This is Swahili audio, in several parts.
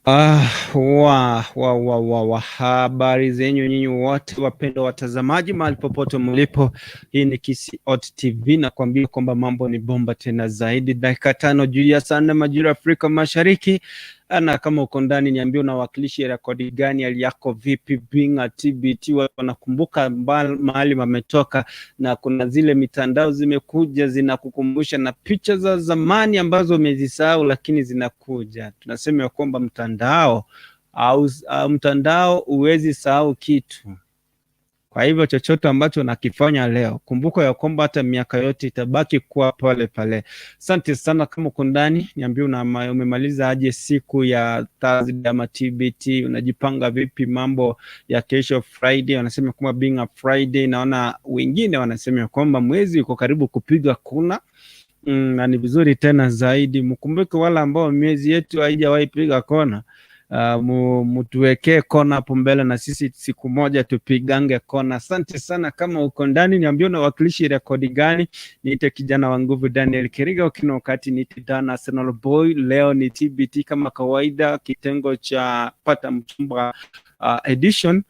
Ah, wa, wa, wa, wa, wa. Habari zenyu nyinyi wote wapendwa watazamaji mahali popote mlipo, hii ni Kisii Hot TV na kuambia kwamba mambo ni bomba tena zaidi. Dakika 5 juu ya saa 4 majira ya Afrika Mashariki. Na kama uko ndani niambie unawakilisha rekodi gani, hali yako vipi? Being a TBT, watu wanakumbuka mahali wametoka, na kuna zile mitandao zimekuja zinakukumbusha na picha za zamani ambazo umezisahau, lakini zinakuja. Tunasema ya kwamba mtandao au mtandao huwezi sahau kitu. Kwa hivyo chochote ambacho unakifanya leo, kumbuka ya kwamba hata miaka yote itabaki kuwa pale pale. Asante sana. Kama uko ndani, niambie umemaliza aje siku ya Thursday ama TBT, unajipanga vipi mambo ya kesho Friday? Wanasema kwamba being a Friday, naona wengine wanasema kwamba mwezi uko karibu kupiga kona. Na ni vizuri tena zaidi mkumbuke wale ambao miezi yetu haijawahi piga kona, mutuwekee kona hapo mbele na sisi siku moja tupigange kona. Asante sana. Kama uko ndani, niambie unawakilishi rekodi gani. Niite kijana wa nguvu Daniel Kiriga, ukina wakati niite Dan Arsenal Boy. Leo ni TBT kama kawaida, kitengo cha pata mchumba edition.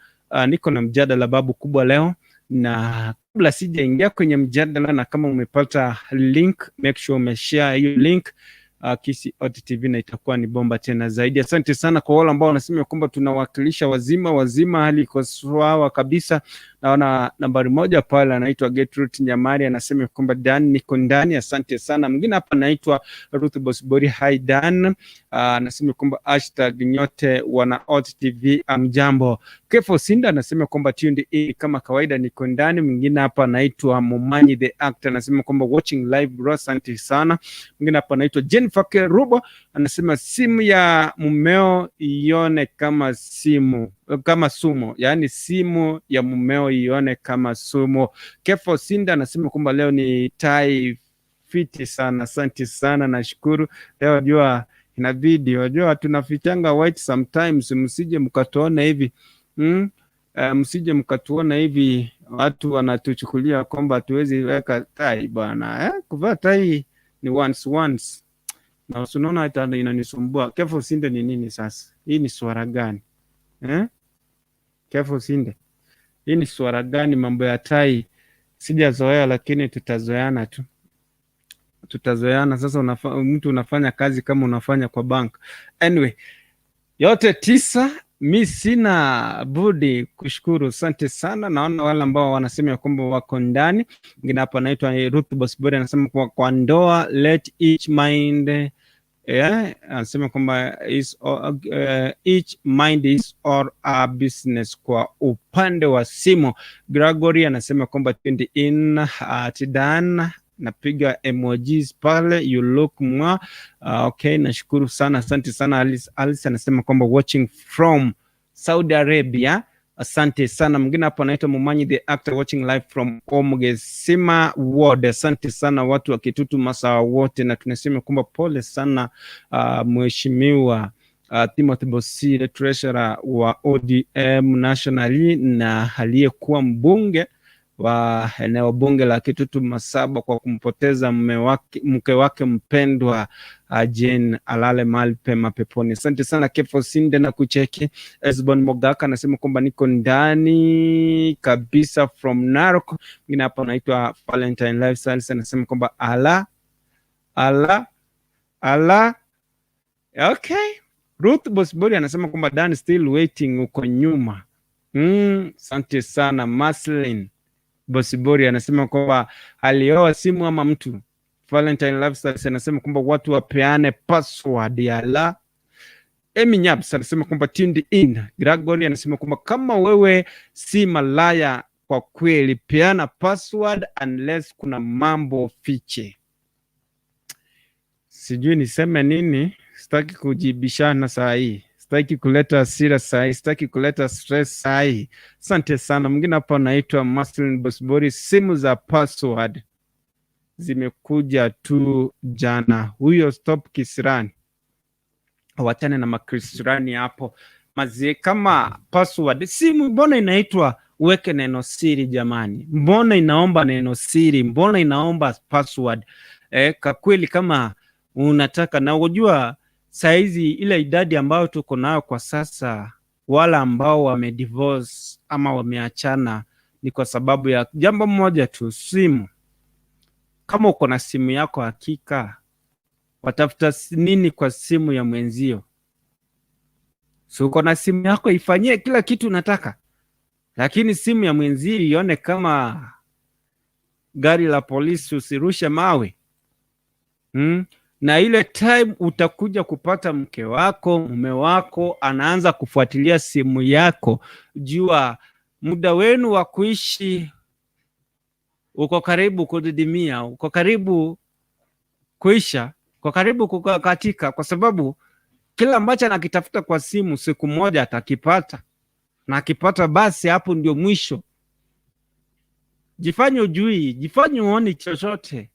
Niko na mjadala babu kubwa leo, na kabla sijaingia kwenye mjadala, na kama umepata link, make sure umeshare hiyo link Kisii Hot TV na itakuwa ni bomba tena zaidi. Asante sana kwa wale ambao wanasema kwamba tunawakilisha wazima wazima, hali iko sawa kabisa. Naona nambari moja pale anaitwa Gertrude Nyamari anasema kwamba Dan, niko ndani, asante sana. Mwingine hapa anaitwa Ruth Bosibori, hi Dan, anasema kwamba #nyote wana Hot TV amjambo. Kefo Sinda anasema kwamba tuned in kama kawaida, niko ndani. Mwingine hapa anaitwa Mumanyi the actor anasema kwamba watching live bro, asante sana. Mwingine hapa anaitwa Jennifer Kerubo anasema simu ya mumeo ione kama simu kama sumu, yaani simu ya mumeo ione kama sumu. Kefo Sinda anasema kwamba leo ni tai fiti sana, asante sana, nashukuru. Leo jua inabidi, wajua tunafichanga white sometimes, msije mkatuona hivi msije mkatuona hivi watu wanatuchukulia kwamba hatuwezi weka tai bwana, eh? Kuvaa tai ni once once na unaona hata inanisumbua. Kefo Sinde ni nini sasa? Hii ni swara gani eh? Kefo Sinde, hii ni swara gani? Mambo ya tai sijazoea, lakini tutazoeana tu, tutazoeana. Sasa mtu unafanya kazi kama unafanya kwa bank. Anyway, yote tisa, mi sina budi kushukuru, asante sana. Naona wale ambao wanasema ya kwamba wako ndani. Mwingine hapa anaitwa Ruth Bosibori anasema kwa ndoa let each mind, yeah, anasema kwamba is each mind is or a business. Kwa upande wa simu, Gregory anasema kwamba tuned in at Dan, napiga emojis pale, you look mwa okay, nashukuru sana, asante sana. Alice, Alice anasema kwamba watching from Saudi Arabia, asante sana. Mwingine hapo anaitwa Mumanyi the actor watching live from Omgesima Ward, asante sana watu wa Kitutu Masawa wote, na tunasema kwamba pole sana mheshimiwa Timothy Bosire, treasurer wa ODM nationally na aliyekuwa mbunge wa eneo bunge la Kitutu Masaba kwa kumpoteza mume wake, mke wake mpendwa Jane, alale mahali pema peponi. Asante sana Kefo Sinde na kucheki. Esbon Mogaka anasema kwamba niko ndani kabisa from Narok. Mwingine hapa anaitwa Valentine Lifestyles anasema kwamba ala ala ala, okay. Ruth Bosibori anasema kwamba Dan still waiting uko nyuma. Asante sana Maslin Bosibori anasema kwamba alioa simu ama mtu. Valentine Lifestyles anasema kwamba watu wapeane password ya la. Emi Nyabs anasema kwamba tuned in. Gregory anasema kwamba kama wewe si malaya kwa kweli, peana password unless kuna mambo fiche. Sijui niseme nini, sitaki kujibishana saa hii, sitaki kuleta hasira saa hii, sitaki kuleta stress saa hii. Asante sana. Mwingine hapa anaitwa Marcelin Bosibori, simu za password zimekuja tu jana. Huyo stop kisirani, wachane na makisirani hapo mazie. Kama password simu, mbona inaitwa uweke neno siri jamani? Mbona inaomba neno siri? Mbona inaomba password? Kwa kweli kama unataka na unajua Saizi ile idadi ambayo tuko nayo kwa sasa, wale ambao wamedivorce ama wameachana ni kwa sababu ya jambo moja tu, simu. Kama uko na simu yako, hakika watafuta nini kwa simu ya mwenzio? Si uko na simu yako, ifanyie kila kitu unataka, lakini simu ya mwenzio ione kama gari la polisi, usirushe mawe, Na ile time utakuja kupata mke wako, mume wako anaanza kufuatilia simu yako, jua muda wenu wa kuishi uko karibu kudidimia, uko karibu kuisha, uko karibu kukatika, kwa sababu kila ambacho anakitafuta kwa simu siku moja atakipata, na akipata basi hapo ndio mwisho. Jifanye ujui, jifanye uoni chochote,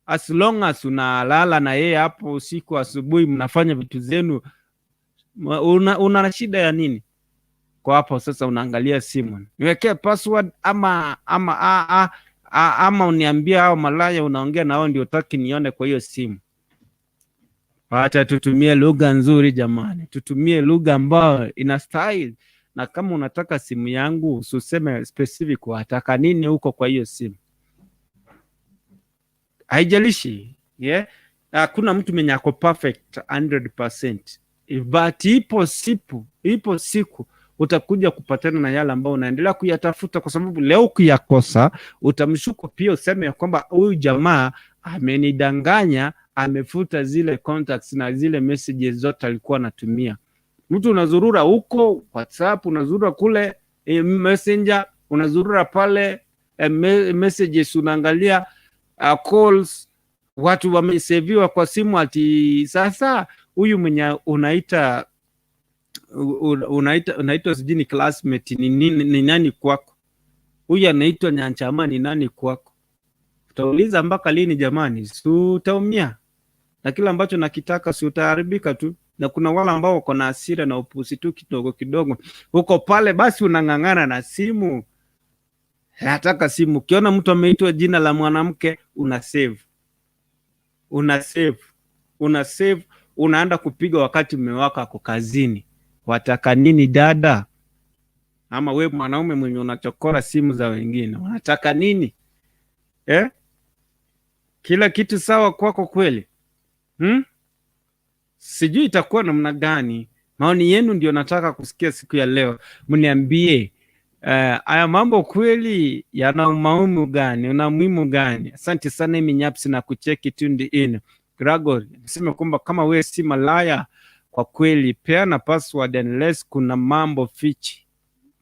as long as unalala na yeye hapo usiku, asubuhi mnafanya vitu zenu, una shida ya nini? Kwa hapo sasa unaangalia simu, niwekee password ama uniambie hao malaya unaongea nao ndio utaki nione kwa hiyo simu. Wacha tutumie lugha nzuri jamani, tutumie lugha ambayo ina style. Na kama unataka simu yangu usiseme specific wataka nini huko kwa hiyo simu, haijalishi, yeah? Hakuna mtu mwenye ako perfect 100%, but ipo siku utakuja kupatana na yale ambayo unaendelea kuyatafuta, kwa sababu leo ukiyakosa utamshuku pia, useme ya kwamba huyu jamaa amenidanganya, amefuta zile contacts na zile messages zote alikuwa anatumia. Mtu unazurura huko WhatsApp, unazurura kule Messenger, unazurura pale messages, unaangalia calls, watu wameseviwa kwa simu ati sasa huyu mwenye unaitwa sijui ni classmate ni nani kwako? Huyu anaitwa Nyanchama ni nani kwako? Utauliza mpaka lini jamani? Si utaumia na kila ambacho nakitaka, si utaharibika tu. Na kuna wale ambao wako na hasira na upusi tu kidogo kidogo huko pale, basi unang'ang'ana na simu, nataka simu. Ukiona mtu ameitwa jina la mwanamke una save, una save, una save, unaenda kupiga wakati mume wako ako kazini. Wataka nini dada? Ama we mwanaume mwenye unachokora simu za wengine unataka nini, eh? Kila kitu sawa kwako kweli, Sijui itakuwa namna gani. Maoni yenu ndio nataka kusikia siku ya leo, mniambie haya mambo kweli yana umaumu gani, una muhimu gani? Asante sana Imi na kucheki tuned in. Gregory niseme kwamba kama we si malaya kwa kweli, peana password unless kuna mambo fichi.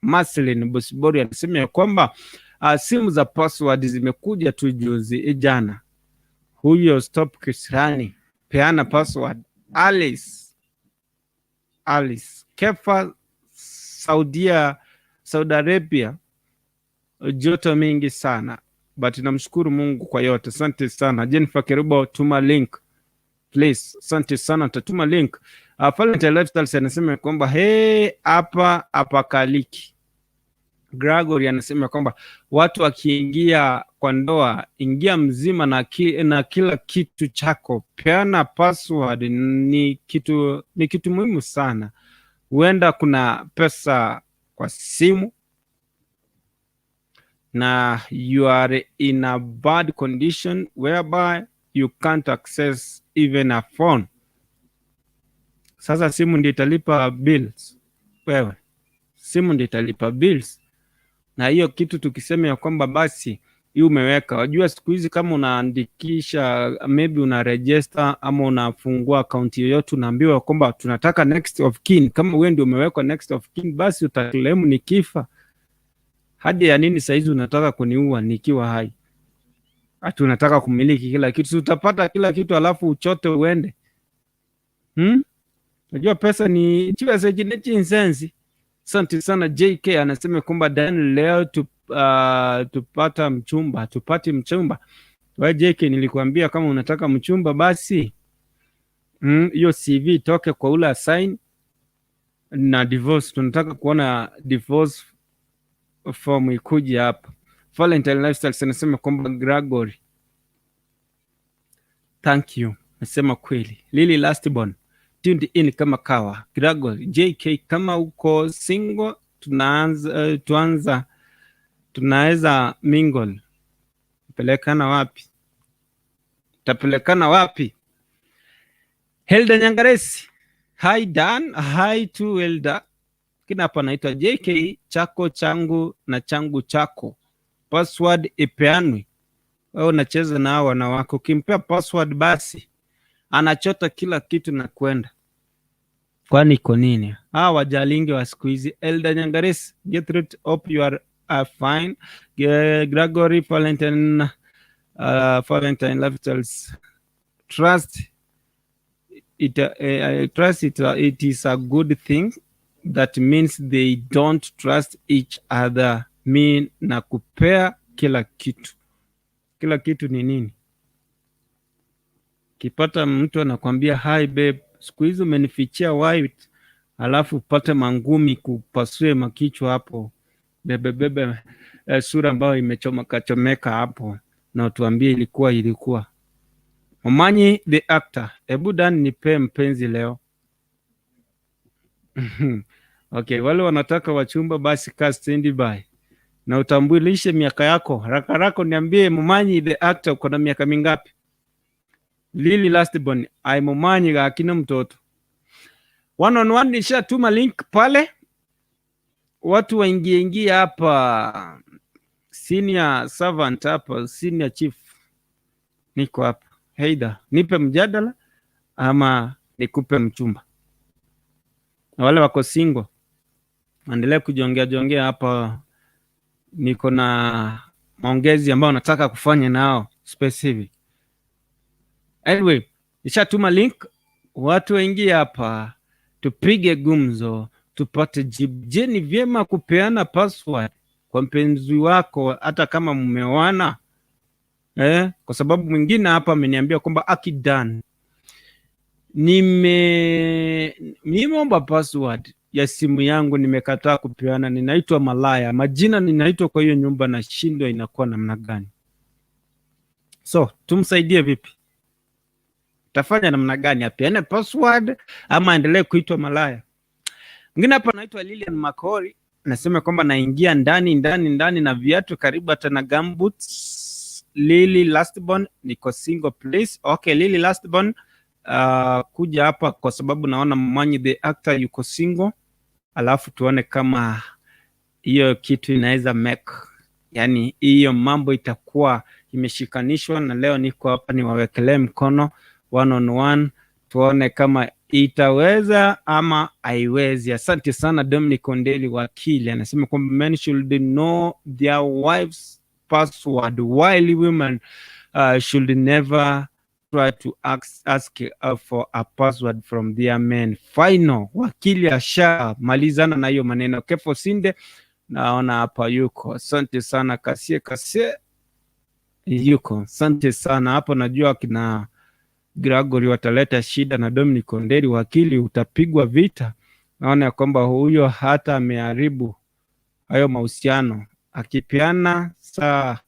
Marcelin Bosibori anasema ya kwamba simu za password zimekuja tu juzi jana. Huyo stop kisirani, peana password. Alice Alice Kefa Saudia, Saudi Arabia, joto mingi sana but namshukuru Mungu kwa yote. Asante sana Jennifer Kerubo, tuma link please. Asante sana, tatuma link. Valentine Lifestyles anasema kwamba hey, hapa hapakaliki. Gregory anasema kwamba watu wakiingia kwa ndoa, ingia mzima na kila kitu chako. Peana password ni kitu muhimu sana. Huenda kuna pesa kwa simu na you are in a bad condition whereby you can't access even a phone. Sasa simu ndio italipa bills, wewe simu ndio italipa bills. Na hiyo kitu tukisema ya kwamba basi hii umeweka, wajua siku hizi kama unaandikisha maybe una register ama unafungua akaunti yoyote, unaambiwa kwamba tunataka next of kin. Kama wewe ndio umewekwa next of kin, basi utaclaim nikifa. Hadi ya nini saizi unataka kuniua nikiwa hai? Ati unataka kumiliki kila kitu, si utapata kila kitu alafu uchote uende, Najua pesa ni chivasechinechinsensi. Asante sana JK anasema kwamba Dan leo tupata mchumba, tupate mchumba. Wewe JK, nilikuambia kama unataka mchumba basi hiyo CV itoke kwa ule assign na divorce. Tunataka kuona divorce form ikuje hapa. Valentine Lifestyles anasema kwamba Gregory, thank you, nasema kweli. Lily Lastborn, Tuned in kama kawa. Gregory JK, kama uko single tunaanza, tuanza tunaweza mingle. Pelekana wapi? Tapelekana wapi? Helda Nyangaresi. Hi Dan, hi to Helda. Kina hapa anaitwa JK, chako changu na changu chako. Password ipeanwi. Wewe unacheza na hao wanawake, ukimpea password basi anachota kila kitu na kwenda. Kwani iko nini? Hawa wajalingi wa siku hizi. Elda Nyangaresi, get rid, hope you are fine. Gregory Valentine, Valentine Lifestyles. Trust it, trust it, it is a good thing. That means they don't trust each other. Mi nakupea kila kitu. Kila kitu ni nini? Kipata mtu anakwambia hi babe, siku hizi umenifichia white, alafu upate mangumi kupasue makichwa hapo, bebebebe sura ambayo imechomeka chomeka hapo, na utuambie ilikuwa. Momanyi the actor, hebu Dan nipe mpenzi leo. Okay, wale wanataka wachumba basi kaa standby na utambulishe miaka yako haraka haraka, niambie Momanyi the actor uko na miaka mingapi? Lily Lastborn, ai Momanyi akina mtoto. One on one nishatuma link pale, watu waingie ingie hapa. Senior servant hapa, senior chief, niko hapa. Heida, nipe mjadala ama nikupe mchumba? Na wale wako single endelee kujongea jongea hapa, niko na maongezi ambayo nataka kufanya nao specific. Anyway, nishatuma link, watu waingie hapa, tupige gumzo, tupate jibu. Je, ni vyema kupeana password kwa mpenzi wako hata kama mmeoana? Eh, kwa sababu mwingine hapa ameniambia kwamba akidan nimeomba password ya simu yangu, nimekataa kupeana, ninaitwa malaya, majina ninaitwa kwa hiyo nyumba, nashindwa inakuwa namna gani? So tumsaidie vipi? Tafanya namna gani? Apeane password ama aendelee kuitwa malaya? Mwingine hapa anaitwa Lilian Makori, nasema kwamba naingia ndani ndani ndani na viatu karibu hata na gumboots. Lily Lastborn, niko single please. Okay, Lily Lastborn, kuja hapa kwa sababu naona Mwanyi the actor yuko single, alafu tuone kama hiyo kitu inaweza make, yani hiyo mambo itakuwa imeshikanishwa. Na leo niko hapa niwawekelee mkono one on one, tuone kama itaweza ama haiwezi. Asante sana Dominic Ondeli wakili anasema kwamba men should know their wives password while women should never try to ask for a password from their men. Final, wakili asha malizana na hiyo maneno. Kefo Sinde naona hapa yuko, asante sana. Kasie Kasie yuko, asante sana hapo. Najua kina Gregory wataleta shida na Dominic Onderi wakili, utapigwa vita. Naona ya kwamba huyo hata ameharibu hayo mahusiano, akipeana saa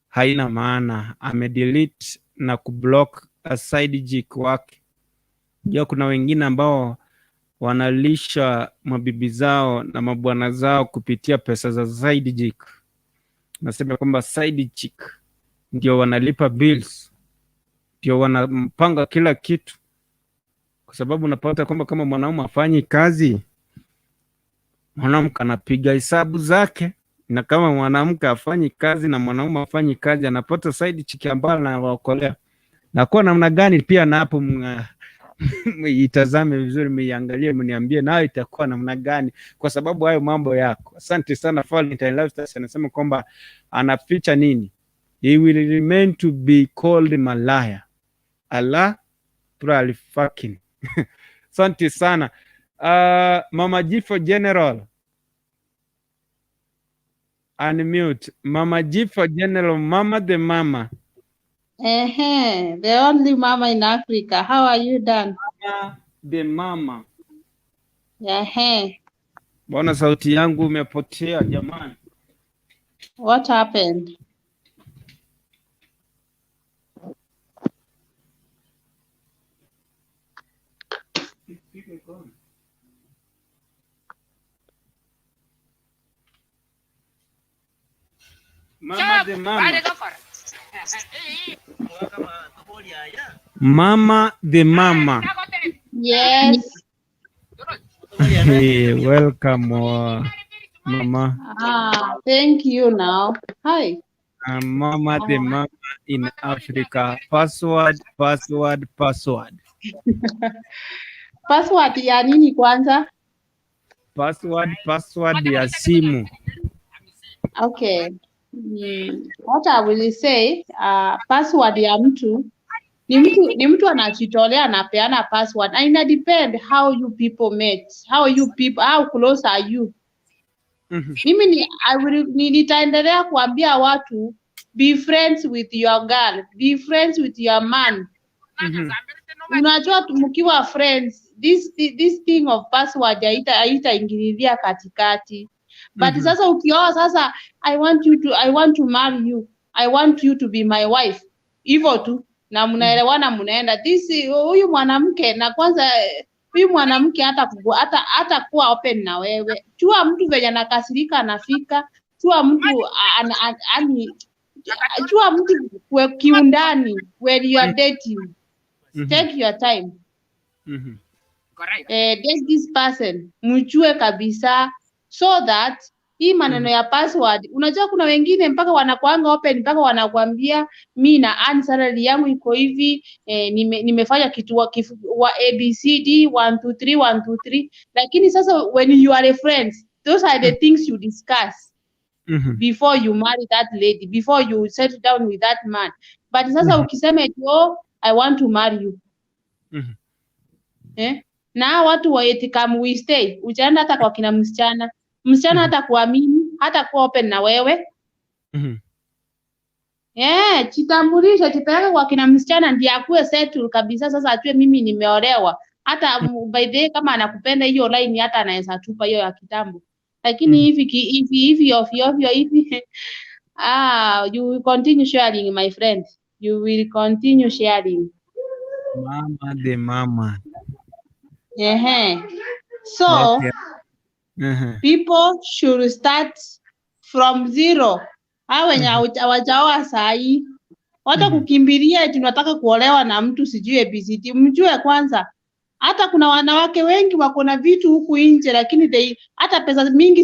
haina maana, amedelete na kublock side chick wake. Jua kuna wengine ambao wanalisha mabibi zao na mabwana zao kupitia pesa za side chick. Nasema kwamba side chick ndio wanalipa bills, ndio wanapanga kila kitu, kwa sababu unapata kwamba kama mwanaume afanyi kazi, mwanamke anapiga hesabu zake, na kama mwanamke afanyi kazi na mwanaume afanyi kazi, anapata side chick ambayo anawaokolea. Na kwa namna gani pia na hapo itazame vizuri, miangalie, mniambie nayo itakuwa namna gani, kwa sababu hayo mambo yako. Asante sana. Valentine Lifestyle anasema kwamba anaficha nini? He will remain to be called malaya. Allah probably fucking. Asante sana. Mama Jifo General. Unmute. Mama Jifo General, Mama the Mama. Ehe, the only mama in Africa. How are you Dan? Mama the Mama. Ehe, Mbona sauti yangu imepotea jamani? What happened? Speaker iko on. Mama the mama. Mama the mama. Yes. Hey, welcome, mama. Ah, thank you now. Hi. Mama the mama in Africa. Password, password, password. Password ya nini kwanza? Password, password ya simu. Okay. What I will say, password ya mtu ni mtu anajitolea, anapeana password, and ina depend how you people met, how you people, how close are you. Mimi ni, I will, ni, nitaendelea kuambia watu, be friends with your girl, be friends with your man. Unajua mkiwa friends, this thing of password haitaingililia katikati. But sasa ukioa sasa, I want to marry you, I want you to be my wife, hivyo tu, na mnaelewana, mnaenda. This huyu mwanamke, na kwanza huyu mwanamke hata kuwa open na wewe. Chua mtu venye anakasirika anafika, chua mtu ani chua mtu kiundani when you are dating. Take your time. Date this person, mjue kabisa, so that hii maneno ya password, unajua kuna wengine mpaka wanakuanga open, mpaka wanakuambia, "Mi na earn salary yangu iko hivi, nimefanya kitu wa ABCD 1 2 3 1 2 3." Lakini sasa when you are friends, those are the things you discuss before you marry that lady, before you settle down with that man. But sasa ukisema eti, "Oh, I want to marry you," eh? Na watu wa eti "Come we stay", ujaenda hata kwa kina msichana, msichana hata kuamini, hata kuwa open na wewe. Eh, jitambulishe, jipeleke kwa kina msichana ndiye akuwe settle kabisa. Sasa ajue mimi nimeolewa. Hata by the way, kama anakupenda, hiyo line hata anaweza tupa hiyo ya kitambo. Lakini hivi hivi hivi ovyo ovyo hivi, ah, you will continue sharing, my friend. You will continue sharing. Mama the mama. Ehe. So people should start from zero. Hao wenye hawajaoa saa hii, wacha kukimbilia eti tunataka kuolewa na mtu sijui ABCD. Mjue kwanza. Hata kuna wanawake wengi wako na vitu huku nje, lakini hata pesa mingi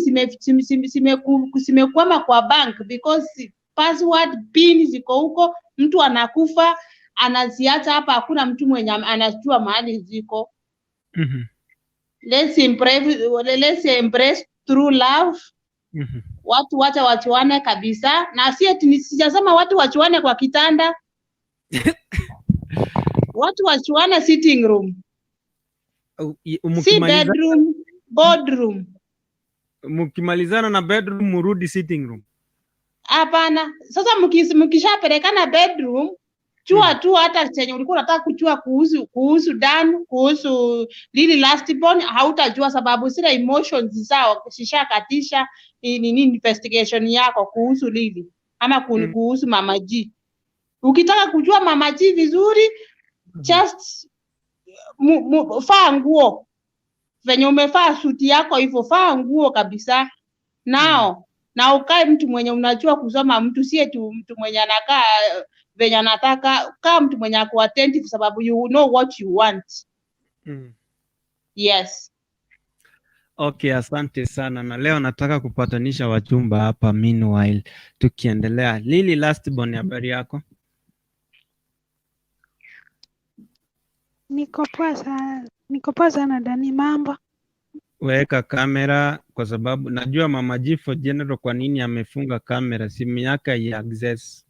zimekwama kwa bank because password, PIN ziko huko. Mtu anakufa anaziacha hapa, hakuna mtu mwenye anajua mahali ziko. Let's embrace true love. Watu wacha wachuane kabisa, na si eti sijasema watu wachuane kwa kitanda, watu wachuane sitting room, si bedroom, boardroom. Mkimalizana na bedroom, murudi sitting room. Hapana. Sasa mkishapelekana bedroom, chua tu hata chenye ulikuwa unataka kujua kuhusu Dan, kuhusu Lily last born, hautajua sababu zile emotions zao zishakatisha nini investigation yako kuhusu Lily ama kuhusu Mama G. Ukitaka kujua Mama G vizuri, just faa nguo venye umevaa suti yako hivyo, faa nguo kabisa nao na ukae mtu mwenye unajua kusoma mtu, si eti mtu mwenye anakaa venye anataka. Kaa mtu mwenye ako attentive sababu you know what you want. Yes. Okay, asante sana. Na leo nataka kupatanisha wachumba hapa meanwhile tukiendelea. Lily Lastborn, habari yako? Niko poa sana, niko poa sana Dani, mambo? Weka kamera kwa sababu najua Mama G for General kwa nini amefunga kamera, simu yake ya access.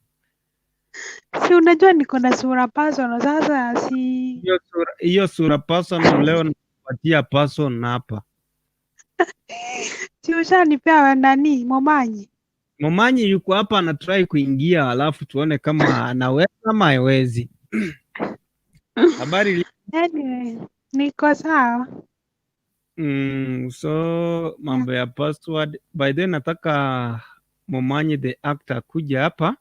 Si unajua niko na sura personal sasa si Hiyo sura personal leo nakupatia person hapa. Si ushanipea nani, Momanyi? Momanyi yuko hapa anatry kuingia, alafu tuone kama anaweza ama hawezi. Habari? Anyway, niko sawa. So mambo ya password, by the way, nataka Momanyi the actor kuja hapa,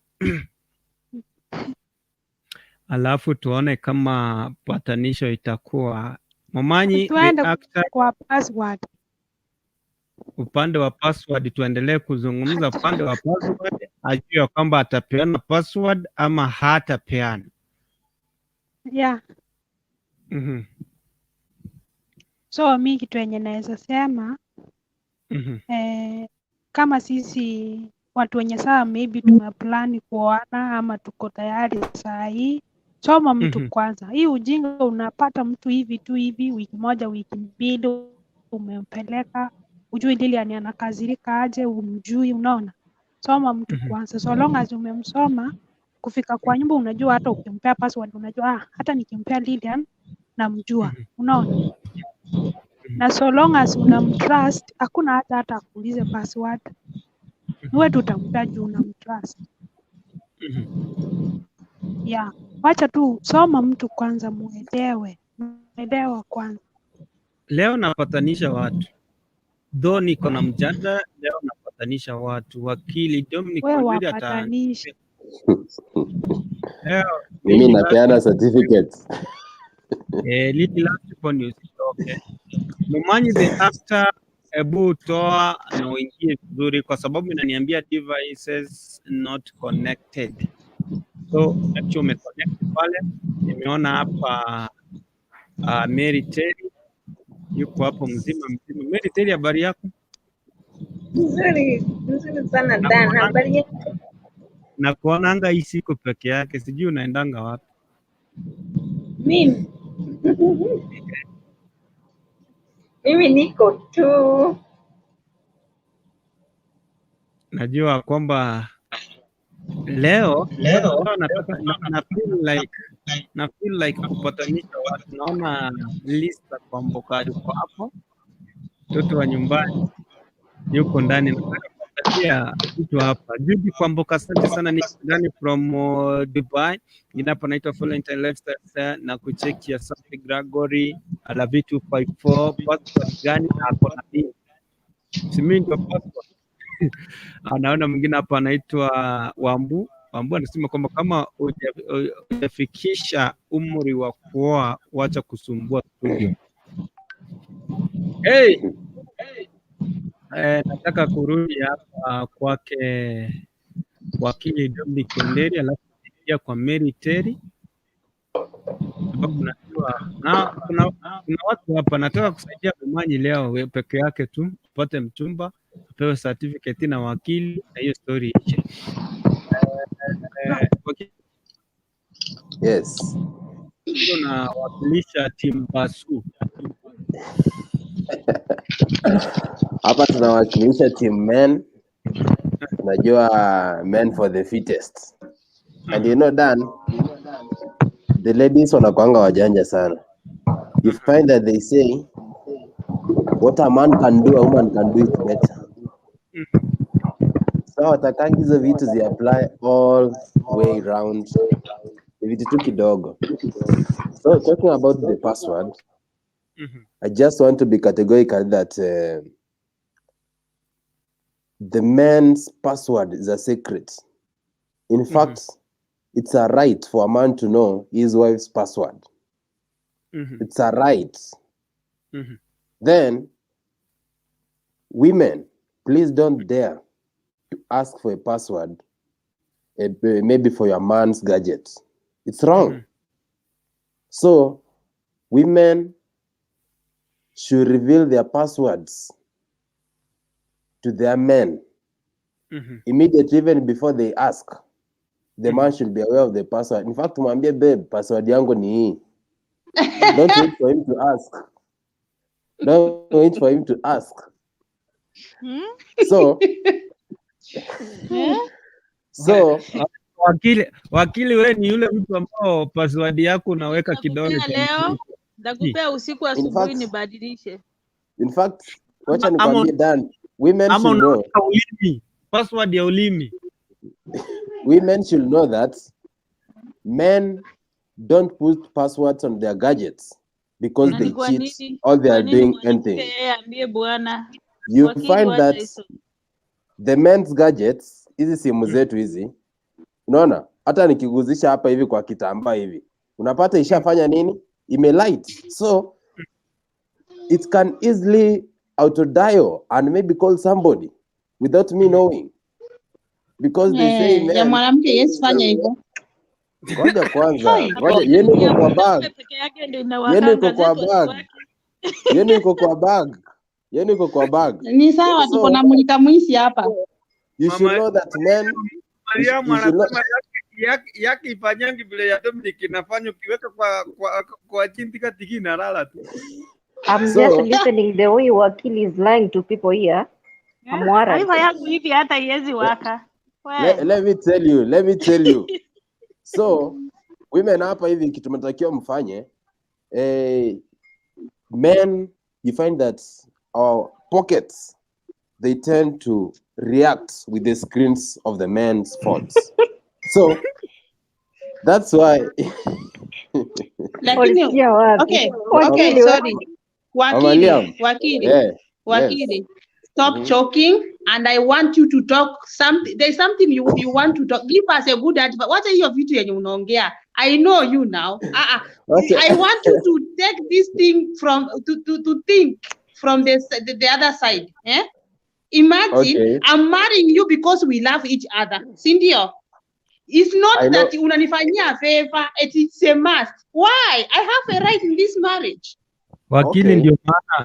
alafu tuone kama patanisho itakuwa. Momanyi the Tuende actor, kwa password. Upande wa password, tuendelee kuzungumza upande wa password, ajue ya kwamba atapeana password ama hatapeana. Yeah. So mi kitu yenye naweza sema, kama sisi watu wenye saa maybe tumeplan kuoana ama tuko tayari saa hii, soma mtu kwanza. Hii ujinga unapata mtu hivi tu hivi, wiki moja, wiki mbili, umempeleka, ujui Lilian anakasirika aje, umjui, unaona? Soma mtu kwanza. So long as umemsoma, kufika kwa nyumba unajua hata ukimpea password unajua, ah, hata nikimpea Lilian namjua, unaona? Na so long as unamtrust, hakuna hata akuulize password. Wewe tu utampea juu unamtrust. Yeah. Wacha tu soma mtu kwanza, muelewe, muelewa kwanza. Leo napatanisha watu, though niko na mjadala leo, napatanisha watu. Wakili Dominic Wewe Wanderi ata wapatanishe. Leo Mimi Lili napeana last certificate. Lili last phone usitoke. Momanyi the actor, ebu toa na uingie vizuri, kwa sababu inaniambia devices not connected. So make sure umeconnect pale. Nimeona hapa Mary Terry yuko hapo mzima mzima. Mary Terry, habari yako? Nzuri, nzuri sana Dan. Habari yako? Na kuonanga hii siku peke yake, sijui unaendanga wapi? Mimi mimi niko tu. Najua kwamba leo nataka na feel like kupatanisha watu. Naona Lisa Kwamboka yuko hapo, mtoto wa nyumbani yuko ndani. Nataka kuangalia kitu hapa. Judy Kwamboka, asante sana, niko ndani from Dubai. Ingine hapa naitwa Valentine Lifestyle na kucheki. Asante Gregory Alavi 254, passport gani ako na nini? Si mimi ndio passport. Anaona mwingine hapa anaitwa Wambu. Wambu anasema kwamba kama hujafikisha umri wa kuoa, wacha kusumbua studio. Hey! Nataka kurudi hapa kwake wakili Dominic Wanderi, alafu pia kwa Mary Terry, sababu najua na kuna watu hapa. Nataka kusaidia Momanyi leo we peke yake tu apate mchumba, apewe certificate na wakili na hiyo story ishe. Wakili, Yes. unawakilisha timu Basu. Hapa tunawakilisha team men. Unajua, men for the fittest. And you know, Dan, the ladies wanakuanga wajanja sana. You find that they say what a man can do, a woman can do it better. So watakangi hizo vitu zi apply all way round. Ni vitu tu kidogo. So talking about the password, I just want to be categorical that the man's password is a secret. In fact, it's a right for a man to know his wife's password. It's a right. Then, women, please don't dare to ask for a password, maybe for your man's gadget. It's wrong. So, women should reveal their passwords to their men immediately, even before they ask. The man should be aware of the password. In fact, mwambie, "Babe, password yangu ni hii." Don't wait for him to ask. Don't wait for him to ask. So, Eh? so Wakili, wewe ni yule mtu ambao password yako unaweka kidole Nakupea cha leo, mkono. nakupea usiku, asubuhi nibadilishe. In fact, wacha Ama nikwambie Dan, women ama should know. Unaweka ulimi, password ya ulimi. Women should know that men don't put passwords on their gadgets because Na they ni kwa cheat nini? or they Kwa are nini doing mwanamke anything. yeye ambie bwana? You Wakili, find wacha that hizo. the men's gadgets, hizi simu zetu hizi, unaona, hata nikiguzisha hapa hivi kwa kitambaa hivi, unapata ishafanya nini? Imelight. So It can easily auto dial and maybe call somebody without me knowing, because they say Eh, ya men. mwanamke yes, fanya hivyo. Ngoja kwanza, Hai. ngoja, yenu iko Ya kwa bag, mwanaume peke yake ndio yenu inawakanga, iko kwa zetu bag, haziwaki. yenu iko kwa bag, yenu iko kwa bag. Ni sawa, tuko So na mulika mwizi hapa. You should Mama know that men, Mariamu you should know anasema yake ifanyangi vile ya Dominic inafanya, ukiweka kwa chini katiki inalala tu. I'm just So listening the way Wakili is lying to people here. I'm Eh, worried. Hivyo yangu hivi hata iwezi waka. We. Let me tell you, let me tell you. So women hapa hivi kitu mnatakiwa mfanye, men, you find that our pockets, they tend to react with the screens of the men's phones. So that's why Lakini Ulisikia wapi? okay, okay, Wakili we. sorry. Mama Wakili, Liam, wakili, yeah, yes. wakili. Stop choking and I want you to talk something. There's something you want to talk. Give us a good advice. Wacha hiyo vitu yenye unaongea. I know you now. Okay. I want you to take this thing from to think from the other side. Eh? Imagine Okay. I'm marrying you because we love each other. Si ndio? It's not I know. that unanifanyia favor, it is a must. Why? I have a right in this marriage. Wakili, Okay.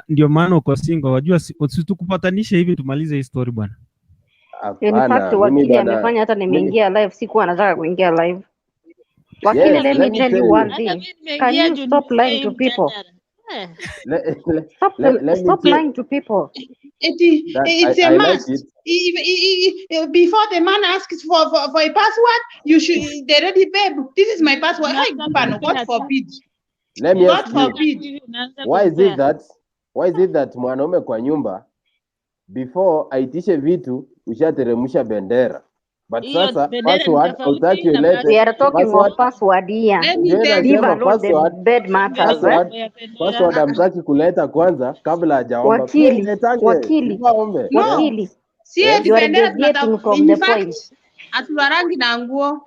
ndio maana uko single. Wajua usitukupatanishe hivi tumalize hii story, bwana. In fact, Hapana, mimi wakili bana, amefanya hata mimi nimeingia live, sikuwa nataka kuingia live. Wakili, yes, let me let me tell tell you you. one Hata thing. mimi Can nimeingia you juu stop nimesikia lying hii to people? mjadala. Eh. Stop, Let me stop tell lying to people. That It's a I like must. it. If before the man asks for a password, you should they ready, babe. This is my password. Hey, Unaanza bana, God kumpea forbid. Let me God ask you, forbid. hivi unaanza why is it kumpea. that why is it that mwanaume kwa nyumba before aitishe vitu ushateremsha bendera, but Hiyo sasa bendera ni password tofauti hautaki na ulete We are talking of password? password here. Let me Ndio tell Leave you. nasema alone the password, bed matters, eh? password, mambo ya bendera. password hamtaki kuleta kwanza kabla hajaomba. Pia Wakili, iletange wakili, before aombe. No. Eh? wakili. Si Eh? eti You are bendera deviating tunata from in the fact point. hatulalangi na nguo.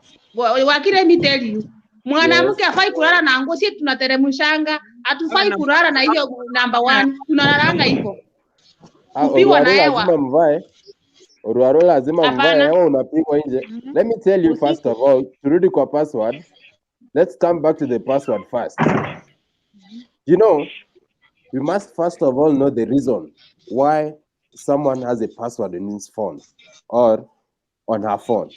Wakili, let me tell you. Mwanamke Yes. hafai kulala na nguo, si tunateremshanga. Hatufai na kulala na hiyo number one. Tunalalanga hivyo. Ah, Kupigwa na oruaro hewa. lazima mvae. Oruaro lazima mvae, Hapana. hewa unapigwa nje. Let me tell you first Usiku. of all, turudi kwa password. Let's come back to the password first. We must first of all know the reason why someone has a password in his phone or on her phone.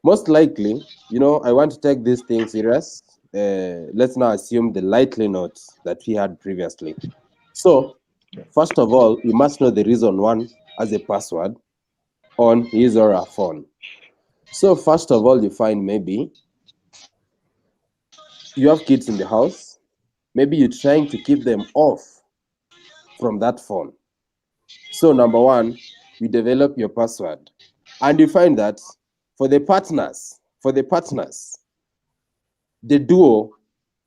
Most likely, I want to take this thing serious. Let's now assume the lightly notes that we had previously. So, first of all, you must know the reason one has a password on his or her phone. So, first of all, you find maybe you have kids in the house. Maybe you're trying to keep them off from that phone. So, number one, you develop your password. And you find that for the partners, the duo,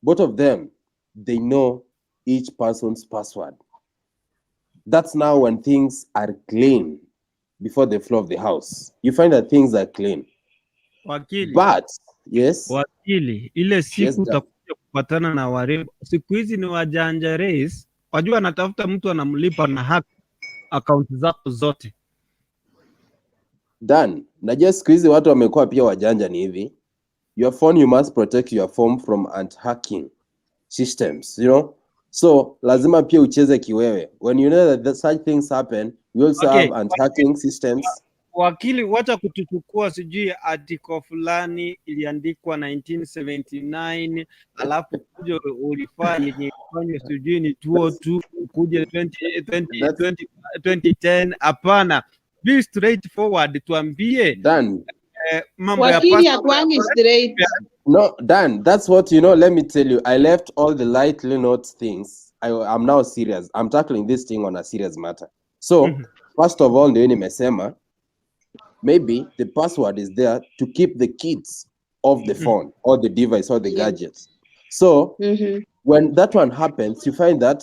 both of them, they know each person's password. That's now when things are clean before the floor of the house. You find that things are clean. Wakili, But yes, wakili, ile yes, siku Dan. utakuja kupatana na warembo. Siku hizi ni wajanja race, wajua anatafuta mtu anamlipa na hack akaunti zako zote. Dan, najua siku hizi watu wamekuwa pia wajanja ni hivi. Your phone, you must protect your phone from anti-hacking systems. So lazima pia ucheze kiwewe. When you know that such things happen, we also Okay, have anti-hacking systems. Wakili, wacha kutuchukua sijui article fulani iliandikwa 1979 alafu kuja ulifaa yenye ifanywe sijui ni 202 kuja 20, 20, That's 20, 2010. Hapana, be straightforward, tuambie Dan. Mambo ya Wakili password. hakuangi straight. No, Dan, that's what you know. Let me tell you, I left all the lightly notes things. I'm now serious. I'm tackling this thing on a serious matter. So, first of all, ndio nimesema maybe the password is there to keep the kids off the phone or the device or the gadgets. So, when that one happens, you find that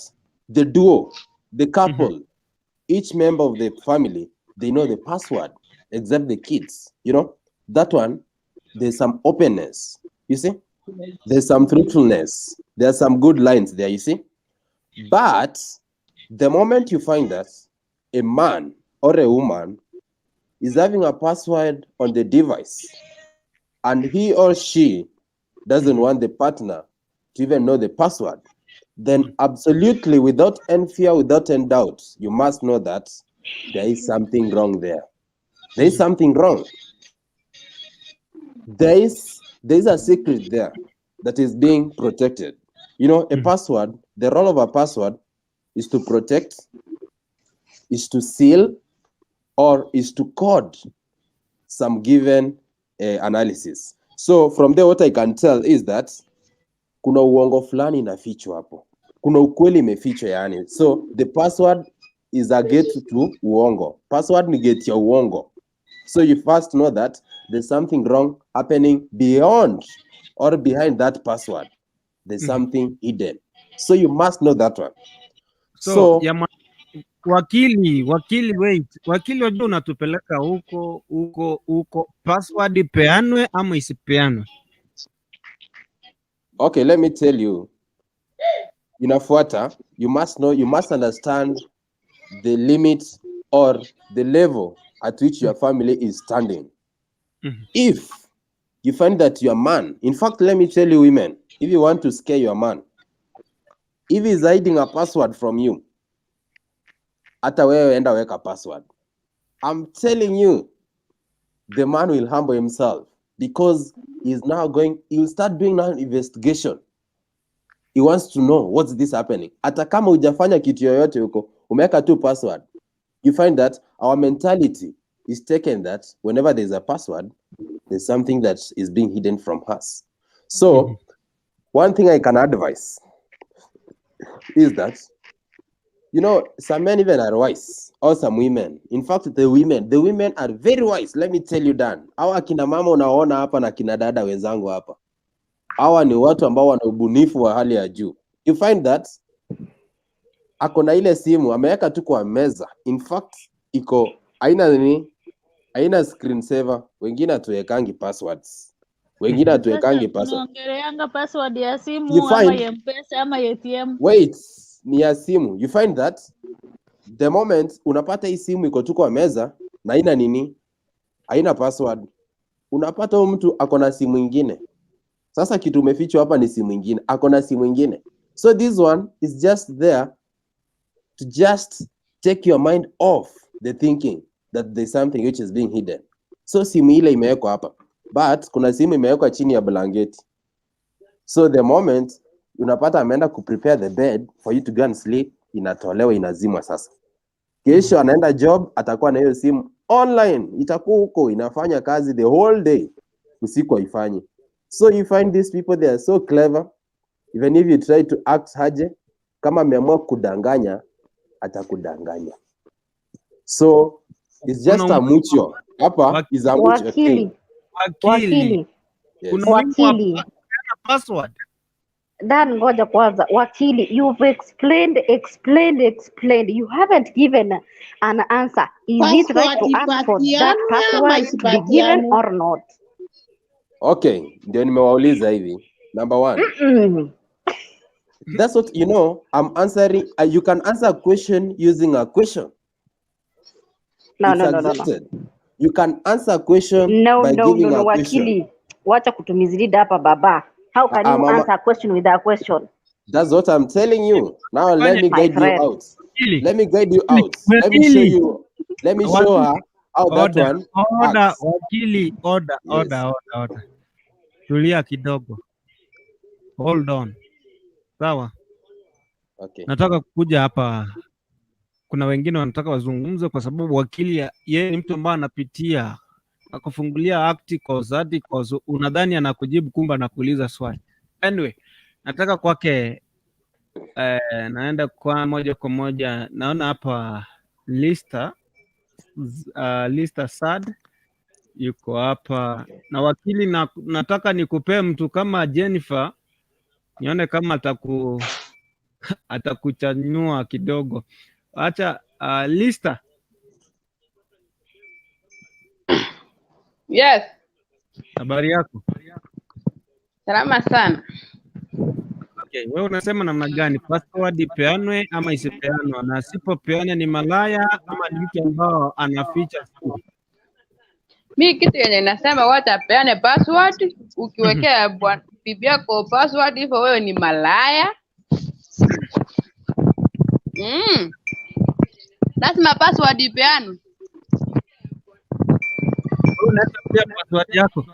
the duo, the couple, each member of the family, they know the password except the kids. That one, there's some openness. You see, there's some truthfulness. There's some good lines there. You see, But the moment you find that a man or a woman is having a password on the device and he or she doesn't want the partner to even know the password, then absolutely, without any fear, without any doubt, you must know that there is something wrong there. There is something wrong. There is a secret there that is being protected. You know, a password, the role of a password is to protect, is to seal, or is to code some given analysis. So from there, what I can tell is that kuna uongo fulani inafichwa hapo, kuna ukweli imefichwa yani. So the password is a gate to uongo. Password ni gate ya uongo. So you first know that there's something wrong happening beyond or behind that password. There's something hidden. So you must know that one. So, So, ya wakili, wait, wakili, wajua unatupeleka huko huko huko, password ipeanwe ama isipeanwe? Okay, let me tell you. Inafuata, you must know, you must understand the limit or the level at which your family is standing. If you find that your man, in fact, let me tell you, women, if you want to scare your man, if he's hiding a password from you, hata wewe enda weka password. I'm telling you, the man will humble himself because he's now going, he will start doing now investigation. He wants to know what's this happening. Hata kama hujafanya kitu yoyote huko, umeweka tu password. You find that our mentality is taken that whenever there's a password, there's something that is being hidden from us. So, one thing I can advise is that some men even are wise, or some women. In fact, the women are very wise. Let me tell you, Dan. Hawa akina mama unaona hapa na kina dada wenzangu hapa, hawa ni watu ambao wana ubunifu wa hali ya juu. You find that ako na ile simu ameweka tu kwa meza. In fact, iko haina nini, haina screen saver. Wengine hatuwekangi passwords, wengine Sasa hatuwekangi password. tunaongeleanga password ya You simu ama find ya M-Pesa ama ya ATM. Wait, ni ya simu. You find that the moment unapata hii simu iko tu kwa meza na haina nini, haina password, unapata huyu mtu ako na simu ingine. Sasa kitu umefichwa hapa ni simu ingine, ako na simu ingine. So this one is just there to just take your mind off the thinking that there's something which is being hidden. So simu ile imewekwa hapa, but kuna simu imewekwa chini ya blanketi. So the moment unapata ameenda kuprepare the bed for you to go and sleep, inatolewa, inazimwa. Sasa kesho anaenda job, atakuwa na hiyo simu online, itakuwa huko inafanya kazi the whole day, usiku haifanyi. So you find these people, they are so clever. Even if you try to act aje, kama ameamua kudanganya, atakudanganya. So it's just Kuna a mutual hapa, is a mutual thing. Wakili, Wakili, wakili, Yes. kuna umuhimu wa wakili. password. Dan, ngoja kwanza. Wakili, you've explained, explained, explained. You haven't given an answer. Is it right Password to ask for that ipatianwe ama password to be given isipatianwe? or not? Okay, ndio nimewauliza hivi. Number one, that's what you know. I'm answering. You can answer a question using a question. No, It's no, no, no, no. accepted. You can answer a question No, by no, no, giving no. a question. Wakili, wacha kutumislead hapa baba. How can you Mama, answer a question with a question? That's what I'm telling you. Now let Fanya me My guide you friend. out. wakili, Let me guide you out. Let me show wakili, you. Let me show wakili, her how that order, one order, acts. wakili, order, order, Yes. order, order. Tulia kidogo, hold on. Sawa, Okay. nataka kuja hapa. Kuna wengine wanataka wazungumze, kwa sababu wakili yeye ni mtu ambaye anapitia akufungulia articles, articles, unadhani anakujibu, kumbe anakuuliza swali. Anyway, nataka kwake naenda kwa moja kwa moja, naona hapa Lista Sad yuko hapa na wakili na, nataka nikupee mtu kama Jennifer nione kama atakuchanua kidogo. Acha Lista, Yes, habari yako? salama sana. Okay, wewe unasema namna gani? Password ipeanwe ama isipeanwe? Na asipopeana ni malaya ama ni mtu ambao anaficha siri? Mi kitu yenye nasema wacha apeane password. Ukiwekea bibi yako password hivyo, wewe ni malaya. Mm. Lazima password ipeanwe. Wewe unaweza pia password yako.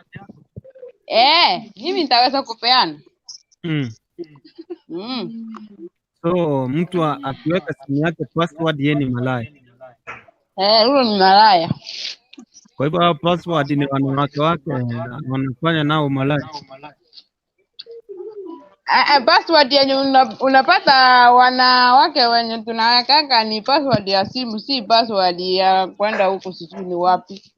Mimi nitaweza kupeana. Mm. So mtu akiweka simu yake password, yeye ni malaya. Huyo ni malaya. Kwa hivyo hao password ni wanawake wake wanafanya nao malaya. Password yenye unapata wanawake wenye tunawekanga ni password ya simu, si password ya kwenda huku sijui ni wapi.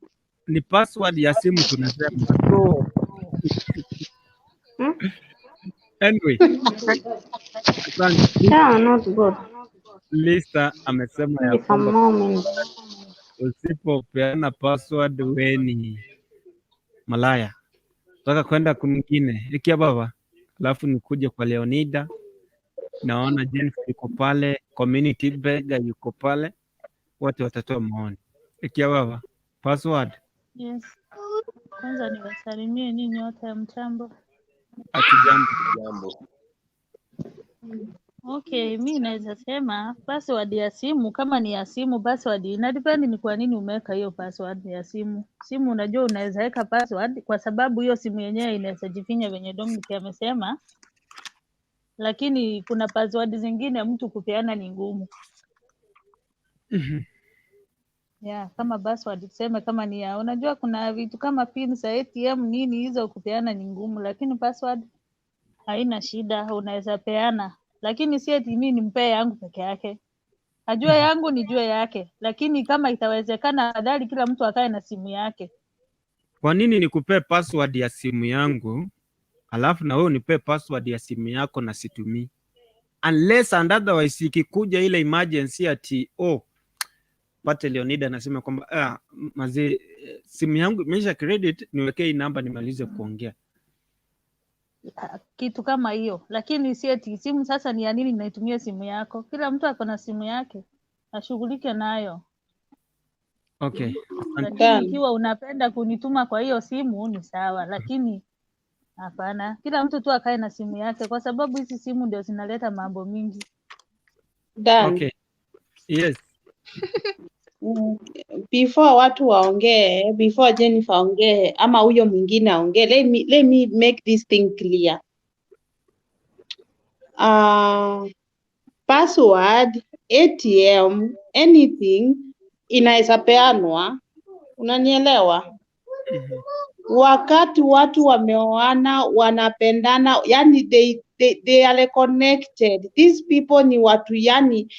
Ni password ya simu tunasema. So anyway, asante. Yeah, not good. Lisa amesema ya If a kwamba moment. usipopeana password we ni malaya. Nataka kwenda kwingine. Ikia baba, alafu nikuje kwa Leonida. Naona Jennifer yuko pale, Community Beggar yuko pale, wote watatoa maoni. Ikia baba, password. Yes. Kwanza niwasalimie nyinyi wote, mchambo. Hatujambo. Jambo. Okay, mi naweza sema password ya simu, kama ni ya simu password ina depend ni kwa nini umeweka hiyo password ya simu. Simu unajua unaweza weka password kwa sababu hiyo simu yenyewe inaweza jifinya venye Dominic amesema, lakini kuna password zingine mtu kupeana ni ngumu. Yeah, kama password tuseme kama ni ya, unajua kuna vitu kama pin za ATM nini hizo kupeana ni ngumu, lakini password haina shida, unaweza peana, lakini si eti mimi nimpee yangu peke yake, ajue yangu nijue yake, lakini kama itawezekana, afadhali kila mtu akae na simu yake. Kwa nini nikupee password ya simu yangu alafu na wewe unipee password ya simu yako na situmii? Unless and otherwise ikikuja ile emergency ati oh, pate Leonida anasema kwamba mazee, simu yangu imeisha credit, niwekee hii namba nimalize kuongea. Kitu kama hiyo, lakini si eti simu sasa ni ya nini naitumia simu yako. Kila mtu ako na simu yake, ashughulike nayo. Okay, asante. Lakini Dan. ikiwa unapenda kunituma kwa hiyo simu ni sawa, lakini hapana, kila mtu tu akae na simu yake, kwa sababu hizi simu ndio zinaleta mambo mingi. Dan. Okay. Yes. Before watu waongee, before Jennifer aongee ama huyo mwingine aongee, let me make this thing clear. Password, ATM, anything inaweza peanwa, unanielewa? Wakati watu wameoana, wanapendana, yani they are connected. These people ni watu, yani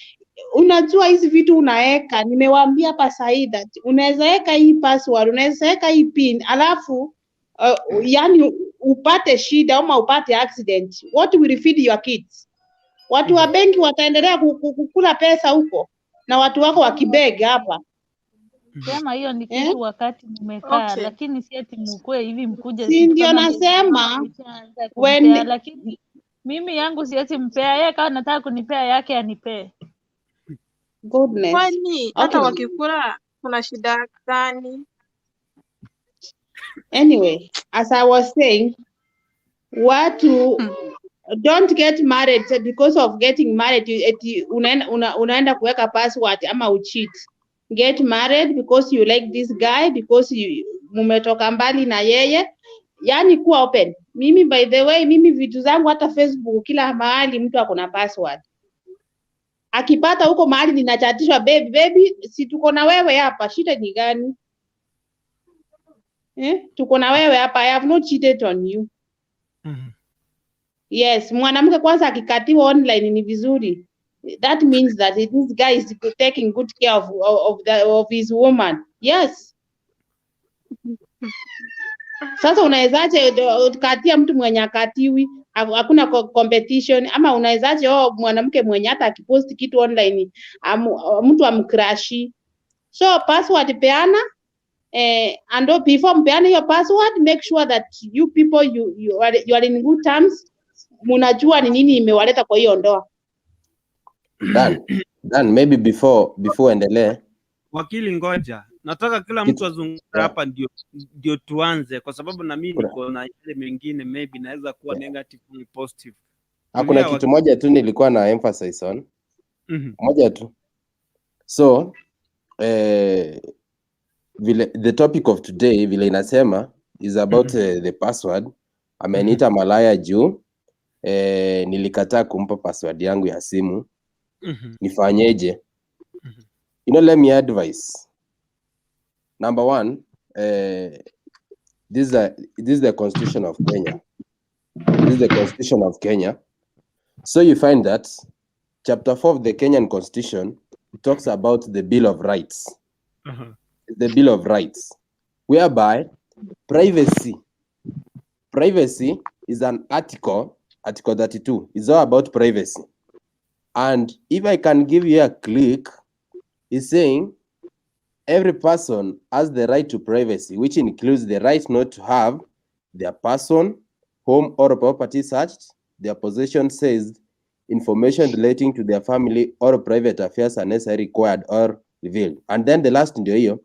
unajua hizi vitu unaeka, nimewaambia hapa sahi that unaweza weka hii password, unaweza weka hii pin, alafu yani upate shida ama upate accident. What will feed your kids? Watu wa benki wataendelea kukula pesa huko na watu wako wakibeg hapa Sema hiyo ni eh? kitu wakati mmekaa, Okay. lakini si ati mkue hivi mkuje Si kitu ndio kama nasema nishaanza kumpea, when lakini mimi yangu siwezi mpea yeye. Kama nataka kunipea yake anipee. Goodness. Kwani hata Okay. wakikula kuna shida gani? Anyway, as I was saying, watu don't get married because of getting married eti unaenda kuweka password ama ucheat. Get married because you like this guy, because you mumetoka mbali na yeye, yani kuwa open. Mimi by the way, mimi vitu zangu hata Facebook kila mahali mtu ako na password. Akipata huko mahali ninachatishwa, baby baby, si tuko na wewe hapa, shida ni gani? Eh? Tuko na wewe hapa, I have not cheated on you. Yes, mwanamke kwanza akikatiwa online ni vizuri. That means that this guy is taking good care of his woman. Yes. Sasa unawezaje katia mtu mwenye akatiwi, hakuna competition? Ama unawezaje oh, mwanamke mwenye hata akipost kitu online mtu amcrashi? So password peana, and before mpeane hiyo password, make sure that you people you are in good terms. Mnajua ni nini imewaleta kwa hiyo ndoa. Dan, maybe before endelee. Wakili, ngoja, nataka kila Kitu, mtu azungumze yeah, hapa ndio tuanze, kwa sababu na mimi kuna, niko na yale mengine maybe naweza kuwa yeah. negative au positive. Kuna Tulia kitu wakili. moja tu nilikuwa na emphasize on. Moja tu. So, vile the topic of today vile inasema is about the password. Ameniita malaya juu nilikataa kumpa password yangu ya simu. Nifanyeje? Let me advise. Number one, this is the constitution of Kenya. This is the constitution of Kenya. So you find that chapter 4 of the Kenyan constitution talks about the Bill of Rights. The Bill of Rights, whereby privacy is an article, Article 32 is all about privacy. And if I can give you a click, it's saying every person has the right to privacy, which includes the right not to have their person, home, or property searched, their possession seized, information relating to their family or private affairs unnecessarily required or revealed. And then the last ndio hiyo,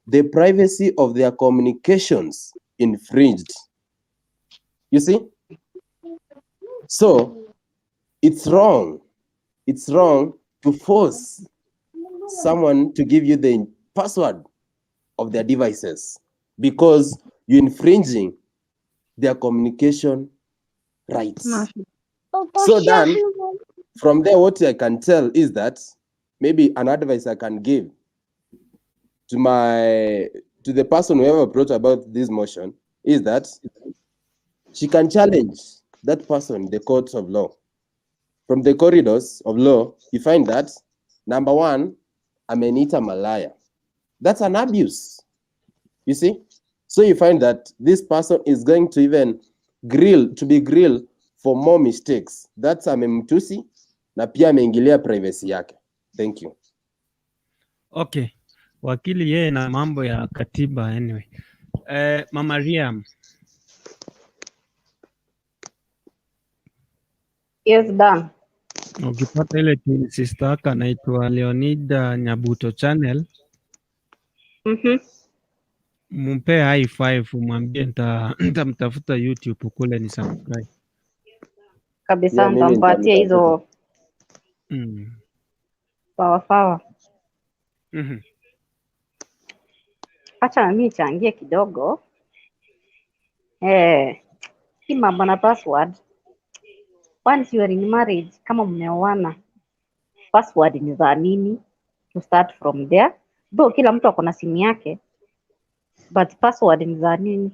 the privacy of their communications infringed. You see? So it's wrong. It's wrong to force someone to give you the password of their devices because you're infringing their communication rights. So then, from there, what I can tell is that maybe an advice I can give to the person whoever brought about this motion is that she can challenge that person in the courts of law. From the corridors of law, you find that number one, ameniita malaya. That's an abuse. You see? So you find that this person is going to even grill to be grilled for more mistakes. That's amemtusi na pia ameingilia privacy yake. Thank you. Okay, wakili yeye na mambo ya katiba anyway. Mama Riam, Yes, Dan. Ukipata ile twin sister yako anaitwa Leonida Nyabuto Channel, mumpe high five, umwambie nitamtafuta YouTube kule ni subscribe. Kabisa Yeah, mimi nitampatia nitamtafuta. hizo. Sawa sawa. Acha na mimi nichangie kidogo. Hii mambo na password. Once you are in marriage, kama mmeoana, password ni za nini? To start from there. Though kila mtu ako na simu yake, but password ni za nini?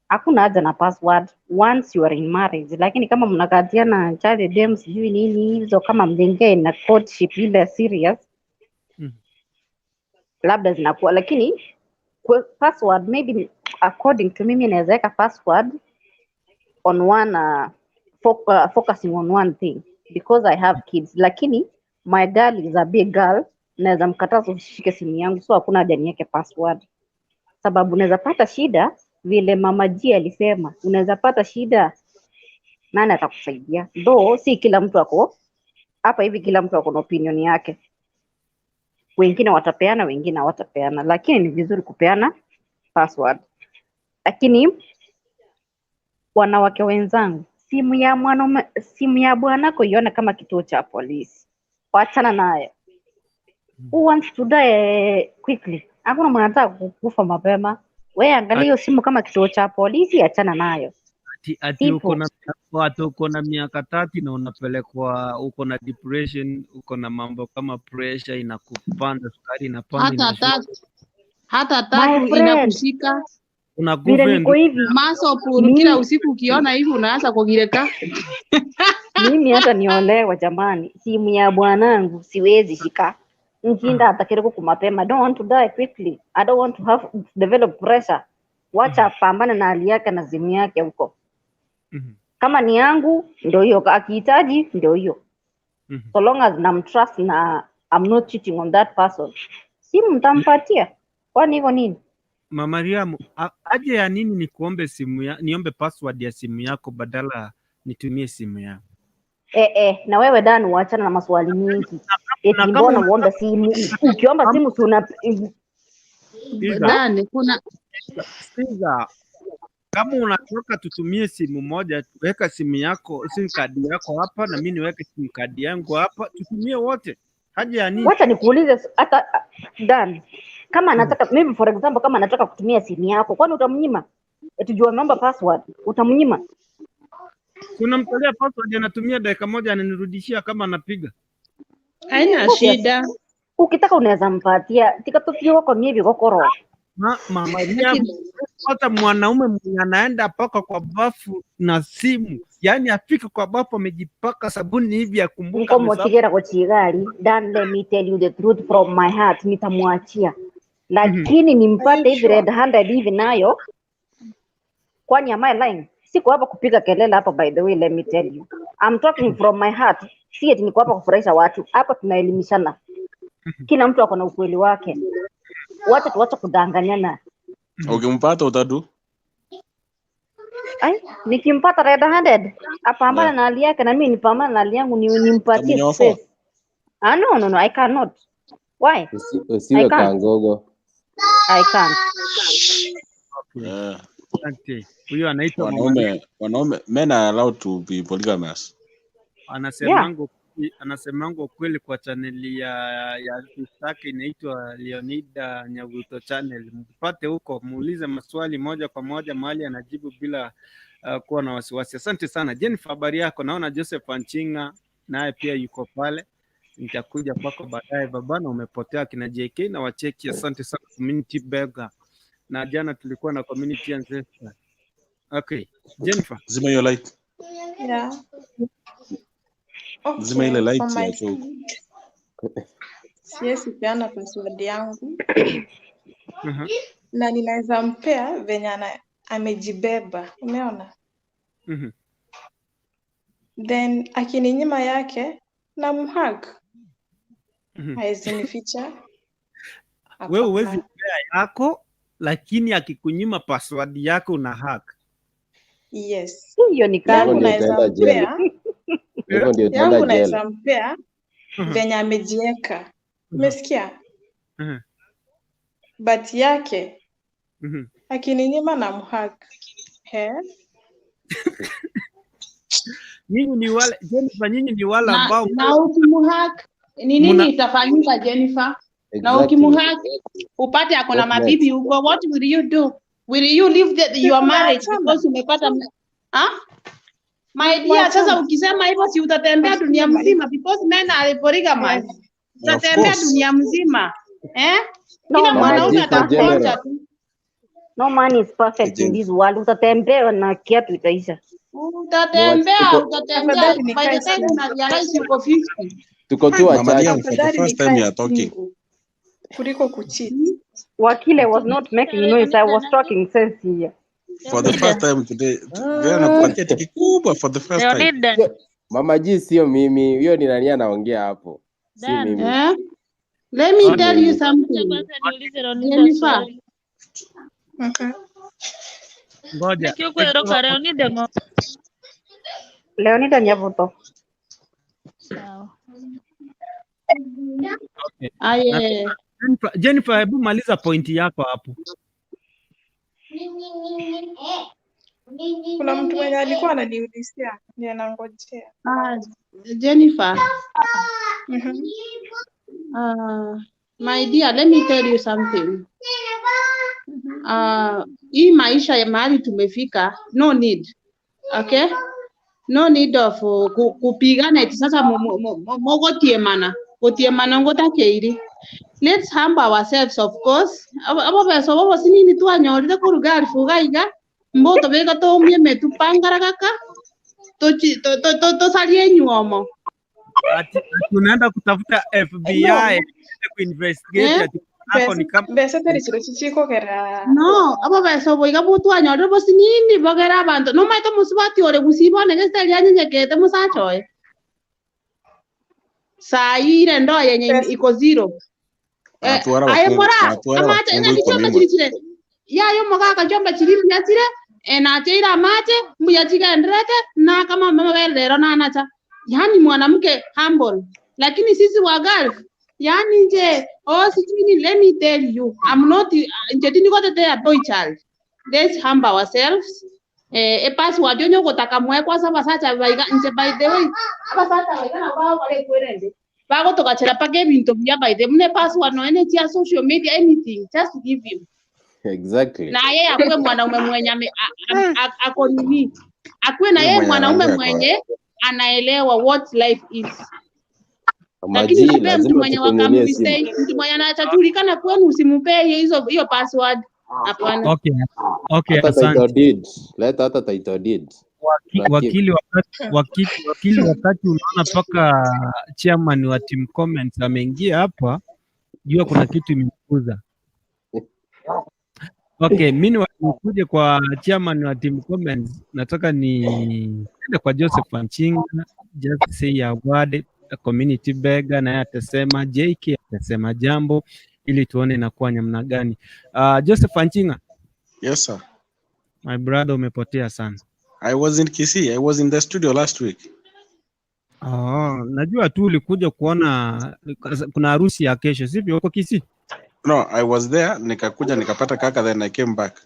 Hakuna haja na password once you are in marriage. Lakini kama mnakatiana chale dem sijui nini hizo, kama mjengee na courtship ile serious, labda zinakuwa, lakini password maybe according to mimi naweza weka password on one focusing on one thing because I have kids, lakini my girl is a big girl, naweza mkataza usishike simu yangu, so hakuna haja niweke password, sababu unaweza pata shida vile mama G alisema, unaweza pata shida, nani atakusaidia? Though si kila mtu ako hapa hivi, kila mtu ako na opinion yake, wengine watapeana, wengine hawatapeana, lakini ni vizuri kupeana password. Lakini wanawake wenzangu, simu ya mwanaume, simu ya bwanako ione kama kituo cha polisi, wachana nayo. Who wants to die quickly? Hakuna mwenye anataka kukufa mapema. We angalia hiyo simu kama kituo cha polisi, achana nayo. Ati uko Simple. na ati uko na miaka 30 na unapelekwa, uko na depression, uko na mambo kama pressure inakupanda, sukari inapanda, Hata inashuka, tatu hata My tatu friend, inakushika vile unakufa niko hivi maso puru, kila mimi, usiku ukiona hivi unaanza kugireka. mimi hata niolewa jamani, simu ya bwanangu siwezi shika nkinda atakireko kumapema. I don't want to die quickly. I don't want to have develop pressure. Wacha apambane na hali yake na simu yake huko. Kama ni yangu ndio hiyo, akihitaji ndio hiyo. So long as namtrust na I'm not cheating on that person, simu nitampatia. Kwani hivyo nini? Mama Mariamu, aje ya nini nikuombe simu ya, niombe password ya simu yako badala nitumie simu yako? Eh, na wewe Dan, uachana na maswali mingi. Na Eti kama mbona una uombe simu? Ukiomba kama simu si una sikiza, Dan, kuna sikiza, kama unataka tutumie simu moja, weka simu yako, simu kadi yako hapa na mimi niweke simu kadi yangu hapa, tutumie wote. Haja ya nini? Wacha nikuulize hata Dan, kama anataka maybe for example, kama anataka kutumia simu yako, kwani utamnyima? Eti juu ameomba password, utamnyima? Unamtolea password, anatumia dakika moja, ananirudishia kama anapiga. Haina Obvious. shida. Ukitaka unaweza mpatia tikatuthioko mie vigokoro. Mama Mariamu, hata mwanaume mwenye anaenda paka kwa bafu na simu, yaani afika kwa bafu amejipaka sabuni hivi akumbuka amesahau. Nkomotigera gochigari. Dan, let me tell you the truth from my heart, nitamwachia, lakini Are you nimpate hivi sure? red handed hivi nayo, kwani am I lying? Siko hapa kupiga kelele hapa, by the way, let me tell you, I'm talking from my heart. Si eti niko hapa kufurahisha watu hapa, tunaelimishana. Kila mtu ako na ukweli wake, wacha tuache kudanganyana. Ukimpata utadu. Ai, nikimpata red handed apambana Yeah. na hali yake na mimi nipambana na hali yangu, nimpatie Utamunyofoa. space. Ah, no, no, no, I cannot. Why? I Usiwe can't. kangogo. I can't. Okay. Yeah. Asante. Huyo anaitwa Mama Mariamu. Wanaume men are allowed to be polygamous. Anasemango ukweli kwa chaneli ya yake inaitwa Leonida Nyabuto channel. Mpate huko, muulize maswali moja kwa moja mahali anajibu bila kuwa na wasiwasi. Asante sana Jennifer, habari yako? Naona Joseph Anchinga naye pia yuko pale, nitakuja kwako baadaye. Babana, umepotea kina JK na wacheki. Asante sana community Beggar, na jana tulikuwa na community ancestor. Okay, Jennifer. Zima hiyo light. Yeah. Zima ile Okay, light for my ya huko. side, siwezi peana password yangu na ninaweza mpea venye amejibeba, umeona? Then akininyima yake namhug, haezi nificha. Wewe huwezi Hapana. pea yako, lakini akikunyima password yako una hack. Yes. Hiyo ni Hivyo Yangu kali. ndio naweza utaenda jela. mpea, Hivyo ndio utaenda yangu jela. naweza mpea venye amejieka. Umesikia? But yake akininyima na mhag. He? Nyinyi ni wale Jennifer, nyinyi ni wale Na, ambao na ukimuhack ni muna nini itafanyika Jennifer? Na Exactly. ukimuhack upate ako na What next? mabibi huko, what will you do? Will you leave your marriage Tunaachana. because umepata ah? My dear, sasa Kuachana. ukisema hivyo si utatembea dunia mzima because men are polygamous. Eh. Of Utatembea course. dunia mzima. Eh? No Kila man mwanaume is Mama G for atakuonja general. tu. No man is perfect in Agent. this world. Utatembea na kiatu itaisha. Utatembea, Tuko, utatembea Afadhali by the nikae time single. una realize uko 50. tuko tu Mama wachache. Liam, for the Afadhali first time nikae you are talking. single kuliko kucheat. Wakile was not making noise. I was talking sense here. For the first time today, leo nakupatia tiki kubwa for the first time. Leonida, Sio- Mama G sio mimi, huyo ni nani anaongea hapo? Si Dan, mimi. Eh? Let me Si tell you mimi. acha something. kwanza niulize Leonida Jennifer, swali. Ngoja Nikiukwĩrũka Leonida ng'o. Leonida Nyabuto. Sawa. okay. Na aye. Jennifer, hebu maliza pointi yako hapo. Kuna mtu mwenye alikuwa ananiulizia, ndiye anangojea. Ah, Jennifer. My dear, let me tell you something. Hii maisha ya mahali tumefika, no need. Okay? No need of kupigana eti sasa mogotiemana. Gotiemana ngotakeiri. Let's humble ourselves of course. Abo beso bobo sinini twanyorire kuruga elfu gaiga. Mboto bega tumie metupangaragaka. Tosarie nyuomo. Ati unaenda kutafuta FBI No. ende kuinvestigate Eh? ati hapo ni kama Mbeca tari chiro chichikogera. No, abo beso boiga butwanyorire bosinini bogera abanto. Nomaete omusubati ore gusibone gese eria anyenyekete musacha oye. Saa hii ile ndoa yenye iko zero. Atwara Aye wakungu, mora atwara amache wakungu ng'aki ikumi chionka imwe. chiri chire. Yayo mogaka chomba chiri muyachire enacheire amache mbuyachigenderete na kama mama lero nanacha. Yani mwanamke humble. Lakini sisi wa girls yani nje oh sijui let me tell you I'm not nje tinikotetea boy child. Let's humble ourselves. E password yonyo kotaka mwe kwanza basacha baiga nje by the way abasacha baiga na bao bale kwerende bagotokachera pake ebinto bia by the mune password no any ya social media anything just give him. Exactly. Na yeye akuwe mwanaume mwenye ako nini, akuwe na yeye mwanaume mwenye anaelewa what life is. Lakini usipe mtu mwenye wakamstay, mtu mwenye anachajulikana kwenu usimpe hizo hiyo password. Hapana. Okay, asante. Leta hata title deed. Wakili wakati unaona paka chairman wa team comments ameingia hapa, jua kuna kitu imekuza. Okay, mimi nikuje kwa chairman wa team comments, nataka ni kwa Joseph Anchinga, just say a word, community beggar, naye atasema, JK atasema jambo ili tuone inakuwa namna gani. Joseph Anchinga. Yes sir. My brother, umepotea sana. I was in Kisii. I was in the studio last week. Oh, najua tu ulikuja kuona kuna harusi ya kesho, sivyo? Uko Kisii? No, I was there, nikakuja nikapata kaka, then I came back.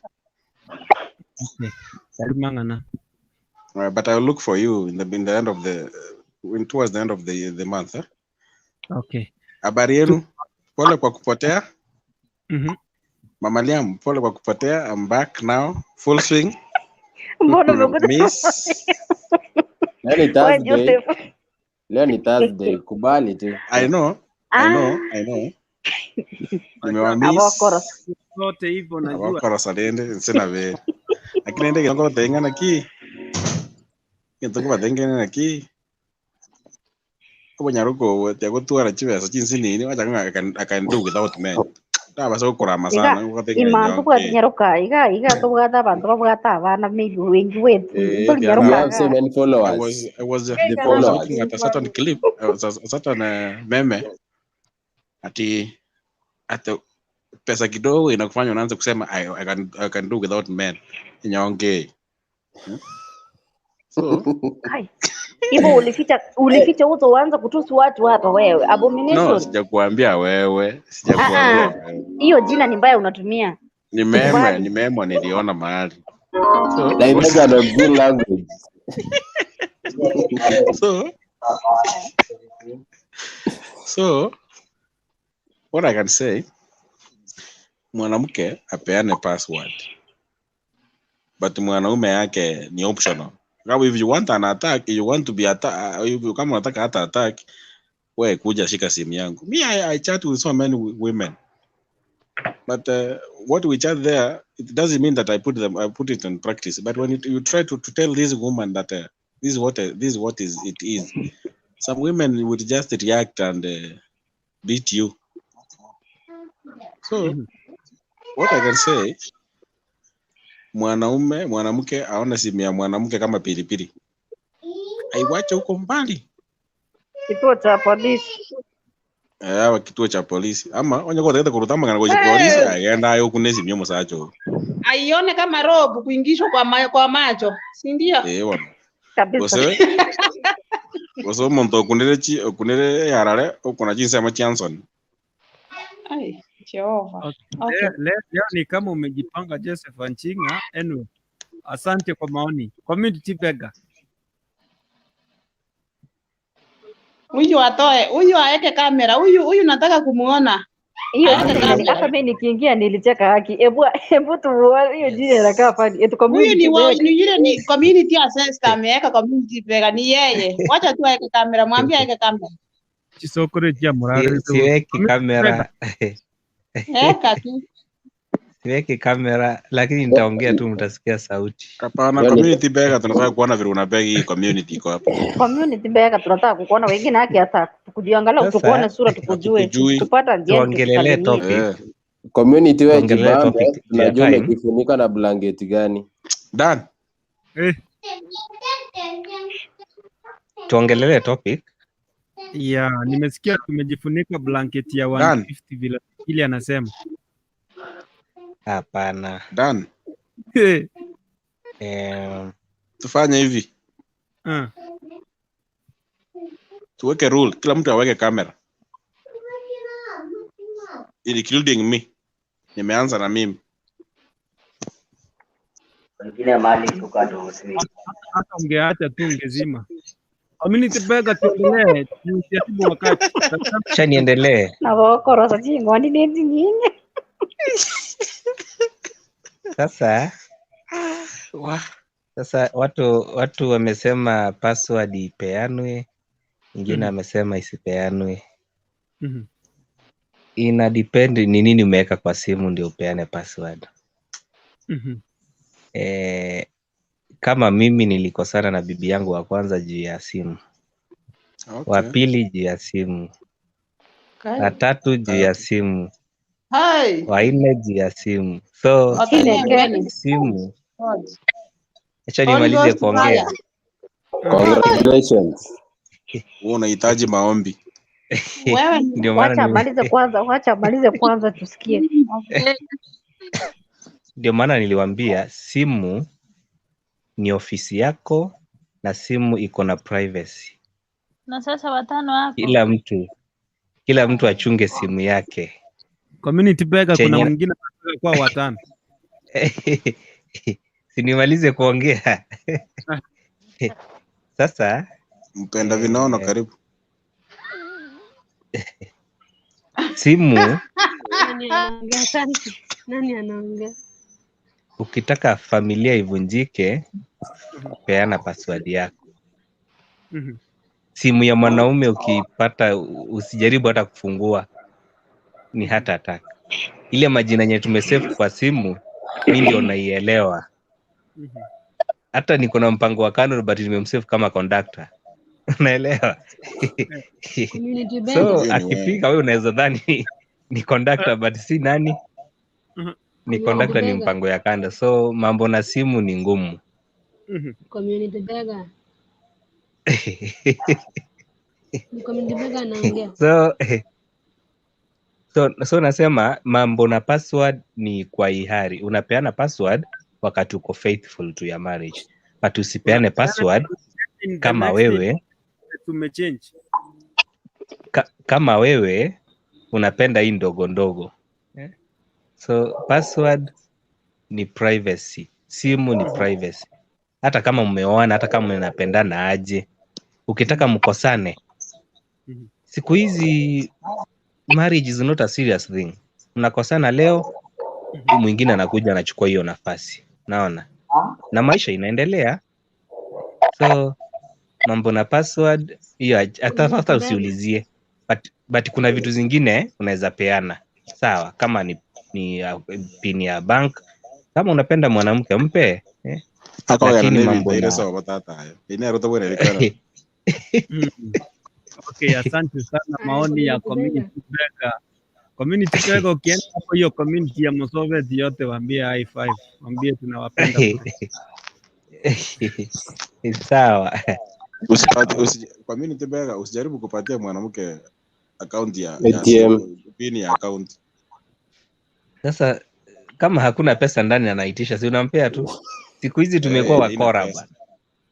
Okay. Kalimangana. But I'll look for you in the end of the towards the end of the month. Eh? Okay. Habari yenu? Pole kwa kupotea. Mama Liam, pole kwa kupotea. I'm back now. Full swing. Mbona umekuja? Miss. Leo ni Thursday. Leo ni Thursday. Kubali tu. I know. Nimewamiss. Zote hivyo najua. Abokoro salende sina be. Lakini ndege ngoro tengana ki. Ngitongo batengene na ki. Obonyaruko tya gutwara chibesa chinsinini wacha I can do without men. Ndabasa gukurama sana imantu bwatinyaruka iga iga tubwata abantu babwata abana maybe wengi wetu We have so many followers. I was looking at a certain clip, a certain meme ati pesa kidogo inakufanya unaanza kusema I can do without men. Inyonge. So hivyo ulificha uso uanza kutusi watu hapa wewe. Abomination. No, sijakuambia wewe. Sijakuambia. Hiyo jina ni mbaya unatumia. Ni meme niliona mahali. So good language. So what I can say, mwanamke apeane password. But mwanaume yake ni optional. Kama if you want an attack, you want to be attack, kama unataka hata attack, wewe kuja shika simu yangu. Me, I chat with so many women. But what we chat there, it doesn't mean that I put it in practice. But when you try to tell this woman that this is what it is, some women would just react and beat you. So what I can say, mwanaume mwanamke aone simu ya mwanamke kama pilipili, aiwache huko mbali, kituo cha polisi. Kituo cha polisi ama onye kwa kurutama kana kwa polisi agenda ayo kune simu musacho aione kama robu kuingishwa kwa macho, si ndio? Bwana kabisa. Gose omuntu okunire okunire yarare okona jinsi ya Johnson. Ai Jehova. Okay. Leo ni kama umejipanga Joseph Anchinga. Anyway, asante kwa maoni. Community beggar. Huyu atoe, huyu aeke kamera, huyu nataka kumuona. Hiyo hata mimi nikiingia nilicheka haki. Hebu tuone hiyo jina inakaa funny. Eti community. Huyu ni yule ni community assessor ameweka community beggar ni yeye. Wacha tu aeke kamera, mwambie aeke kamera. Chisokore cha morale. Siweki kamera. Eka tu. Siweki kamera lakini nitaongea tu mtasikia sauti. Hapana, community beggar tunataka kuona vile una beg hii community iko hapo. Community beggar tunataka kukuona wengine haki hata kujiangalia tukuone sura tukujue. Tupata njia. Tuongelee topic. Community wewe jibambe, tunajua umejifunika na blanketi gani. Done. Tuongelee topic. Yeah, nimesikia tumejifunika blanketi ya 150 vile ile anasema. Hapana. Dan, Eh, tufanye hivi, tuweke rule, kila mtu aweke kamera including me. Nimeanza na mimi. Wengine mali tukaruhusiwi. Hata ungeacha tu ungezima. Community Beggar, tuendelee, tusiharibu wakati. Acha niendelee. Navokorosa ching'ondi nedzinyinyi. Sasa Wah. sasa watu wamesema password ipeanwe, ingine amesema isipeanwe. Ina depend ni nini umeweka kwa simu ndio upeane password. Kama mimi nilikosana na bibi yangu wa kwanza juu ya simu, wa pili juu ya simu, wa tatu juu ya simu, Hai. wa nne juu ya simu. So Wapenzi. simu, God. acha Holy nimalize Ghost kuongea. fire. Congratulations. Wewe unahitaji maombi. Wewe Ndio maana Wacha amalize kwanza, wacha amalize kwanza tusikie. ndio maana niliwaambia simu ni ofisi yako na simu iko na privacy. Na sasa watano wako Kila mtu achunge simu yake. Community Beggar, kuna Chenye mwingine anataka kuwa watano. sinimalize kuongea sasa. Mpenda vinono, Eh, karibu. simu Nani anaongea sasa? Nani anaongea? ukitaka familia ivunjike, peana password yako. Simu ya mwanaume ukiipata, usijaribu hata kufungua, ni hata attack. Ile majina yenye tumesave kwa simu, mi ndio naielewa. Hata niko na mpango wa kando, but nimemsave kama conductor. Unaelewa? Community So Beggar. Hiyo ni wewe. akifika, wewe unaweza dhani ni conductor, but si nani ni Community conductor, ni Beggar. mpango ya kando. So mambo na simu ni ngumu. Community Beggar. Ni Community Beggar anaongea. So nasema mambo na password ni kwa hiari. Unapeana password wakati uko faithful to your marriage, but usipeane Unapeana password in the kama next wewe tumechange. kama wewe unapenda hii ndogo ndogo, eh? So password ni privacy, simu ni privacy. Hata kama mmeoana, hata kama mnapendana aje, ukitaka mkosane, siku hizi marriage is not a serious thing. Mnakosana leo, mwingine anakuja anachukua hiyo nafasi, naona na maisha inaendelea. So mambo na password hiyo hata Community hata Beggar. usiulizie, but kuna vitu zingine unaweza peana, sawa. Kama ni pin ya bank, kama unapenda mwanamke mpe, eh? Akogana Lakini n'ebintu mambo ire na sobo tata ayo. Inero tobwererikana. Okay, asante sana Haya, maoni ya Community Beggar. Community Beggar. Community Beggar, ukienda hapo hiyo community ya Mosovet yote waambie high five, waambie tunawapenda bure. Sawa. Usipate community Beggar, usijaribu kupatia mwanamke account ya ATM. simu, pin ya account. Sasa kama hakuna pesa ndani anaitisha, si unampea tu. Siku hizi tumekuwa Eh, haina wakora pesa. bwana.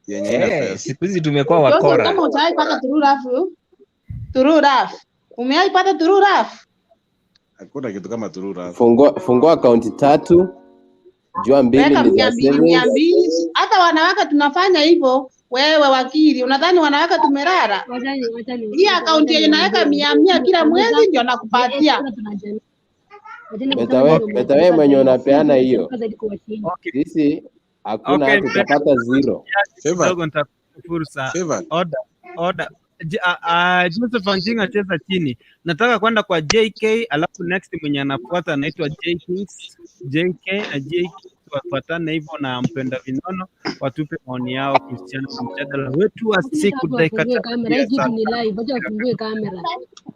Yenye haina Eh, pesa. siku hizi tumekuwa Johnson, wakora. kama utawahi pata true love, true love. Umewahi pata true love? Hakuna kitu kama true love. Fungua akaunti tatu, jua mbili Weka ni mia za mbili mia savings. mbili. Hata wanawake tunafanya hivyo. Wewe wakili, unadhani wanawake tumelala? Wacha ni wacha ni Hii wacha akaunti yenye naweka niwaambie. mia mia kila mwezi Mnakumbuka ndio nakupatia. sasa tunajamii. Wacheni Beta kusema we, ndio beta we mnakumbuka mwenye zaidi. Sisi unapeana hiyo, tunakumbuka zaidi kuwashinda. Okay. sisi hakuna Okay, hata utapata zero. Favor, kidogo nitakupa fursa. favor. Order, order. Joseph Anjinga cheza chini. Nataka kwenda kwa JK, alafu next mwenye anafuata anaitwa J Kings. JK na JK wafuatane hivyo na mpenda vinono watupe maoni yao kuhusiana na mjadala wetu wa Wacha siku watu dakika wafungue 3 kamera, ya hii kitu saa ni live. Wacha wafungue kamera,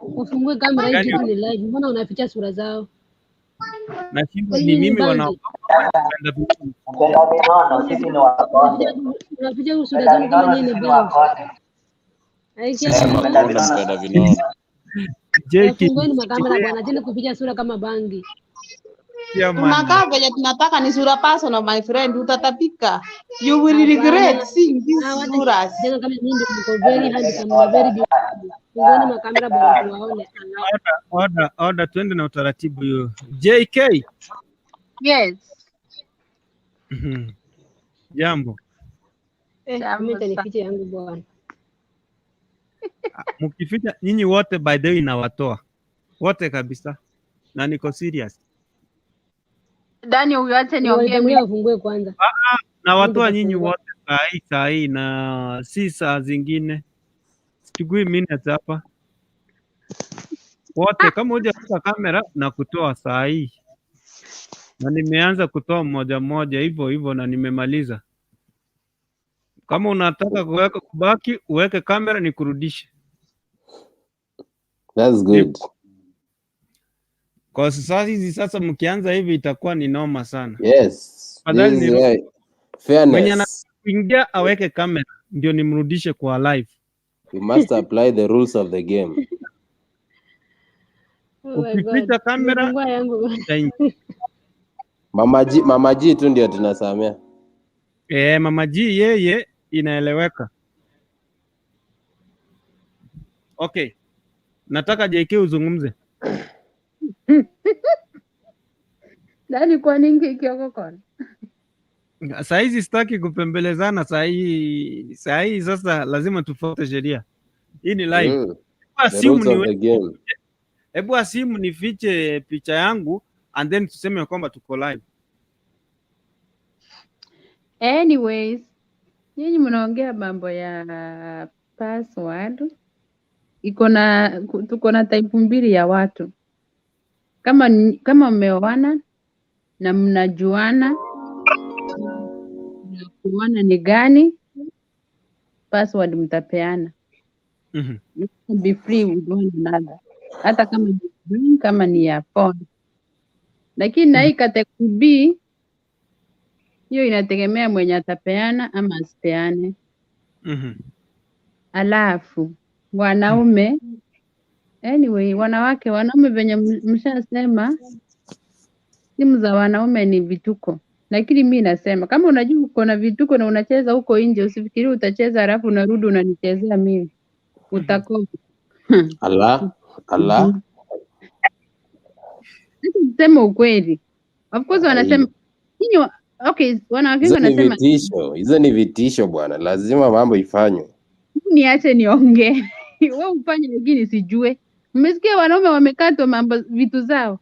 wafungue kamera, hii gani kitu ni live. Mbona unaficha sura zao? nashindwa ni Hii ni mimi bangi. wanaogopa mpenda vinono. Mpenda vinono, sisi ni wakonde. Unaficha sura Mpenda zao kama vinono, nyinyi ni sisi ni bangi. wakonde. Haikia Sisi ni Mpenda wakonde, vinono, mpenda vinono. J Fungueni Kings, makamera bwana, acheni kuficha sura kama bangi. Chairman. Tunakaa venye tunataka, ni sura personal my friend, utatapika. You will regret Hapana. seeing these Ah, wacha suras. jenga kama nyinyi ndio mko very handsome na very beautiful. Fungueni makamera bwana tuwaone. Ala. Order, order, order, tuende na utaratibu hiyo. JK. Yes. Jambo. Mimi Jambo sana. nitanificha yangu bwana. Mkificha nyinyi wote by the way nawatoa. Wote kabisa. Na niko serious. Dani, uache niongee Walitangulia mimi. wafungue kwanza. Nawatoa nyinyi Ndio wote saa hii saa hii na si saa zingine. Sichukui minutes hapa. Wote kama hujaweka kamera na kutoa saa hii. Na nimeanza kutoa mmoja mmoja hivyo hivyo na nimemaliza. Kama unataka kuweka kubaki uweke kamera nikurudishe. That's good. Kwa sasa hizi sasa mkianza hivi itakuwa ni noma sana. Yes. Afadhali This is ni where mwenye anataka fairness. kuingia aweke kamera ndio nimrudishe kwa live. We must apply the rules of the game. Oh my God. Ukificha kamera Nimefungua yangu. utaingia. Mama G tu ndio tunasamea. Mama G yeye inaeleweka. Okay. Nataka JK uzungumze. Dani, kwa nini kioko kona? Saa hizi sitaki kupembelezana saa hii, saa hii sasa lazima tufuate sheria. Hii ni live. Hebu The assume rules of niwe- the game. Hebu assume nifiche picha yangu and then tuseme kwamba tuko live. Anyways, nyinyi mnaongea mambo ya password. Iko na tuko na type mbili ya watu. Kama mmeoana na mnajuana, mnakuana ni gani password mtapeana. You can be free with one another, hata kama ni bank, kama ni ya phone. Lakini na hii category B hiyo inategemea mwenye atapeana ama asipeane. Alafu wanaume, anyway, wanawake, wanaume venye mshasema simu za wanaume ni vituko, lakini mi nasema kama unajua uko na vituko na unacheza huko nje, usifikirie utacheza halafu unarudi unanichezea mimi, utakoma. Allah, Allah. Sasa tuseme ukweli, of course wanasema nyinyi okay, wanawake wengi Hizo ni wanasema vitisho, hizo ni vitisho bwana, lazima mambo ifanywe. niache niongee, wewe ufanye lakini sijue. Mmesikia wanaume wamekatwa mambo vitu zao.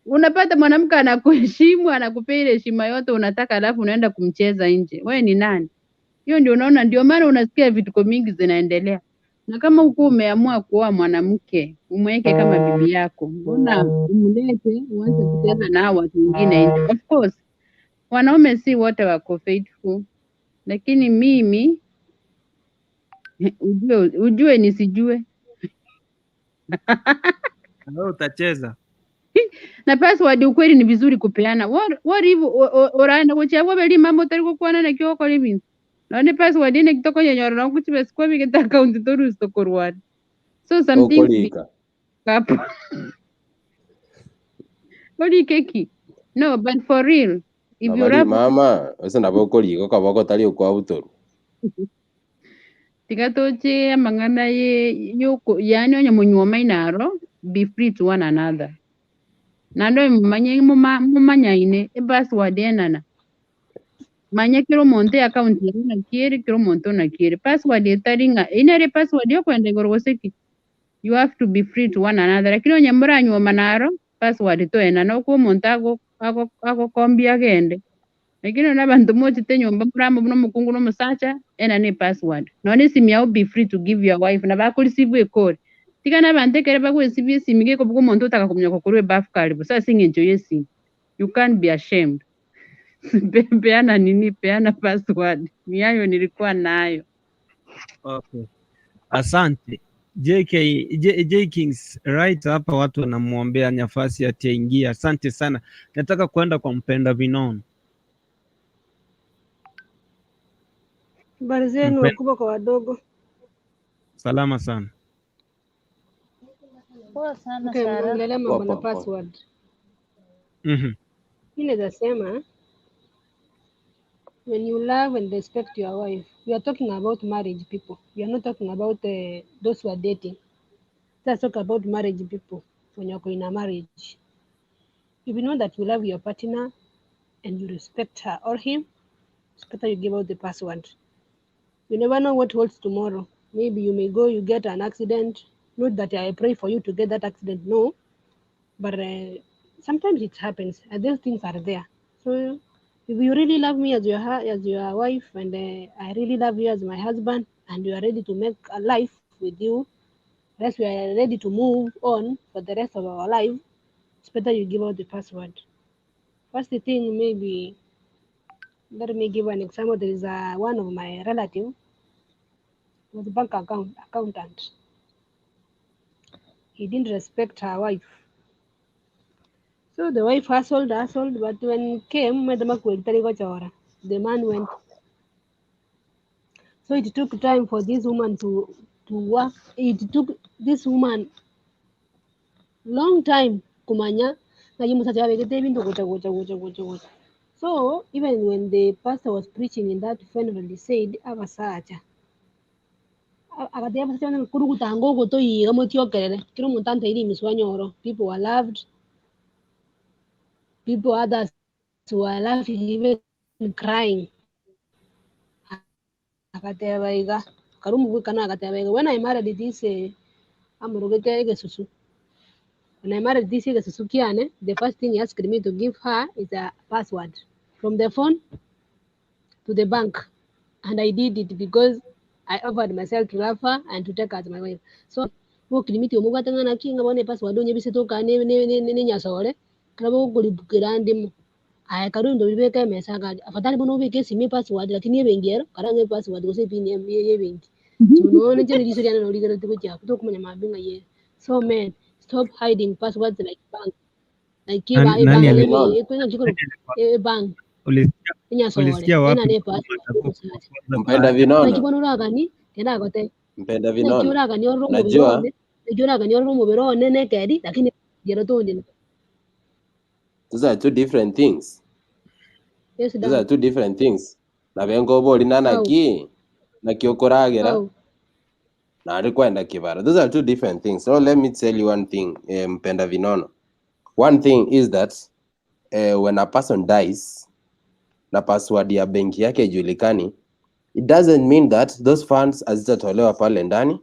Unapata mwanamke anakuheshimu, anakupea ile heshima yote unataka, alafu unaenda kumcheza nje. Wewe ni nani? Hiyo ndio unaona, ndio maana unasikia vituko mingi zinaendelea. Na kama huko umeamua kuoa mwanamke, umweke kama bibi yako, mbona umlete uanze kucheza na hao watu wengine nje? Of course wanaume si wote wako faithful, lakini mimi ujue nisijue Na wewe utacheza. Na password ukweli ni vizuri kupeana. What if oraenda gochia bobeli mambo tari gokwana na kio okore ebinto nonye password ene kitokonyenyora nogochibe sikwabigete account torusi tokorwana, so some things Okolika. up orike no, but for real if you Nabali love mama, ose nabo okolika okaboko tari okwa butoru. Tiga toche amang'ana ye yoko yani onye munyuoma inaro be free to one another nando mumanye mumanyaine epassword enana manya kiro omonto account yawe nakiere kiro omonto nakiere password etari ng'a inere password yokwenda igoro gose ki you have to be free to one another, lakini onye muranyuoma naro password toenana okwo omonto agokombia agende, lakini ona abanto mochete nyomba muramo buna omokungu na omosacha ena ne password nonye esimu yao be free to give your wife na bakorisibu ekore tiga na abanto ekere bagwesibia esimu gekobuga omonto otaka komanya kokorwa ebafu karibu sasa ase eng'encho ya esimu you can't be ashamed. Peana nini, peana password ni hayo nilikuwa nayo. Okay. Asante. JK, J Kings right hapa watu wanamwombea nafasi ati aingie. Asante sana. Nataka kwenda kwa mpenda vinono. Habari zenu wakubwa kwa wadogo. Salama sana. Poa sana Okay, Sara. mnaongelea Poa mambo na poa poa. password. Mi naweza sema when you love and respect your wife, we are talking about marriage people. We are not talking about those who are dating. Let's talk about marriage people when you're in a marriage. If you know that you love your partner and you respect her or him, it's better you give out the password. You never know what holds tomorrow. Maybe you may go, you get an accident. Not that I pray for you to get that accident, no. But sometimes it happens, and those things are there. So if you really love me as your wife, and I really love you as my husband, and you are ready to make a life with you, rest we are ready to move on for the rest of our life, it's better you give out the password. First thing, maybe let me give an example. There is one of my relative was a bank accountant. He didn't respect her wife. So the wife hustled, but when came, the man went. So it took time for this woman to work. It took this woman long time kumanya. So even when the pastor was preaching in that funeral, he said, Abasacha. People were loved. People, others were laughing, even crying. When I married this, when I married this, the first thing he asked me to give her is a password from the phone to the bank. And I did it because I offered myself to love her and to take her as my wife. So, so men, stop hiding passwords like bank. Like bank. Ulisikia wapi? Mpenda vinono. Mpenda vinono. Najua. Those are two different things. Yes, those are two different things. Na bengo boli na naki na kiokoragera na alikwenda kibara. Those are two different things. So let me tell you one thing, Mpenda vinono. One thing is that when a person dies na password ya benki yake ijulikani, it doesn't mean that those funds hazitatolewa pale ndani.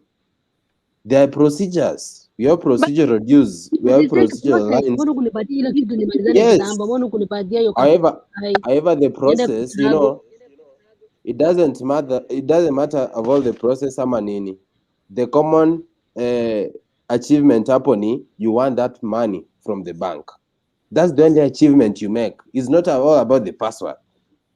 There are procedures. We have procedural dues. We have procedural lines. Yes. However, the process, you know, it doesn't matter. It doesn't matter of all the process ama nini. The common achievement hapo ni you want that money from the bank. That's the only achievement you make. It's not at all about the password.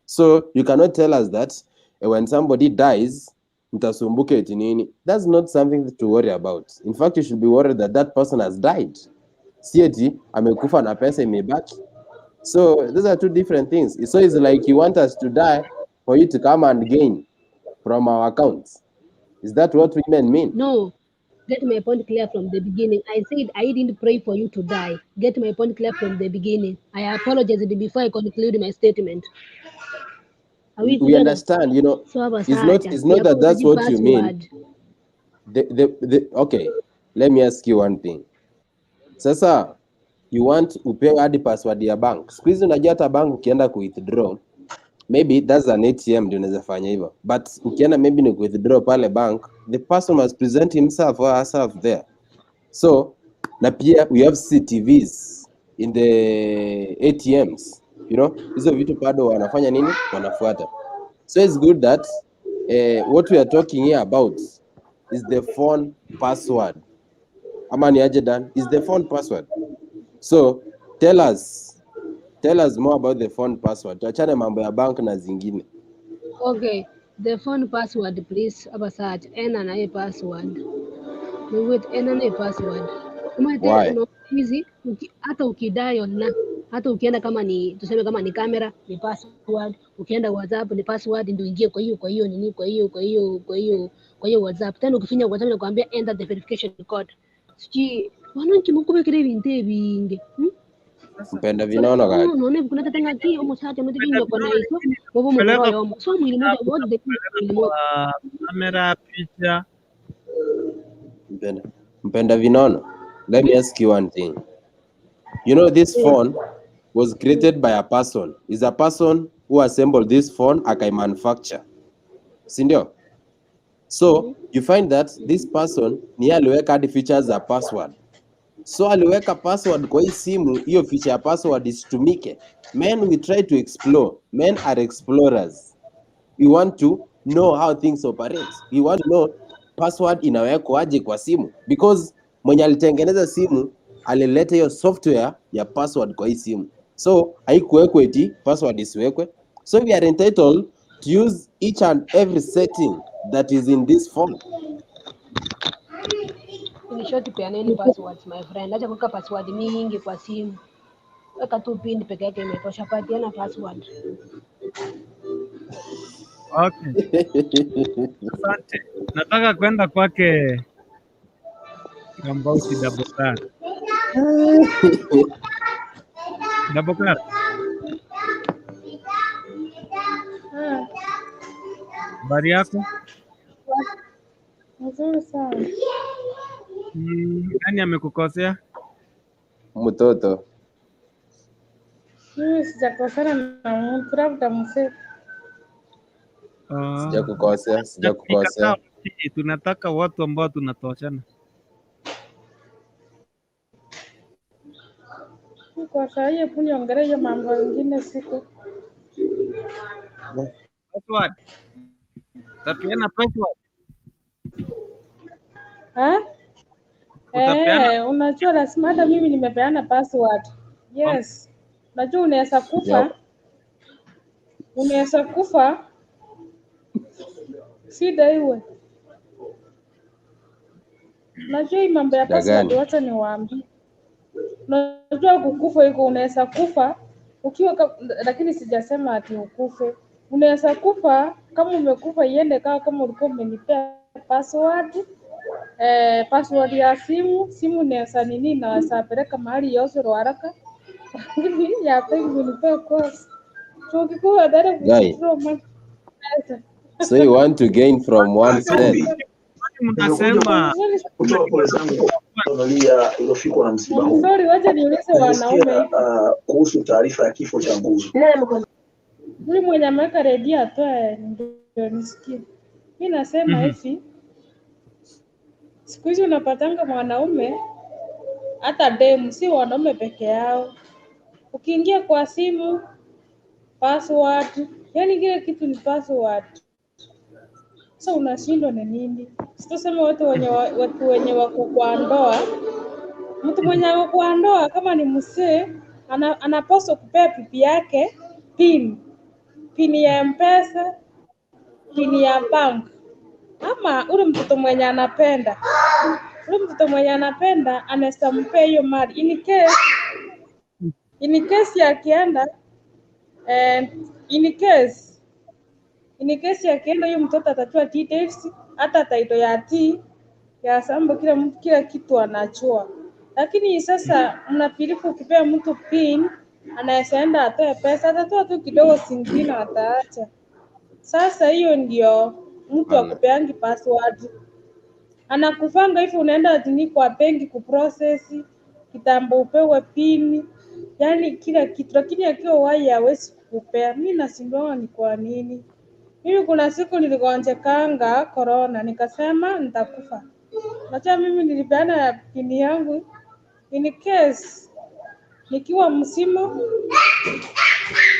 So you cannot tell us that when somebody dies, mtasumbuke eti nini. That's not something to worry about. In fact, you should be worried that that person has died. Si eti amekufa na pesa imebaki. So those are two different things. So it's like you want us to die for you to come and gain from our accounts. Is that what women mean? No. Get my point clear from the beginning. I said I didn't pray for you to die. Get my point clear from the beginning. I apologized before I conclude my statement. Are we We understand, you know. So it's not that that's what you mean. Okay, let me ask you one thing. Sasa, you want upewe hadi password ya bank. Siku hizi unajua hata bank ukienda ku withdraw, maybe that's an ATM ndio unaweza fanya hivyo. But ukienda maybe ni ku withdraw pale bank, the person must present himself or herself there. So, na pia we have CCTVs in the ATMs. You know, hizo vitu bado wanafanya nini? Wanafuata. So it's good that what we are talking here about is the phone password. Ama ni aje Dan? Is the phone password. So tell us more about the phone password. Tuachane mambo ya bank na zingine. Okay, the phone password please. Abasacha ena na password. Wait, ena na password. Why? Hizi hata ukidial na hata ukienda kama ni tuseme kama ni kamera ni password, ukienda WhatsApp ni password ndio ingie kwa hiyo nini kwa hiyo WhatsApp. Tena ukifinya WhatsApp inakwambia enter the verification code. Siji wananchi mukubekere bintu ebinge. Sasa Mpenda vinono gaki. None kuna tata ngaki omusacha mpenda notiginyo kona vinono, iso lakini bobo mukoro peleka yomo so mwili moja wote utakupeleka mwili moja kwa kamera picha. Mpenda. Mpenda vinono. Let me ask you one thing. You know this phone was created by a person. Is a person who assembled this phone akaimanufacture. Si ndio? So you find that this person ni yeye aliweka hadi features za password. So aliweka password kwa hii simu, hiyo feature ya password isitumike. Men, we try to explore. Men are explorers. We want to know how things operate. We want to know password inawekwa aje kwa simu, because mwenye alitengeneza simu alileta hiyo software ya password kwa hii simu, so haikuwekwa eti password isiwekwe. So we are entitled to use each and every setting that is in this phone. In short, peaneni passwords my friend. Acha kuweka password mingi kwa simu. Weka tu pin peke yake imetosha. Patiana password. Okay, asante. Nataka kwenda kwake Kambauti Dabokar. Dabokar, habari yako? Nzuri sana. Nani amekukosea? Mtoto. Mimi sijakosana na mtu, labda mzee. Sijakukosea, Nikataa, sijakukosea. tunataka watu ambao tunatoshana. Kwa saa hii hebu niongelee hiyo mambo ingine siku. Password. Utapeana password. Ha? Utapeana Eh, unajua lazima hata mimi nimepeana password. Yes. Unajua unaweza kufa, unaweza kufa shida iwe. Unajua hii mambo ya Shida password, gani? wacha niwaambie. Unajua kukufa iko, unaweza kufa ukiwa lakini sijasema ati ukufe. Unaweza kufa kama umekufa iende kawa kama ulikuwa umenipea password, password ya simu. Simu naweza nini, naweza peleka mahali yosoro haraka lakini ya benki unipea course chuo kikuu badala Guy, kuchukua pesa. so you want to gain from one's death? Nimekuja mnasema Sorry, kutoa pole zangu kwa familia iliyofikwa na msiba I'm huu. sorry, wacha niulize wanaume Nimesikia hivi. kuhusu taarifa ya kifo cha Nguzu. Huyu mwenye ameweka redio atoe ndio nisikie. Mi nasema hivi, siku hizi unapatanga mwanaume hata demu, si wanaume peke yao. Ukiingia kwa simu password, yani kila kitu ni password. Sasa unashindwa ni nini? Sitasema watu wenye watu wenye wako kwa ndoa, mtu mwenye ako kwa ndoa kama ni msee anapaswa kupea pipi yake pin ya M-Pesa, pin ya bank, ama ule mtoto mwenye anapenda, ule mtoto mwenye anapenda anaweza mpea hiyo mali in case akienda, in case akienda hiyo mtoto atajua details, hata title ya T ya sambo, kila mtu kila kitu anajua. Lakini sasa mnapilifu, ukipea mtu pin anaweza enda atoe pesa, atatoa tu kidogo, zingine ataacha. Sasa hiyo ndio mtu Ana. akupeangi password, anakufanga hivi, unaenda tini kwa benki kuprocess kitambo upewe pin, yani kila kitu, lakini akiwa wai hawezi kukupea. Mi nashindwa ni kwa nini. Mimi kuna siku niligonjekanga corona, nikasema nitakufa. Unajua mimi nilipeana pini yangu in case nikiwa msimu,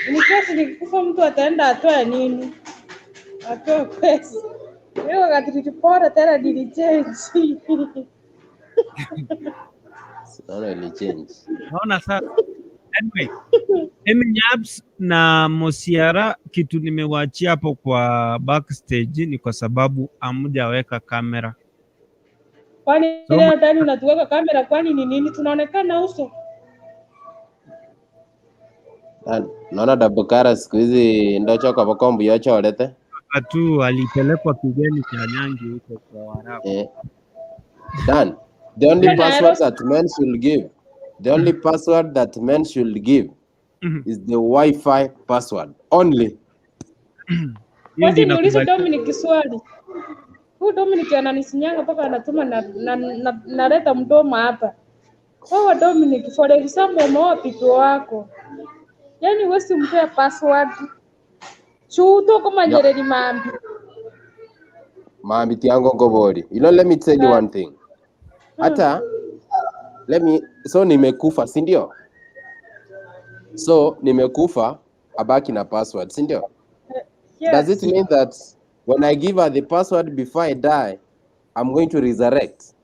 in case nikikufa mtu ataenda atoe nini, atoe pesa. Hiyo wakati nilipona tena nilichange. Naona ilichange. Naona sasa. Anyway, Emi Nyabs na Mosiara, kitu nimewaachia hapo kwa backstage ni kwa sababu hamjaweka kamera. Kwani So, leo ndani unatuweka kamera, kwani ni nini? Tunaonekana uso. Naona Dabukara siku hizi ndochoka bokombu yocholete. tu alipelekwa kigeni cha Nyangi huko kwa Waarabu. Eh. Dan, the only Tena password Eros that men should give, The only password that men should give is the Wi-Fi password only. Hiyo Wacha ndio niulize inakubalika. Dominic swali. Huyu Dominic ananisinyanga mpaka anatuma naleta mdomo hapa. Wewe Dominic, for example, umeoa pipi wako, yaani wewe simpea password chuto kama Yeah. nyereri mambi. Maambiti yangu ngobori. You know, let me tell you one thing. Hata let me so nimekufa, si ndio? So nimekufa abaki na password, si ndio? Does it Yes. mean that when I give her the password before I die, I'm going to resurrect?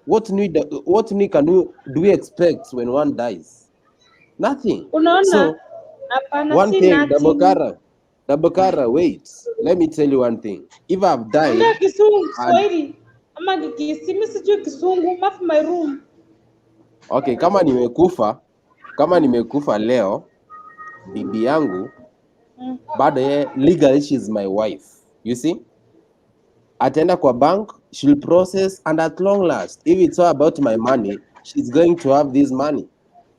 What need can you do we expect when one dies? Nothing. Unaona, So hapana, one si thing, nothing. Dabokara, wait. Let me tell you one thing. If I've Ongea died Kisungu, and Kiswahili ama Kikisi, mimi sijui Kisungu, mafu my room. okay, kama nimekufa leo, bibi yangu bado ye legally she is my wife. You see? Ataenda kwa bank, she'll process, and at long last, if it's all about my money, she's going to have this money.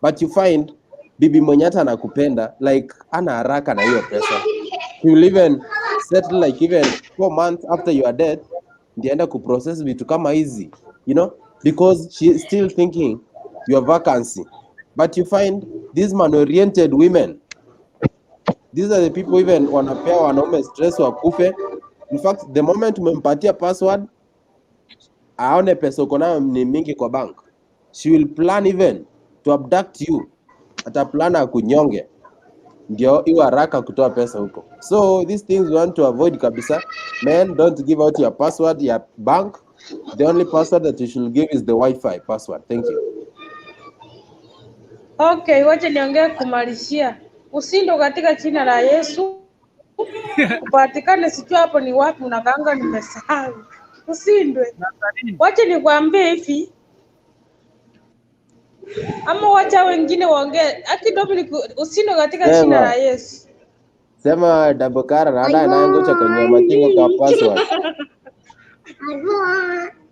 But you find bibi mwenye hata anakupenda like ana haraka na hiyo pesa. She will even settle like even 4 months after you are dead, ndiye aenda kuprocess vitu kama hizi, you know, because she is still thinking your vacancy. But you find these man-oriented women, these are the people even wanapea wanaume stress wakufe. In fact, the moment umempatia password, aone pesa uko nayo ni mingi kwa bank, she will plan even to abduct you. Ataplan akunyonge ndio iwe haraka kutoa pesa huko. So these things we want to avoid kabisa. Men, don't give out your password ya bank. The only password that you should give is the Wi-Fi password. Thank you. Okay, wacha niongee kumalizia. Usindo katika jina la Yesu upatikane, sijui hapo ni wapi unakaanga, nimesahau. Usindwe. Wacha nikwambie hivi, ama wacha wengine waongee. Aki Dominic, usindo katika jina la Sema Yesu. sema Dabokara rada inaangucha kwenye matingo kwa password.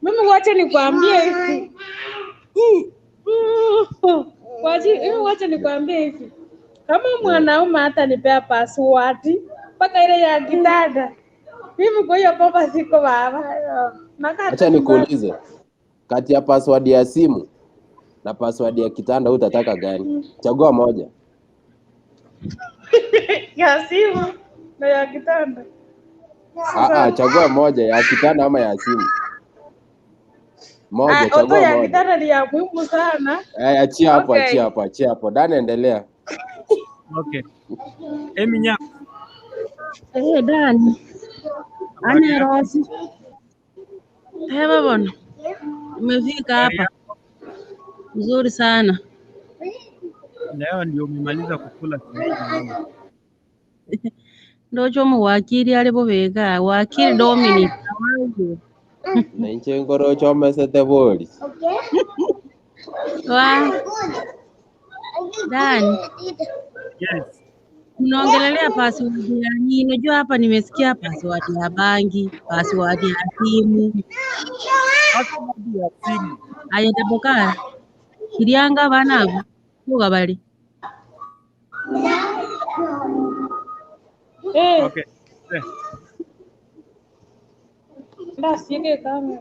Mimi wacha nikwambie hivi. Mimi wacha nikwambie hivi, kama mwanaume hata nipea password mpaka ile ya kitanda, mimi kwa hiyo baba siko baba, nakaa Acha tu nyumbani. nikuulize, kati ya password ya simu na password ya kitanda utataka gani? Chagua moja. Ya simu na ya kitanda. Ah, chagua moja, ya kitanda ama ya simu. Moja, Oto chagua ya moja. kitanda ni ya muhimu sana. Eh, achia hapo, Okay. achia hapo, achia hapo. Dan, endelea. Okay. Eminya, Eh, Dani, habari ane yako? Rosi. Hewa bwana, umefika Habari hapa yako? mzuri sana. Leo ndio umemaliza kukula sahii naona. Ndocho muwakili ali bubega wakili Dominic awaje Nenche ngoro chomesete bori. wa Dani, Yes. mnaongelelea password ya nini? Unajua hapa nimesikia password ya bangi, password ya simu. Password ya simu. Aya tabokara kilianga bana abo kuga bali Eh, Okay. Eh, ndasieke kama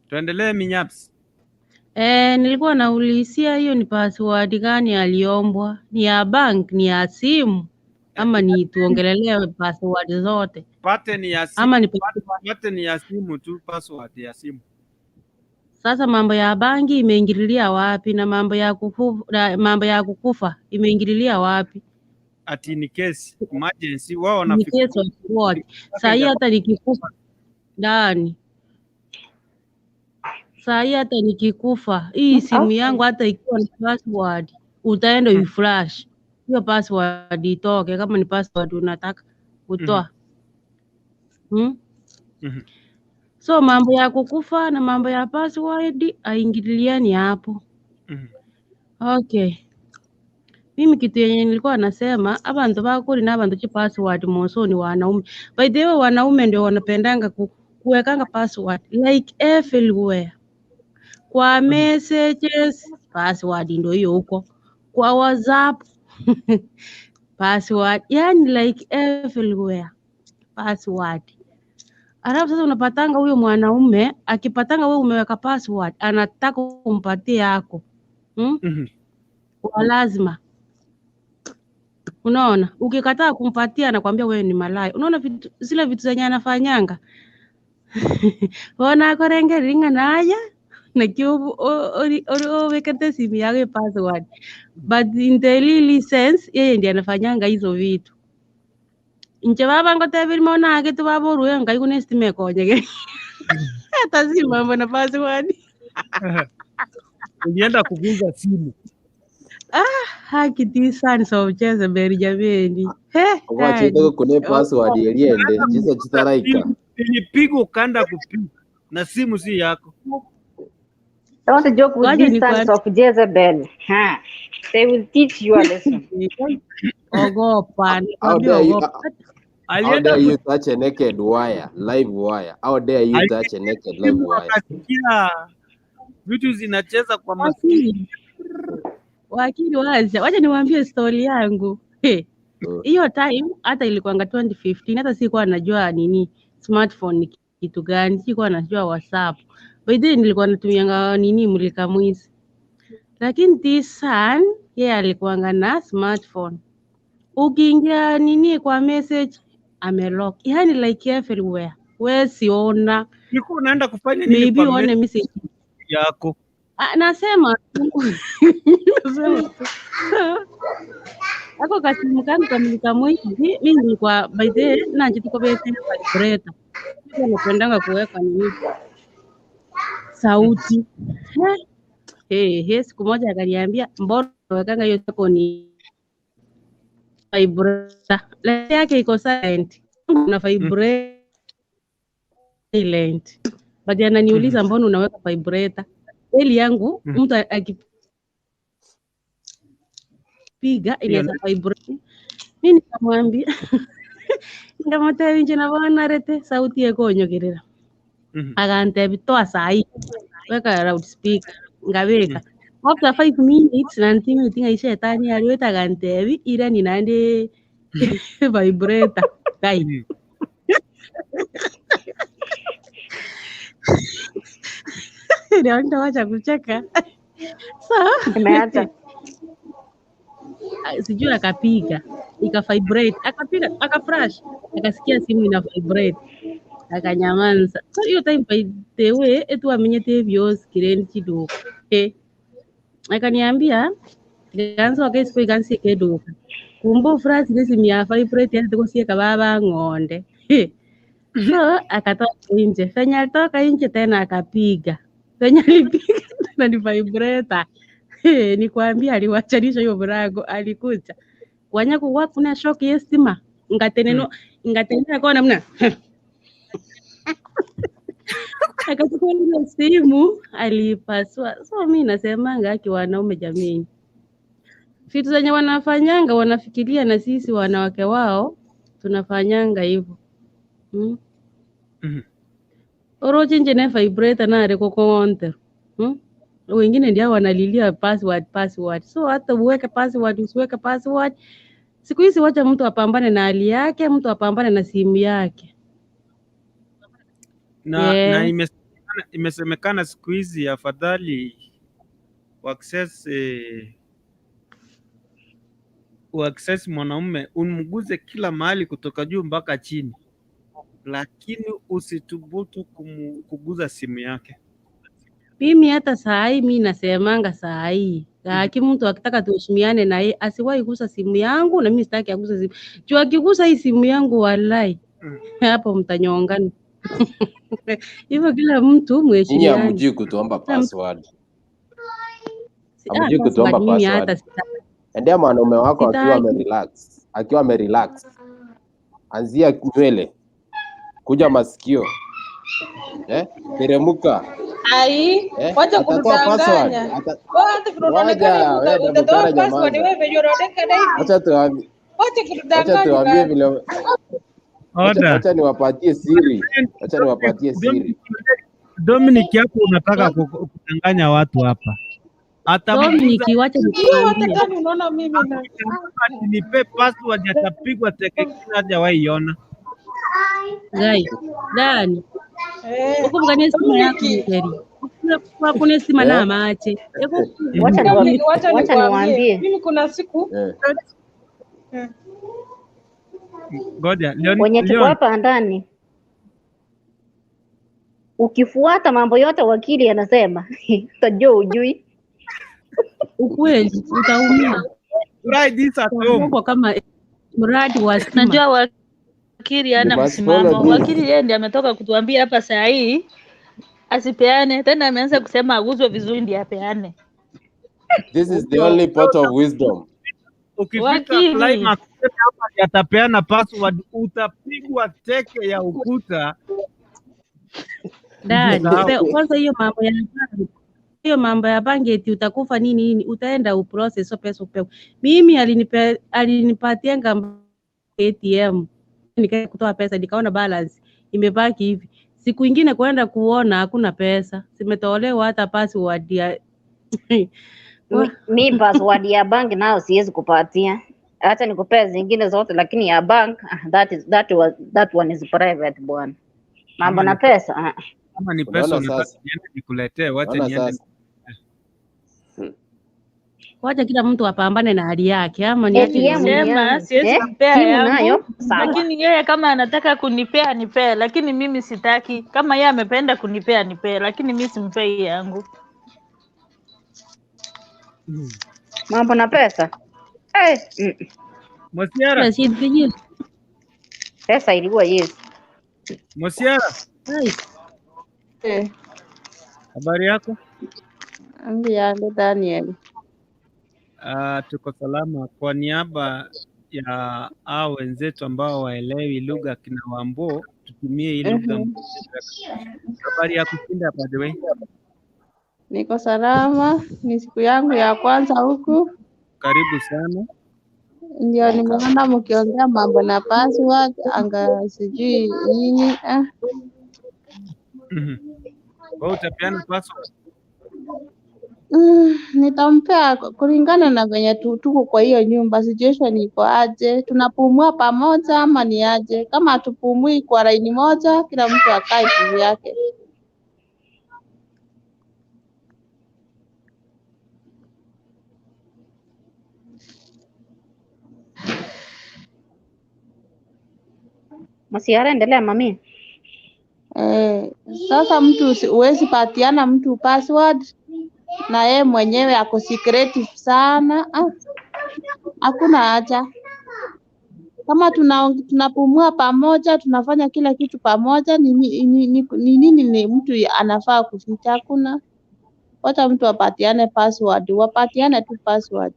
tuendelee Minyaps. Nilikuwa naulizia hiyo ni password gani aliombwa? Ni ya bank, ni ya simu ama ni tuongelelee password zote Pattern ya simu, ama ni pattern ya simu tu, password ya simu. sasa mambo ya bangi imeingililia wapi na mambo ya kufu, na mambo ya kukufa imeingililia wapi? Ati ni case emergency, wao Ni wanafikiria case of what? mpaka Saa hii itakuwa hata nikikufa ndani, saa hii hata nikikufa hii simu yangu hata ikiwa na password utaenda uiflash hiyo password itoke, kama ni password unataka kutoa. So mambo ya kukufa na mambo ya password haingiliani hapo. Okay. Mimi kitu yenye nilikuwa nasema abantu bakuri na abantu chi password monso ni wanaume. By the way, wanaume ndio wanapendanga kuwekanga password like everywhere. Kwa messages password ndio hiyo huko, kwa WhatsApp password, yani like everywhere password. Alafu sasa unapatanga huyo mwanaume akipatanga wewe umeweka password, anataka umpatie yako Kwa lazima. Unaona, ukikataa kumpatia anakwambia wewe ni malaya. Unaona vitu, zile vitu zenye anafanyanga ona akorengeringa naya nakio owekete simu yake password, but in the really sense yeye ndiye anafanyanga hizo vitu. Inche baba ngotebiri mona ake tubaboruwe ngai kune stima ekonyege hata si mambo na password. Ulienda kuvunja simu. Haki ti sons of Jezebel jameni. He, Wachitaka yani. kune password yeliende chisa chitaraika. Ilipigwa ukaenda kupiga na simu si yako. Don't joke with Ngoja these sons nikwambie. of Jezebel. Ha. They will teach you a lesson. Ogopa, How nikwambia dare you ogopa. how Alienda dare you touch a naked wire, live wire. How dare you touch a naked live simu wire? akasikia vitu zinacheza kwa masikio. Wakili, wakili wacha, wacha niwaambie story yangu. He. Hiyo time hata ilikuwanga 2015 hata sikuwa najua nini smartphone ni kitu gani, sikuwa najua WhatsApp. By then nilikuwa natumianga nini mulika mwizi. Lakini this son yeye alikuwanga na smartphone. Ukiingia nini kwa message amelock. Yani like everywhere. Wewe siona. Ulikuwa unaenda kufanya nini Maybe kwa uone message message. yako? Ah, nasema nasema tu. Ako kasimu kangu kamulika mwizi, mi nilikuwa by the way nanjitukobete vibrator. Nilikuwa napendanga kuweka nini sauti. He, he, siku moja akaniambia mbona wekanga hiyo yako ni vibrator. Lakini yake iko silent. Na vibrate silent. But ananiuliza mbona unaweka vibrator? Eli yangu mtu akipiga inaweza vibrate. Mi nikamwambia nikamwambia nje na bwana rete sauti yekonyogerera akantebi toa sahi weka loudspeaker ngabeka after 5 minutes nantimiti ngai shetani ariweta akantebi ira ninande vibrator kai ndio nitawacha kucheka so Nimeacha. sijui akapiga ika vibrate akapiga akaflash akasikia simu ina vibrate akanyamanza. So hiyo time by the way etu amenyete byosikire chiduka akaniambia ganso akaisiko igansi keduka kumbe flash ile simu ya vibrate yani tukosieka baba ng'onde. So akatoka nje, fenya alitoka nje tena akapiga, fenya alipiga tena ni vibrator. Nikwambia aliwachanisha hiyo mlango, alikuja kwanya kuwa kuna shock ya stima ngateneno ngatenena kwa namna akachukua ile simu aliipasua. So mi nasemanga aki wanaume jamii, vitu zenye wanafanyanga wanafikiria na sisi wanawake wao tunafanyanga hivyo. Orochinje ne vibrator na kokontero. Wengine ndio wanalilia password password. So hata uweke password usiweke password, siku hizi wacha mtu apambane na hali yake, mtu apambane na simu yake. Na Yeah. imesemekana siku hizi afadhali uaccess mwanaume umguze kila mahali kutoka juu mpaka chini, lakini usithubutu kuguza simu yake. Mimi hata saa hii mi nasemanga saa hii aki mtu akitaka tuheshimiane na yeye asiwahi gusa simu yangu, na mimi sitaki aguse simu. Juu akigusa hii simu yangu wallahi hapo mtanyongana. Hivyo kila mtu Nyinyi mheshimiane. hamjui kutuomba Kila mtu password. ah, Hamjui kutuomba password mimi hata password. sitaki. Endea mwanaume wako akiwa Sitaki. amerelax, akiwa amerelax, anzia nywele kuja masikio, teremuka, Ai, wacha atatoa password. kutudanganya. Wewe hata vile unaonekana Ngoja wewe utatoa Dabutara, password nyamaza. wewe venye unaonekana hivi. Acha tuambie, Wacha acha kutudanganya tuambie bana. vile, acha Order. acha niwapatie siri, acha niwapatie siri. Dominic hapo unataka kudanganya watu hapa. Atamuuliza Dominic, wacha Hiyo hata nikuambie. kama unaona mimi na ati nipe password, atapigwa teke kila hajawahi iona. Gai, Dani, eh, ukuvugania sima yako Dominic, mteri. Kwakune sima Eh? na mache. Wacha Dominic, wacha wacha nikwambie, niwaambie mimi kuna siku Eh. eh, Ngoja Leon, wenye tuko Leon hapa ndani, ukifuata mambo yote wakili anasema utajua ujui. Ukweli utaumia. try this at home. Utakuwa kama mradi wa stima. Najua wakili You hana must follow msimamo. this. Wakili yeye ndiye ametoka kutuambia hapa saa hii asipeane tena, ameanza kusema aguzwe vizuri ndiye apeane. This is the only pot of wisdom. Ukifika Wakili climax tena hapa ati atapeana password, utapigwa teke ya ukuta. Dani, Usahau. kwanza hiyo mambo ya bangi, hiyo mambo ya bangi eti utakufa nini nini, utaenda uprocess hiyo pesa upewe. Mimi alinipatianga ATM nikaenda kutoa pesa nikaona balance imebaki hivi. Siku ingine kwenda kuona hakuna pesa, zimetolewa hata password ya Mi password ya bank nayo siwezi kupatia, hata nikupea zingine zote, lakini ya bank ah, that is, that was, that one is private bwana. Mambo Kama na ni pesa ah. kama ni pesa Unaona unataka sasa? niende nikuletee, wacha Unaona niende. sasa? Wacha kila mtu apambane na hali yake, ama niache ATM ni niongee. sema yangu siwezi eh, kumpea simu yangu, nayo sawa. lakini yeye kama anataka kunipea nipee, lakini mimi sitaki. Kama yeye amependa kunipea nipee, lakini mi simpei yangu. Mambo na pesa eh, Mosiara, Rashid, pesa ilikuwa yes. Mosiara, Hai, Eh, habari yako? Ndiyo, Daniel. Tuko salama. Kwa niaba ya hao wenzetu ambao waelewi lugha kina Wambo, tutumie hii lugha. Mhm. Habari ya kushinda by the way. Niko salama, ni siku yangu ya kwanza huku, Karibu sana. ndio nimeona mkiongea mambo na password, anga sijui nini eh. Mhm. Wewe utapeana password? Nitampea kulingana na venye tuko kwa hiyo nyumba, situation iko aje, tunapumua pamoja ama ni aje? Kama hatupumui kwa laini moja, kila mtu akae kivyake. Masiara, endelea mami. Eh, sasa mtu huwezi patiana mtu password na yeye mwenyewe ako secretive sana. Ah, hakuna haja. Kama tunapumua pamoja, tunafanya kila kitu pamoja, ni nini ni, ni, ni, nini ni mtu anafaa kuficha? Hakuna. Wacha mtu apatiane password, wapatiane tu password,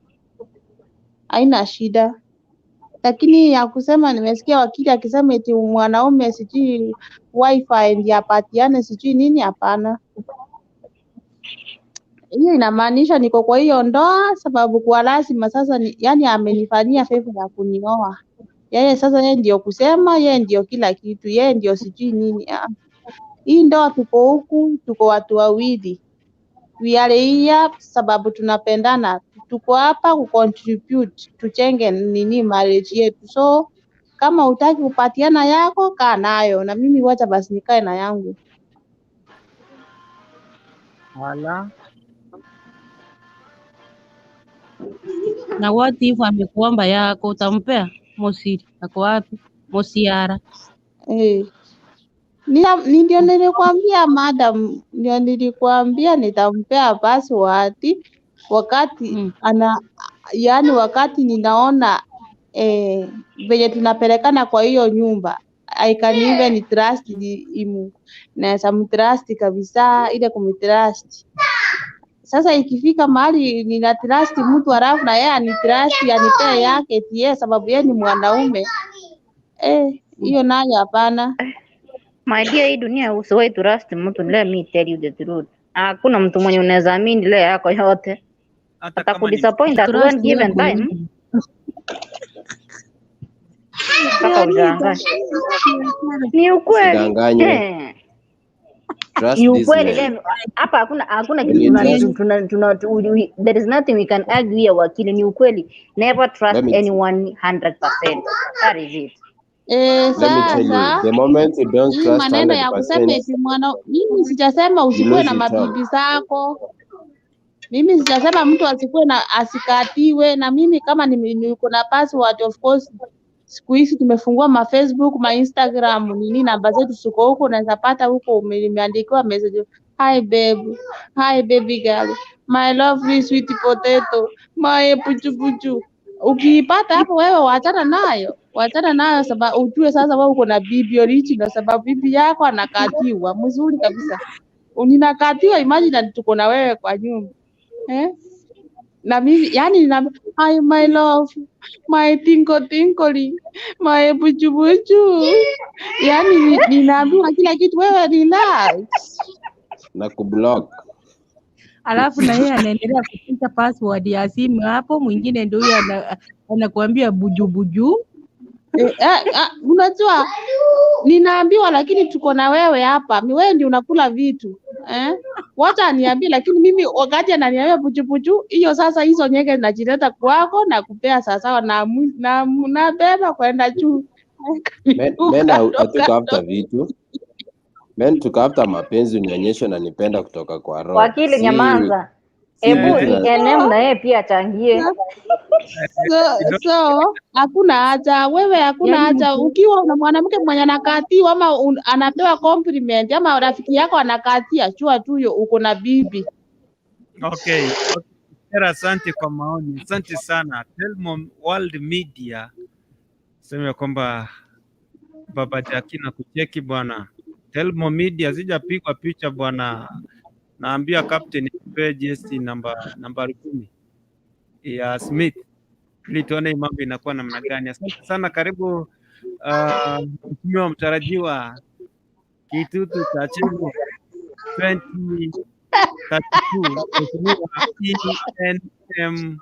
haina shida. Lakini ya kusema, nimesikia wakili akisema eti mwanaume sijui wifi ndiye apatiane sijui nini, hapana. Hiyo inamaanisha niko kwa hiyo ndoa sababu kwa lazima sasa ni, yani amenifanyia favor ya kunioa yeye. Sasa yeye ndio kusema, yeye ndio kila kitu, yeye ndio sijui nini. Ah, hii ndoa tuko huku, tuko watu wawili, we are here sababu tunapendana, tuko hapa kucontribute tujenge nini marriage yetu. So kama hutaki kupatiana yako, kaa nayo, na mimi wacha basi nikae na yangu. Ala. na what if amekuomba yako utampea? Mosiri ako wapi? Mosiara. Eh. Ndio nilikwambia madam, ndio nilikwambia nitampea password wakati ana, yani wakati ninaona venye tunapelekana kwa hiyo nyumba, I can even trust him, naweza mtrust kabisa, ile kumtrust. Sasa ikifika mahali nina trust mtu halafu na yeye anitrust anipee yake eti yeye sababu yeye ni mwanaume hiyo nayo hapana. My dear, hii dunia usiwahi trust mtu, let me tell you the truth. Hakuna mtu mwenye unaweza amini leo yako yote. Hata kama ni Atakudisappoint at one Trust given yako time mpaka Leonida. ushangae. Ni ukweli. Usidanganywe. Eh. Trust Ni these ukweli men. leo hapa hakuna When kitu you tuna, trust, tuna, tuna, we, there is nothing we can argue here wakili, ni ukweli. Never let trust me anyone 100%. That is it. Eh, let me tell you, sasa the moment you don't hii trust maneno ya kusema 100%, eti mwana, mimi sijasema you usikuwe lose na it all. mabibi zako. Mimi sijasema mtu asikuwe na asikatiwe, na mimi kama niko na password, of course siku hizi tumefungua ma Facebook, ma Instagram, nini, namba zetu ziko huko, unaweza pata huko, nimeandikiwa message, hi babe, hi baby girl, my lovely sweet potato, my puchu puchu. Ukiipata hapo wewe wachana nayo, wachana nayo sababu ujue sasa wewe uko na bibi original, sababu bibi yako anakatiwa mzuri kabisa. Ninakatiwa, imagine tuko na wewe kwa nyumba eh? Na mimi yani nina, hi my love, my tinko tinkoli, my buchu buchu, yani ninaambiwa kila kitu, wewe relax. Na kublock. Alafu na yeye anaendelea kuficha password ya simu hapo, mwingine ndio huyo anakuambia buju buju. Unajua ninaambiwa, lakini tuko na wewe hapa, ni wewe ndio unakula vitu eh? Wacha aniambie, lakini mimi wakati ananiambia puchu puchu, hiyo sasa, hizo nyege najileta kwako na kupea sawasawa na nabeba kwenda juu. Men hatuko after vitu. Men tuko after mapenzi, unionyeshe unanipenda kutoka kwa roho. Wakili Si nyamaza. si Ebu vitu na ENM na yeye pia achangie. So hakuna haja wewe, hakuna Yaani haja ukiwa una mwanamke mwenye anakatiwa ama anapewa compliment ama rafiki yako anakatia, jua tu hiyo uko na bibi. Okay. Sera, asante kwa maoni, asante sana. Telmo World Media sema ya kwamba Baba Jaki na kucheki bwana. Telmo Media sijapigwa picha bwana, naambia captain nipe jesi nambari 10 ya Smith ili tuone hii mambo inakuwa namna gani. Asante sana, karibu mheshimiwa mtarajiwa Kitutu cha Chino 2032 mheshimiwa ENM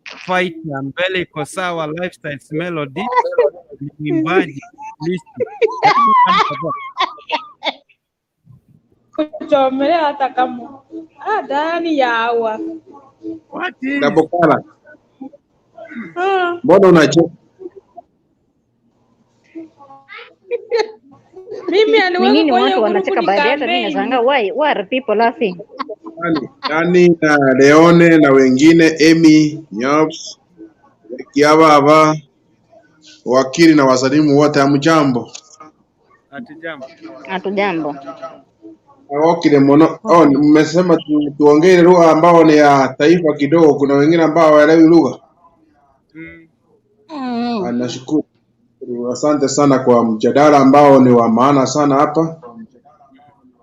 Fighter, mbele iko sawa, Lifestyles Melody ni mwimbaji listi. Karibu sana baba. Kuchomelea hata kama ndani ya hawa. What is Dabokala, Ah. mbona unacheka? Mimi Ni aniweka nini kwa watu hiyo grupu wanacheka ni baadhi? Hata mimi kampeni. nashangaa why are people laughing? Dani na Leone na wengine, Amy Nyops, Kiababa, wakili na wasalimu wote, hamjambo? Hatujambo. Hatujambo. Awokile mono. Oh, mmesema tuongee lugha ambao ni ya taifa kidogo. Kuna wengine ambao hawaelewi lugha. Nashukuru, asante sana kwa mjadala ambao ni wa maana sana hapa.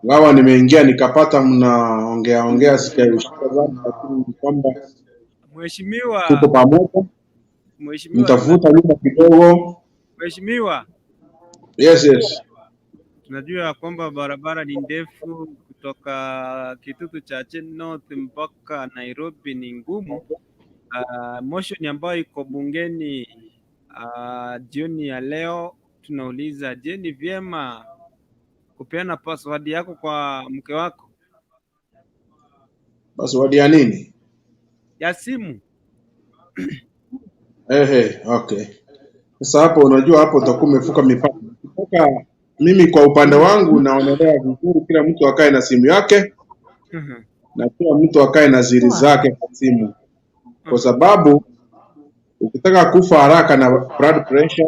Ingawa nimeingia nikapata mnaongea ongea, sikaishika sana, lakini ni kwamba tuko Mheshimiwa, pamoja. mheshimiwa, Nitavuta nyuma kidogo. mheshimiwa, Yes, yes. tunajua ya kwamba barabara ni ndefu kutoka Kitutu cha North mpaka Nairobi ni ngumu. Motion ambayo iko bungeni jioni ya leo tunauliza, je, ni vyema kupeana password yako kwa mke wako Password ya nini? ya simu? Ehe, okay. Sasa hapo unajua, hapo utakuwa umevuka mipaka. Ukitaka, mimi kwa upande wangu naonelea vizuri kila mtu akae na simu yake na kila mtu akae na siri zake kwa simu, kwa sababu ukitaka kufa haraka na blood pressure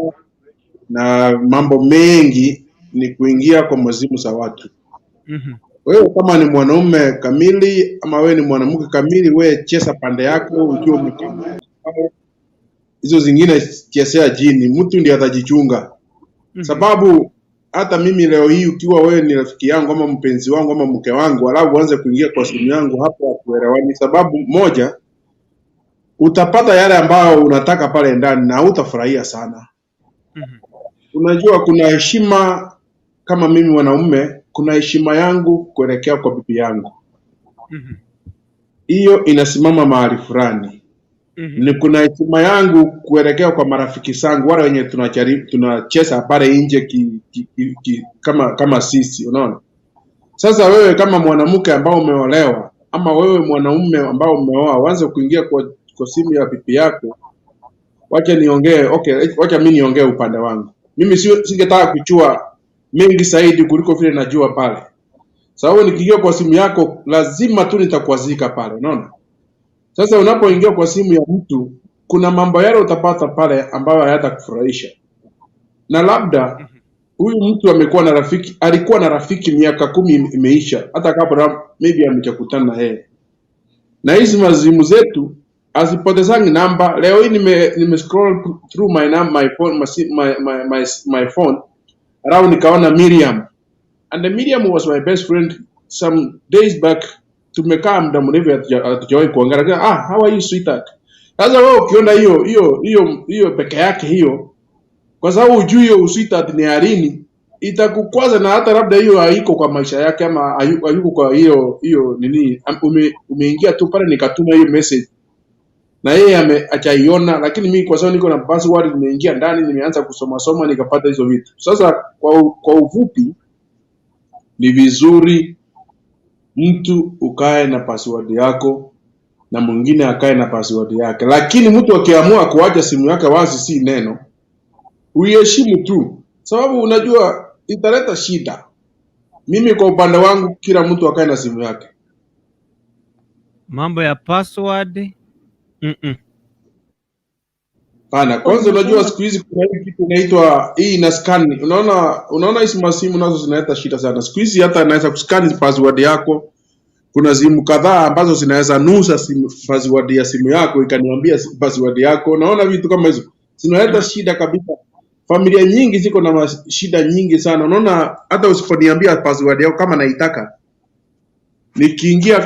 na mambo mengi ni kuingia kwa mazimu za watu. Wewe kama ni mwanaume kamili ama wewe ni mwanamke kamili, wewe cheza pande yako ukiwa umekaa, hizo zingine chezea chini, mtu ndiye atajichunga. Sababu hata mimi leo hii ukiwa wewe ni rafiki yangu ama mpenzi wangu ama mke wangu, alafu uanze kuingia kwa simu yangu, hapo hatuelewani. Sababu moja, utapata yale ambayo unataka pale ndani na hutafurahia sana. Unajua kuna heshima, kama mimi mwanaume, kuna heshima yangu kuelekea kwa bibi yangu, hiyo inasimama mahali fulani. Ni kuna heshima yangu kuelekea kwa marafiki zangu wale wenye tunacheza pale nje ki, ki, ki, ki, kama sisi, unaona. Sasa wewe kama mwanamke ambao umeolewa ama wewe mwanaume ambao umeoa, uanze kuingia kwa simu ya bibi yako. Wacha niongee, okay, wacha mimi niongee upande wangu. Mimi sio, singetaka kujua mengi zaidi kuliko vile najua pale, sababu nikiingia kwa simu yako lazima tu nitakwazika pale, unaona? Sasa unapoingia kwa simu ya mtu, kuna mambo yale utapata pale ambayo hayatakufurahisha, na labda huyu mtu amekuwa na rafiki, alikuwa na rafiki miaka 10 imeisha, hata kabla maybe amechakutana na yeye. Na hizi mazimu zetu hazipotezangi namba. Leo hii nime scroll through my phone, my, my, my, my phone, alafu nikaona Miriam, and Miriam was my best friend some days back. Tumekaa muda mrefu hatujawahi kuongea, lakini ah, how are you sweetheart? Sasa wewe ukiona hiyo hiyo hiyo hiyo peke yake hiyo, kwa sababu hujui hiyo sweetheart ni ya lini, itakukwaza na hata labda hiyo haiko kwa maisha yake ama hayuko kwa hiyo hiyo nini. Umeingia tu pale nikatuma hiyo message na yeye hajaiona, lakini mimi kwa sababu niko na password nimeingia ndani, nimeanza kusoma soma nikapata hizo vitu. Sasa kwa ufupi ni vizuri mtu ukae na password yako na mwingine akae na password yake, lakini mtu akiamua kuacha simu yake wazi, si neno, uiheshimu tu, sababu unajua italeta shida. Mimi kwa upande wangu, kila mtu akae na simu yake. Mambo ya password. Pana, kwanza unajua siku hizi kuna hii kitu inaitwa hii ina scan. Unaona hizi masimu nazo zinaleta shida sana. Siku hizi hata anaweza kuscan password yako. Kuna simu kadhaa ambazo zinaweza nusa simu, password ya simu yako ikaniambia password yako. Unaona vitu kama hizo zinaleta shida kabisa. Familia nyingi ziko na shida nyingi sana. Unaona hata usiponiambia password yako kama naitaka, nikiingia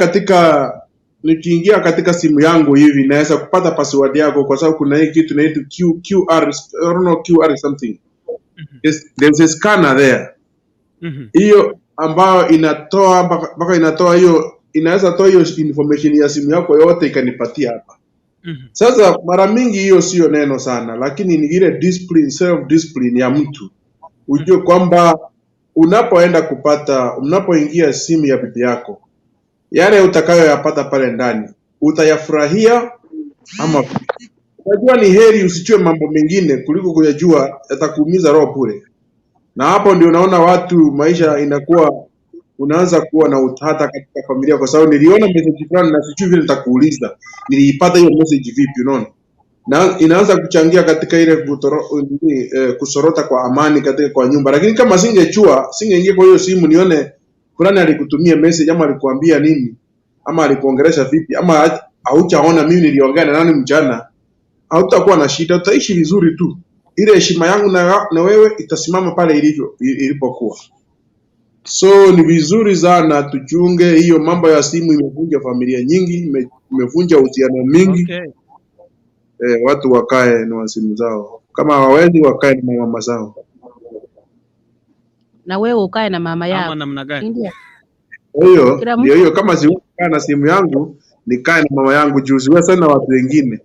katika simu yangu hivi naweza kupata password yako, kwa sababu kuna hii kitu inaitwa QR, I don't know, QR something. There's a scanner there hiyo ambayo inatoa mpaka inatoa hiyo, inaweza toa hiyo information ya simu yako yote ikanipatia hapa. Sasa mara mingi hiyo sio neno sana, lakini ni ile discipline, self discipline ya mtu, ujue kwamba unapoenda kupata, unapoingia simu ya bibi yako, yale utakayoyapata pale ndani utayafurahia ama unajua, ni heri usijue mambo mengine kuliko kuyajua yatakuumiza roho bure. Na hapo ndio unaona watu maisha inakuwa, unaanza kuwa na utata katika familia, kwa sababu niliona message fulani na sijui vile nitakuuliza niliipata hiyo message vipi, unaona? Na inaanza kuchangia katika ile nini, kusorota kwa amani katika kwa nyumba. Lakini kama singejua, singeingia kwa hiyo simu nione fulani alikutumia message ama alikuambia nini ama alikuongelesha vipi ama haujaona mimi niliongea na nani mchana, hautakuwa na shida, utaishi vizuri tu. Ile heshima yangu na wewe itasimama pale ilivyo ilipokuwa. So ni vizuri sana tuchunge hiyo mambo ya simu. Imevunja familia nyingi, imevunja uhusiano mingi. Watu wakae na simu zao, kama hawawezi wakae na mama zao. Na wewe ukae na mama Ama yako, namna gani? ndio? Kwa hiyo Kila ndio mtu hiyo, kama siwezi kukaa na simu yangu nikae na mama yangu juu siwezi sana watu wengine.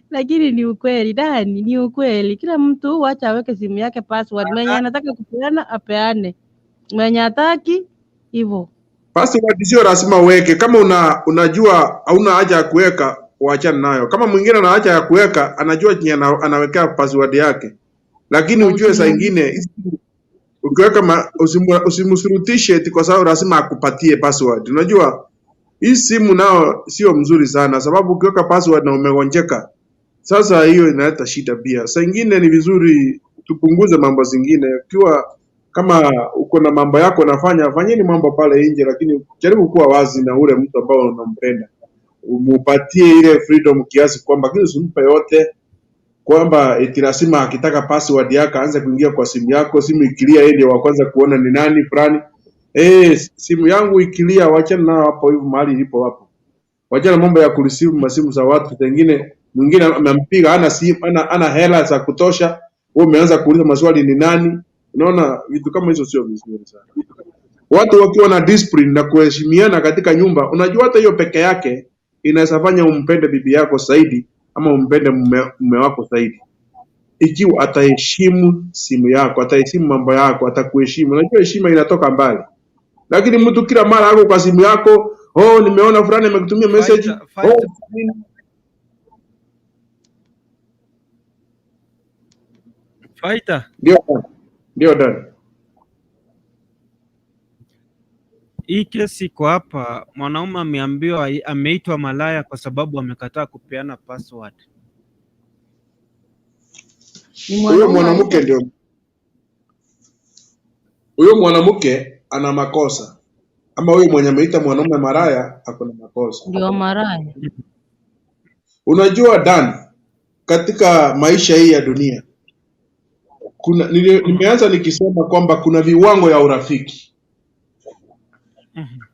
Lakini ni ukweli Dani, ni ukweli. Kila mtu wacha aweke simu yake password. Mwenye anataka kupeana apeane, mwenye hataki hivyo. Password sio lazima uweke. Kama unajua hauna haja ya kuweka, waachane nayo. Kama mwingine ana haja ya kuweka, anajua chenye anawekea password yake, lakini Na ujue saa usimu ingine ukiweka usimshurutishe eti kwa sababu lazima akupatie password. Unajua hii simu nao sio mzuri sana, sababu ukiweka password na umegonjeka, sasa hiyo inaleta shida pia. Saa ingine ni vizuri tupunguze mambo zingine. Ukiwa kama uko na mambo yako unafanya, fanyeni mambo pale nje, lakini jaribu kuwa wazi na ule mtu ambao unampenda, umupatie ile freedom kiasi kwamba, lakini usimpe yote kwamba eti lazima akitaka password yako aanze kuingia kwa simu yako, simu ikilia yeye ndio wa kwanza kuona ni nani fulani. Simu yangu ikilia, wachana nao hapo hivyo mahali ilipo hapo. Wachana mambo ya kureceive masimu za watu, pengine mwingine amempiga hana simu, ana hela za kutosha, wewe umeanza kuuliza maswali ni nani. Unaona vitu kama hizo sio vizuri sana. Watu wakiwa na discipline na kuheshimiana katika nyumba, unajua hata hiyo peke yake inaweza fanya umpende bibi yako zaidi ama umpende mume wako zaidi, ikiwa ataheshimu simu yako, ataheshimu mambo yako, atakuheshimu. Unajua heshima inatoka mbali, Lakini mtu kila mara ako kwa simu yako, oh, nimeona fulani amekutumia message, Fighter, fighter, oh, nini. Fighter. Ndio, ndio Dan. Hii kesi iko hapa, mwanaume ameambiwa ameitwa malaya kwa sababu amekataa kupeana password. Ni Huyo mwanaume mwanamke aitwa ndio, huyo mwanamke ana makosa, ama huyo mwenye ameita mwanaume maraya ako na makosa. Ndio maraya. Unajua Dan, katika maisha hii ya dunia kuna nimeanza nikisema kwamba kuna viwango ya urafiki.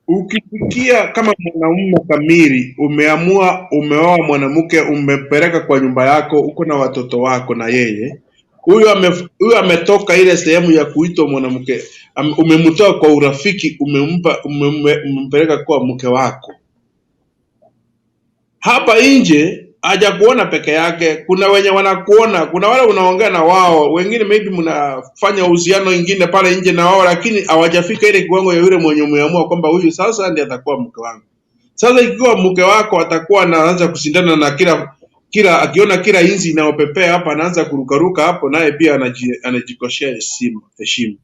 Ukifikia kama mwanaume kamili, umeamua umeoa mwanamke, umempeleka kwa nyumba yako, uko na watoto wako na yeye huyu huyu ametoka ile sehemu ya kuitwa mwanamke, umemtoa kwa urafiki, umempa umempeleka kuwa mke wako. Hapa nje hajakuona peke yake, kuna wenye wanakuona, kuna wale unaongea na wao, wengine maybe mnafanya uhusiano ingine pale nje na wao, lakini hawajafika ile kiwango ya yule mwenye umeamua kwamba huyu sasa ndiye atakuwa mke wangu. Sasa ikiwa mke wako atakuwa anaanza kushindana na kila kila akiona kila inzi inayopepea hapa anaanza kurukaruka hapo, naye pia anajikoshea heshima.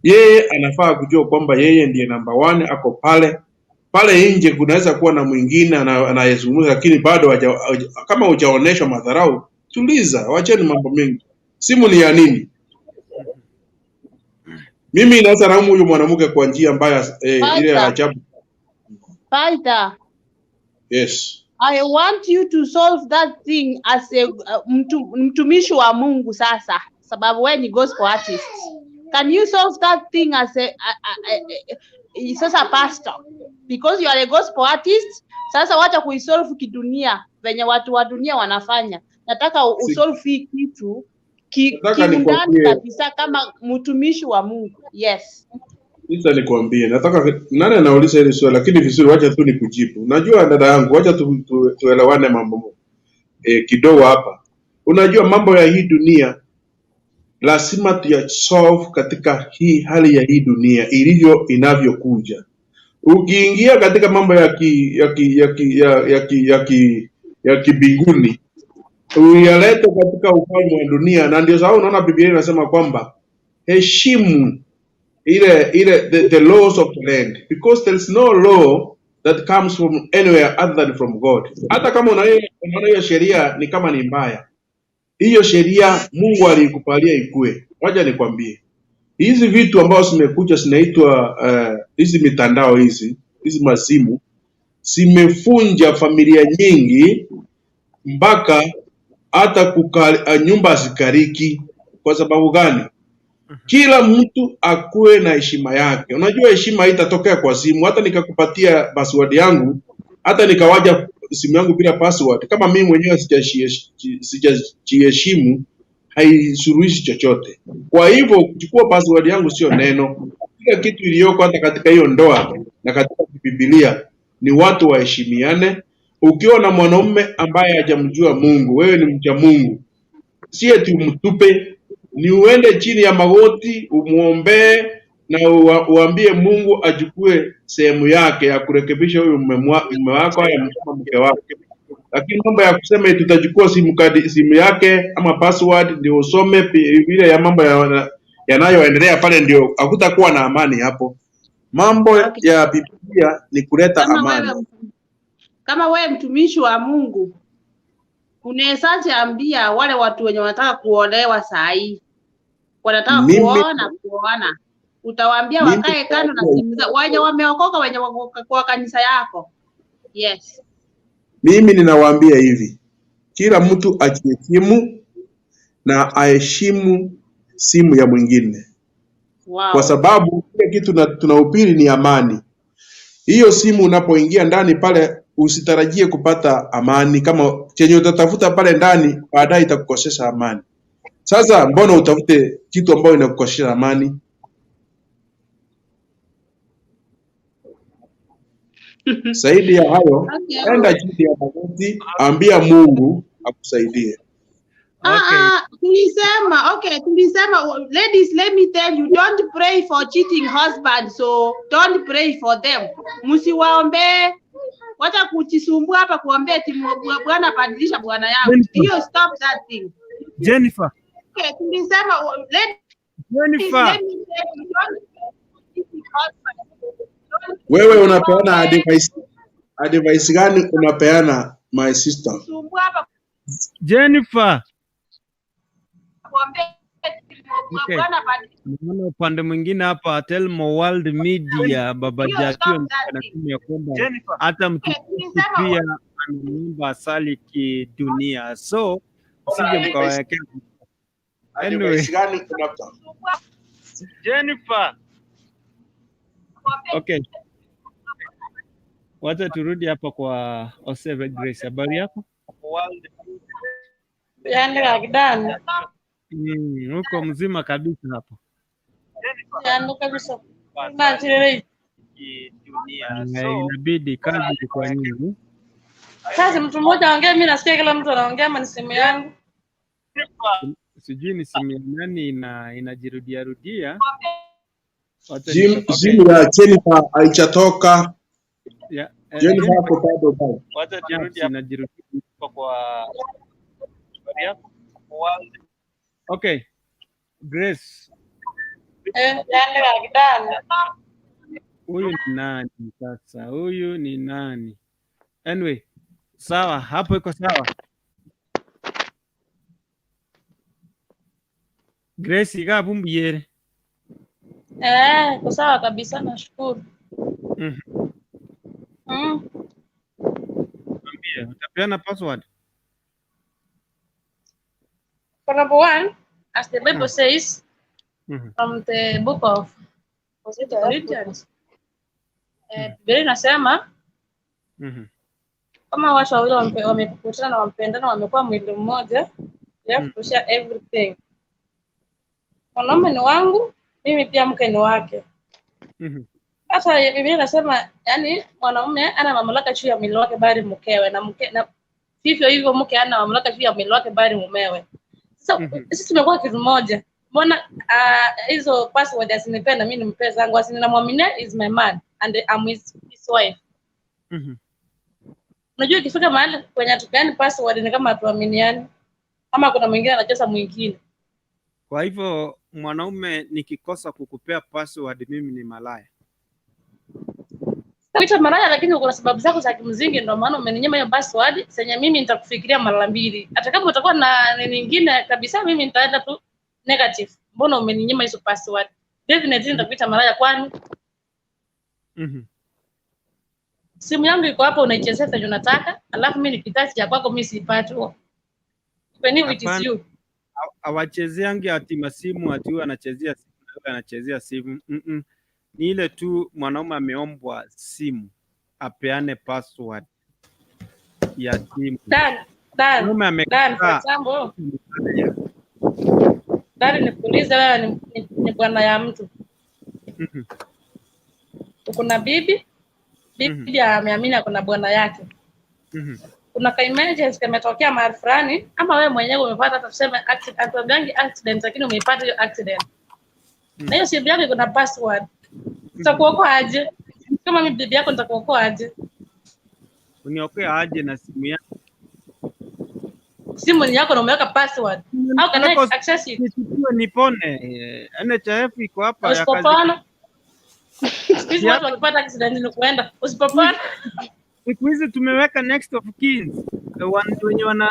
Yeye anafaa kujua kwamba yeye ndiye namba one, ako pale pale nje. Kunaweza kuwa na mwingine anayezungumza, lakini bado kama hujaonyeshwa madharau, tuliza, wacheni mambo mengi. Simu ni ya nini? Mimi naweza laumu huyu mwanamke kwa njia mbaya, ile ya Fighter, ajabu. fighter. Yes. I want you to solve that thing as a mtumishi wa Mungu sasa, sababu wewe ni gospel artist. Can you solve that thing as a sasa pastor? Because you are a gospel artist, sasa wacha kuisolve kidunia venye watu wa dunia wanafanya. Nataka usolve hii kitu Nataka kiundani nikwambie kabisa kama mtumishi wa Mungu. Yes. Sasa nikwambie, nataka nani anauliza hili swali, lakini vizuri, wacha tu nikujibu. Unajua dada yangu, wacha tuelewane mambo kidogo hapa. Unajua mambo ya hii dunia lazima tuyasolve katika hii hali ya hii dunia ilivyo inavyokuja. Ukiingia katika mambo ya ki, ya ki, ya ki, ya, ya ki, ya ki, ya kibinguni uyalete katika ufalme wa dunia, na ndio sababu unaona Biblia inasema kwamba heshimu ile ile the laws of the land, because there is no law that comes from anywhere other than from God. Hata kama unaona hiyo sheria ni kama ni mbaya, hiyo sheria Mungu aliikubalia ikue. Wacha nikwambie, hizi vitu ambazo zimekuja zinaitwa hizi mitandao hizi mazimu zimefunja familia nyingi mpaka hata nyumba hazikariki. Kwa sababu gani? Kila mtu akuwe na heshima yake. Unajua heshima haitatokea kwa simu. Hata nikakupatia password yangu, hata nikawaja simu yangu bila password, kama mimi mwenyewe sijajiheshimu, haisuluhishi chochote. Kwa hivyo kuchukua password yangu sio neno. Kila kitu iliyoko hata katika hiyo ndoa na katika Biblia ni watu waheshimiane. Ukiwa na mwanaume ambaye hajamjua Mungu, wewe ni mcha Mungu, si eti umtupe, ni uende chini ya magoti umuombee na uambie Mungu achukue sehemu yake ya kurekebisha huyu mume wako au mke wako. Lakini mambo ya kusema eti tutachukua simu yake ama password ndio usome vile ya mambo yanayoendelea pale, ndio hakutakuwa na amani hapo. Mambo Okay. ya Biblia ni kuleta amani. Kama wewe mtumishi wa Mungu, unawezaje ambia wale watu wenye wanataka kuolewa saa hii, wanataka kuoa kuoana, utawaambia wakae kando na simu zao, wenye wameokoka, wenye wako kwa kanisa yako? Yes. Mimi ninawaambia hivi, kila mtu ajiheshimu na aheshimu simu ya mwingine. Wow. Kwa sababu kile kitu tunahubiri ni amani. Hiyo simu unapoingia ndani pale usitarajie kupata amani. Kama chenye utatafuta pale ndani baadaye itakukosesha amani. Sasa mbona utafute kitu ambayo inakukosesha amani? Zaidi ya hayo, Okay. enda chini ya magoti, ambia Mungu akusaidie. Okay. Ah, tulisema, okay, tulisema, ladies, let me tell you, don't pray for cheating husband, so don't pray for them. Msiwaombee. Wacha kujisumbua hapa kuombea eti bwana badilisha bwana yangu. Jennifer. Hiyo, stop that thing. Jennifer. Okay, tulisema, ladies, Jennifer. let me tell you, don't pray for cheating husband. Don't Wewe unapeana advice gani unapeana, my sister? Kusumbua hapa Jennifer. kuombea eti Okay. bwana badilisha. Naona upande mwingine hapa Telmo World Media, Baba Hiyo, Jakio stop that thing. anasema ya kwamba hata mtukufu Tulisema pia anaimba asali kidunia, so msije mkawawekea. Anyway, Advice gani unapa? Jennifer. Okay, wacha turudi hapa kwa Oseve Grace. Habari yako? Yani kakidani. Uko mzima kabisa hapo. Yani kabisa. Nachirere. Inabidi kazi ni kwa nyingi. Sasa mtu mmoja aongee, mimi nasikia kila mtu anaongea, ama ni simu yangu? Sijui ni simu ya nani inajirudia rudia. Wacha okay. Simu ya Jennifer haijatoka. Yeah, Jennifer Jennifer, ako bado bado. wacha turudi inajirudia kwa. Okay, Grace, Yani kakidani. Huyu ni nani sasa? Huyu ni nani? Anyway, sawa, hapo iko sawa. Grace ikabumbuyere. Eh, iko sawa kabisa, nashukuru. Niambie, utapeana password? For number one, as the Bible says from the book of, was it Corinthians? Biblia inasema kama watu wawili wamekutana na wampendana, wamekuwa mwili mmoja, they have to share everything. Mwanaume ni wangu, mimi pia mke ni wake. Sasa Biblia inasema yani mwanaume ana mamlaka juu ya mwili wake bali mkewe, na mke na vivyo hivyo mke ana mamlaka juu ya mwili wake bali mumewe. Sasa sisi tumekuwa kitu moja. Mbona hizo password asinipenda mimi nimpe zangu, asinamwaminia is my man and I'm his wife. Unajua ikifika mahali kwenye hatupeani password ni kama hatuaminiani, ama kuna mwingine anacheza mwingine. Kwa hivyo mwanaume nikikosa kukupea password mimi ni malaya. Kuita malaya, lakini kuna sababu zako za kimsingi, ndio maana umeninyima hiyo password zenye mimi nitakufikiria mara mbili. Hata kama utakuwa na nini nyingine kabisa, mimi nitaenda tu negative. Mbona umeninyima hizo password? Definitely nitakuita malaya, kwani simu yangu iko hapa, unaichezea venye unataka, alafu mimi nikitouch ya kwako mimi siipati. Even if it is Hapana, you. Hawachezeangi ati masimu ati huyu anachezea simu na huyu anachezea simu. Ni ile tu mwanaume ameombwa simu apeane password ya simu. Dan, Dan, Mwanaume Dan, for amekataa. example, Dan, nikuulize wewe ni bwana ya mtu. Uko na bibi, bibi ameamini ako na bwana yake. Kuna ka emergency kametokea mahali fulani, ama wewe mwenyewe umepata, hata tuseme accident, hatuambiangi accident, lakini umeipata hiyo accident. Na hiyo simu yako iko na password. Nitakuokoa aje? Kama mimi bibi yako nitakuokoa aje? Uniokoe aje na simu yangu? Simu ni yako na umeweka password. How can I Nipeleke access it? nitibiwe nipone. NHIF iko hapa ya kazi. Usipopona, siku hizi Si watu hapa wakipata accident ni kuenda. Usipopona, siku hizi tumeweka next of kin, wenye wana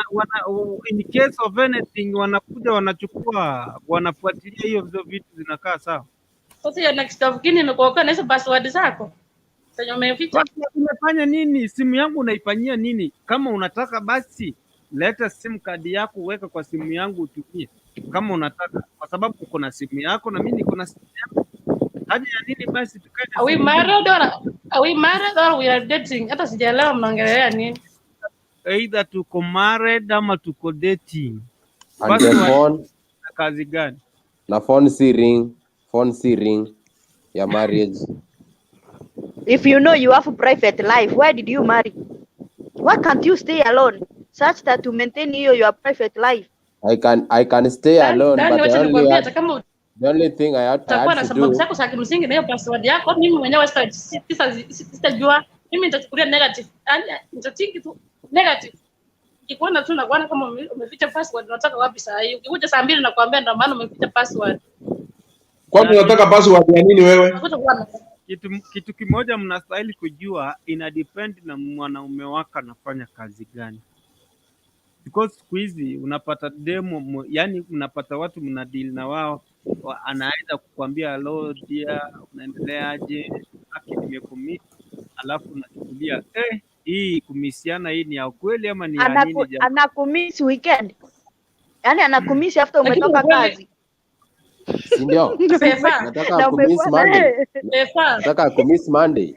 in case of anything wanakuja wanachukua, wanafuatilia hiyo hizo vitu zinakaa sawa. Sasa hiyo next of kin imekuokoa na hizo password zako zenye umeficha. Sasa umefanya nini? Simu yangu unaifanyia nini? Kama unataka basi leta sim card yako uweke kwa simu yangu utumie, kama unataka, kwa sababu uko na simu yako na mimi niko na simu yangu. Haja ya nini basi tukae na Are we simu mbili? married or are we married or we are dating? Hata sijaelewa mnaongelea nini. Either tuko married ama tuko dating. And the Password phone na kazi gani? Na phone si ring, phone si ring ya marriage. If you know you have a private life, why did you marry? Why can't you stay alone such that to maintain your private life? I can stay Dan, alone, Dan, but wacha I only nikwambie, had hata kama the only thing I utakuwa had na to sababu do. zako za kimsingi na hiyo password yako, mimi mwenyewe sitajua. Mimi nitachukulia negative, yani nitathink tu negative. Nikikuona tu nakuona kama umeficha password, unatoka wapi saa hii? Ukikuja saa 2 nakwambia ndio maana umeficha password. Kwani unataka password ya nini wewe? Hakutakuwa na Kitu kimoja mnastahili kujua, ina depend na mwanaume wako anafanya kazi gani, because siku hizi unapata demo, yani unapata watu mna deal na wao, anaweza kukwambia, "Hello dear, unaendeleaje? Aki nimekumiss," alafu unachukulia, eh, hii kumisiana hii ni ya kweli ama ni ya nini jamani? Anakumiss weekend, yaani anakumiss after Lakini umetoka ukweli kazi. Si ndio? Fefa, Nataka Na kumiss umekuwa na Monday. yeye. Fefa, Nataka kumiss Monday.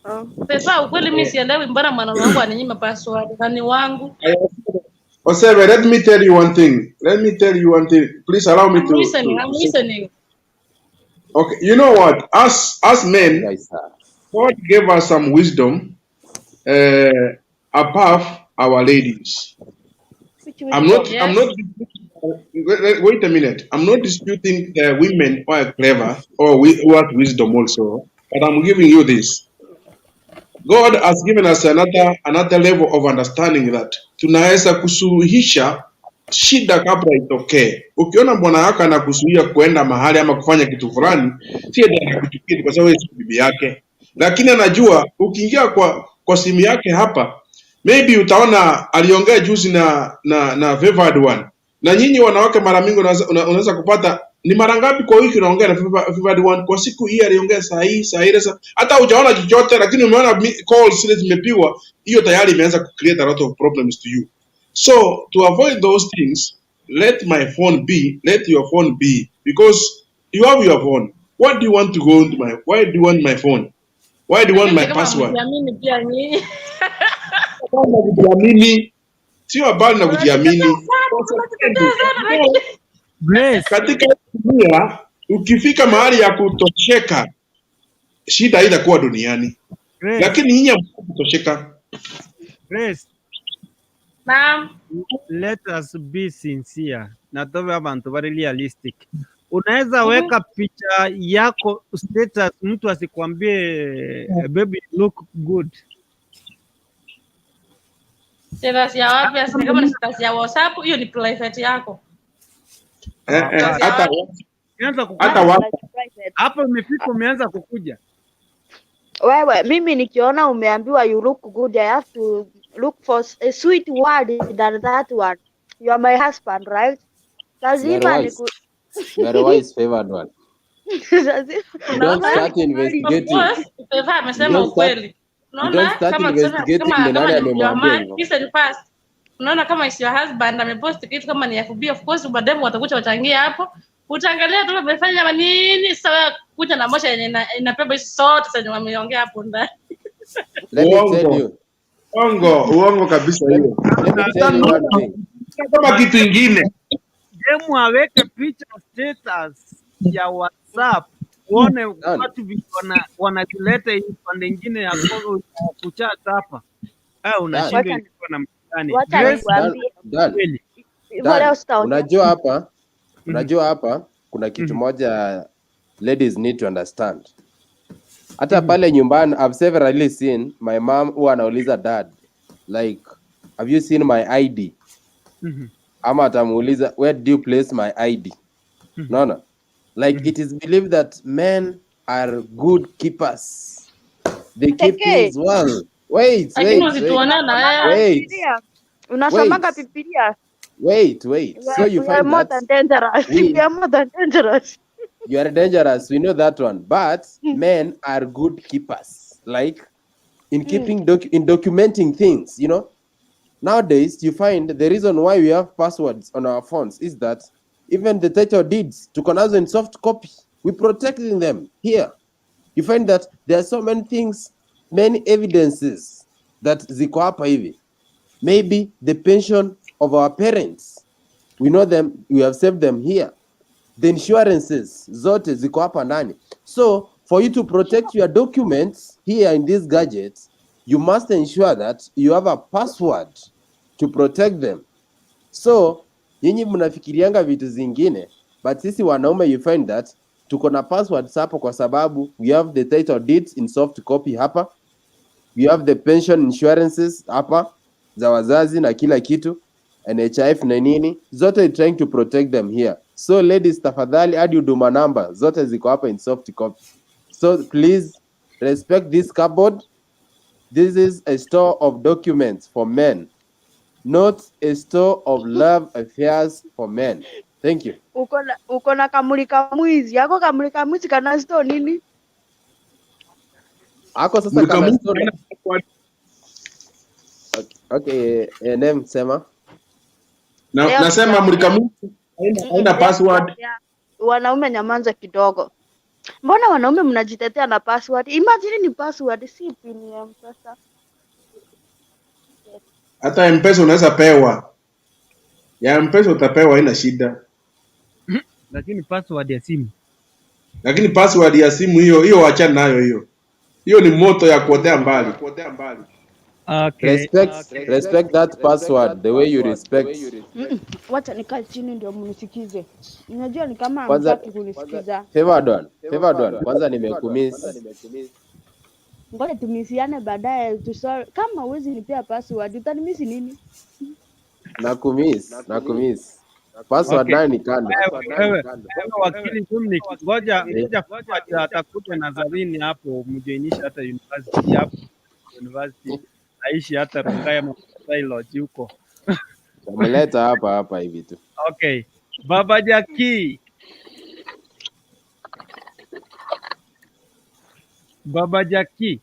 Oh. Fefa, ukweli mimi Eh, sielewi mbona mwanaume wangu aninyima password na ni wangu. Osebe, let me tell you one thing. Let me tell you one thing. Please allow me I'm to, listening, to, I'm to say. listening. Okay, you know what? Us men, Guys, sir. God gave us some wisdom above our ladies. Which I'm wisdom? not. I'm Yes. not. Wait, wait a minute. I'm not disputing the women who are clever or who have wisdom also, but I'm giving you this. God has given us another level of understanding that tunaweza kusuluhisha shida kabla itokee. Ukiona bwana yako anakuzuia kuenda mahali ama kufanya kitu fulani, si eti anakuchukia kwa sababu wewe si bibi yake, lakini anajua ukiingia kwa simu yake hapa, maybe utaona aliongea juzi na favored one. Na nyinyi wanawake mara mingi unaweza kupata ni mara ngapi kwa wiki unaongea na favored one? Kwa siku hii aliongea saa hii, saa ile, saa hata hujaona chochote, lakini umeona calls zile zimepigwa, hiyo tayari imeanza ku create a lot of problems to you. So to avoid those things, let my phone be, let your phone be, because you have your phone. What do you want to go into my? Why do you want my phone? Why do you want Lakini my kama password? mjiamini pia nyinyi. Habari na kujiamini, sio habari na kujiamini. Unajitetea sana, unajitetea sana lakini Grace, Katika dunia ukifika mahali ya kutosheka, shida haitakuwa duniani, Grace, lakini nyinyi hamtaki kutosheka. Grace, Naam. let us be sincere na tuwe abantu bari realistic. Unaweza weka picha yako status, mtu asikwambie, "Baby, you look good"? Status ya wapi? Asi kama ni status ya WhatsApp, hiyo ni private yako. Eh, Status ya hata wapi? Umeanza hata kukuja WhatsApp. Private. hapa, umefika, umeanza kukuja. Wewe, mimi nikiona umeambiwa you look good, I have to look for a sweet word than that one. You are my husband, right? You are Lazima wise. niku You are a wise favored one. Lazima You don't Unaona? start Of investigating. course, Fefa You amesema don't start ukweli. you don't Unaona start kama tuseme investigating kama ni kama nani ni your amemwambia man, hivyo. listen first. Unaona kama is your husband amepost kitu kama ni FB, of course mademu watakuja wachangie hapo. Utaangalia tu amefanya nini, sasa wewe kuja na moja yenye inabeba hizo zote zenye wameongea hapo ndani. Let me tell Uongo, you. uongo, uongo kabisa Let, hiyo. let me tell you one thing. Kama kitu ingine. Demu aweke picha status ya WhatsApp uone Dan, watu vile wanazileta hii pande ingine ya kuchat hapa. Ah, Dan, unashindwa Wacha ilikuwa na gani? wacha Grace, Dan, nikwambie Dan, kweli. hivyo, Dan, leo sitaongea. unajua hapa kuna kitu moja ladies need to understand. Hata pale nyumbani I've severally seen my mom huwa anauliza dad, like, "Have you seen my ID?" Ama atamuuliza, "Where do you place my ID?" Naona like it is believed that men are good keepers, they keep Pekee. things well. Wait, Lakini wait, wait, usituonee na wewe. wait, Bibilia. Unasomanga wait, Bibilia. Wait, wait. We So are, you we are find more that than dangerous. we We are more than dangerous. You are dangerous, we know that one, but men are good keepers, like in keeping in documenting things. Nowadays you find the reason why we have passwords on our phones is that even the title deeds tuko nazo in soft copy, we protecting them here. You find that there are so many things, many evidences that ziko hapa hivi. Maybe the pension of our parents, we know them, we have saved them here. The insurances zote ziko hapa ndani. So for you to protect your documents here in these gadgets, you must ensure that you have a password to protect them. So Nyinyi mnafikirianga vitu zingine, but sisi wanaume, you find that tuko na passwords hapo kwa sababu we have the title deeds in soft copy hapa, we have the pension insurances hapa za wazazi na kila kitu, NHIF na nini zote, trying to protect them here. So ladies, tafadhali, hadi huduma number zote ziko hapa in soft copy. So please respect this cupboard. This is a store of documents for men, not a store of love affairs for men. Thank you. Uko na kamulika mwizi ako, kamulika mwizi kana store nini? Ako sasa Mulika kana mwizi store. Haina password. Okay, name sema. Na, Leo nasema mulika tutaongea. Mwizi haina Leo password. tutaongea. Wanaume nyamanza kidogo. Mbona wanaume mnajitetea na password? Imagine ni password, si pin ya M-Pesa. Hata M-Pesa unaweza pewa. Ya M-Pesa utapewa, haina shida. Lakini password ya simu. Lakini password ya simu, hiyo hiyo wachana nayo hiyo. Hiyo ni moto ya kuotea mbali. Okay. Respect that password the way you respect. Wacha nikae chini ndio mnisikize. Unajua ni kama Kwanza hamtaki kunisikiza. Favored one, favored one. Kwanza nimekumiss. Ngoja tumisiane baadaye tusore. Kama huwezi nipea password, utanimisi nini? Nakumiss, nakumiss. Password nayo ni kando. Wewe wewe wakili Dominic, ngoja Eh, ngoja Fuad atakuja Nazarini hapo mjoinishe hata university hapo, university aishi hata Rongai ama Maasai Lodge huko. Tamleta hapa hapa hivi tu. Okay. Baba Jaki, Baba Jaki.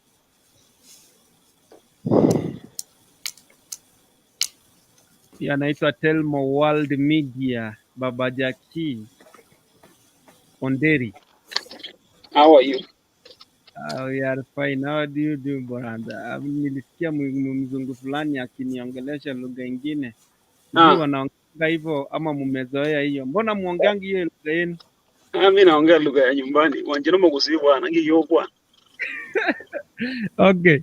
Anaitwa Telmo World Media, Baba Jaki Onderi. How are you? We are fine. How do you do, brother? Nilisikia mzungu fulani akiniongelesha lugha ingine. Sijui wanaongea hivyo ama mmezoea hiyo. Mbona muongeangi hiyo lugha yenu? Mi naongea lugha ya nyumbani. Wanjino kusibu bwana, ngiyokwa. Okay.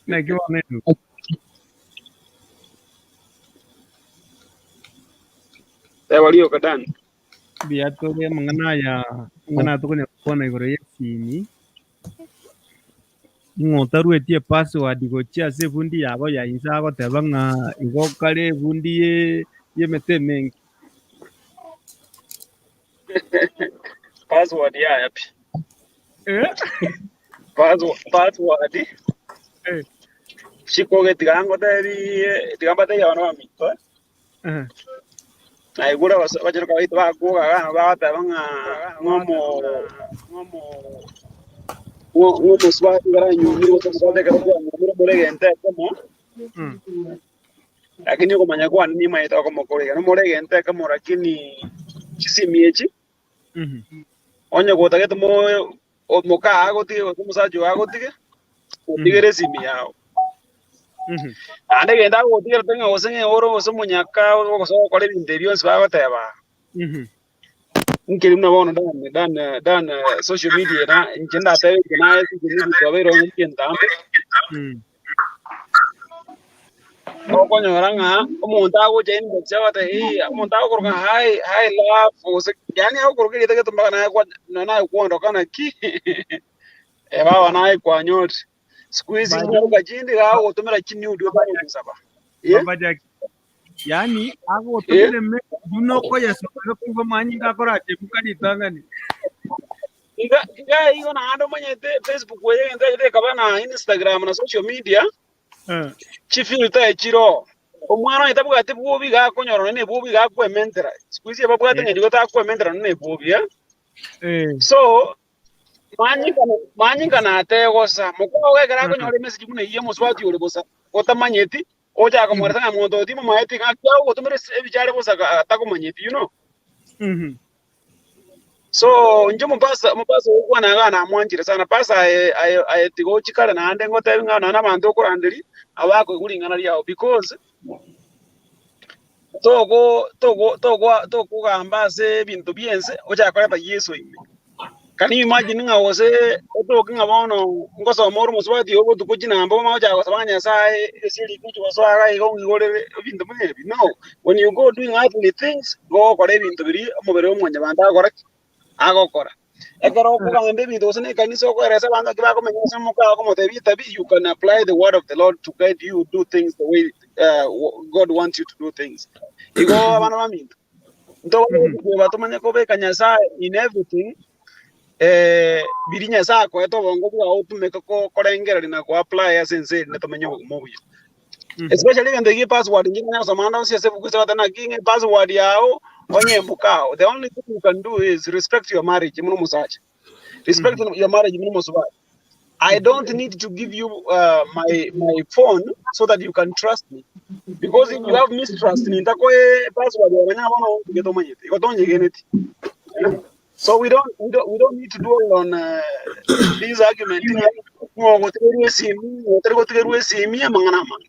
Na kiwa neno. Walio kadani. Biatore mang'ana ya mang'ana tukonya kukwana igoro y'esimi ng'o otaruetie password gochia ase ebundi yabo ya inse agoteba ng'a igo kare ebundi ye y'emete emenge. Password ya yapi? Eh? Password. Eh. Shikoge tigango teri tigamba teri abana bamito. Eh. Na igura bachiruka baito bakuga gana bagateba ng'a ng'omo ng'omo swati baranyumire gose mugateka baranyumire muregente ekemo. Lakini okomanya kwane nimaete okomokorega nomoregente ekemo, lakini chisimi echi onye gotagete mo moka agotige gose omosacha ogo agotige otigere esimi yao. Naende genda agotigera teng'a gose ng'e ore gose omonyaka gose ogokora ebinto ebi bionsi bagoteba. Nkeri buna bono dan dan dan social media na inche ndatebete naye social media twabeire onye nkentambe. Okonyora ng'a omonto agocha inbox agote hey, omonto agokoroka hi hi love gose yaani agokoroka erieta gete mpaka naye kwa naye kwondoka naki ebaba naye kwanyore siku hizi nyaruka chindi gagotumira chinude okomusaba. Yeah? Baba Jaki. Yani agotumire message noko yasomere kuva manyinga akorache mukaritangani. Iga iga igo naende omanyete Facebook weyegente ekaba na Instagram na social media chifilter echiro omwana oye tabwati bwobi gakonyora nonye na ebwobi gakwementera siku hizi ebabwate ng'a nigo takwementera nonye na ebwobi, eh? So manyika nategosa mokwa ekero akonyora emessage buna eywo omosubati ore bosa otamanyeti ochaka komoreta ng'a monto oti momaeti ng'a agotumera ebichare bosa atakomanyeti, you know. So inche omopasa omopasa ogokwana iga namwanchire sana pasa aye aye aye tiga ochikare naende ngotebi ng'a nonye na abanto okoranderia abakoigwa ring'ana riago because togo togo togo tokogamba ase ebinto bia ense ochake koreta Yeso ime. Can you imagine ng'a gose otoke ng'a bono ngosoma ore omosubati oyo botuko chinamba omanye gochaka gosaba ng'a Nyasaye ase rikuchu gosoa iga iga ong'igorere ebinto buna ebi. No, when you go doing earthly things, igo ogokora ebinto biria omobere o mwanyabanto agokora ki? Agokora. Ekero okogamba ebinto gose na ekanisa okoeresa abanto naki bakomenya ase omoka okomotebia etabi, you can apply the word of the Lord to guide you do things the way God wants you to do things. Igo abana baminto, ntobwate tomanye kobeka Nyasaye in everything, biri Nyasaye akoete obongo bwao otumeke korengereria na ko-apply ase ense ere tomenye obogima obuya. Especially egento gie password inche nanya gosoma ande onsi ase ebuku ase bateba naki ng'a password yao onye mokao. The only thing you can do is respect your marriage buna omosacha. Respect your marriage buna omosubati. I don't need to give you my phone so that you can trust me. Because if you have mistrust, nintakoe password yawe nyabo no ngeto manyete. Igo tonyegeneti. So we don't need to dwell on this argument. Ng'o gotigerwa esimi, ng'o gotigerwa esimi amang'ana amange.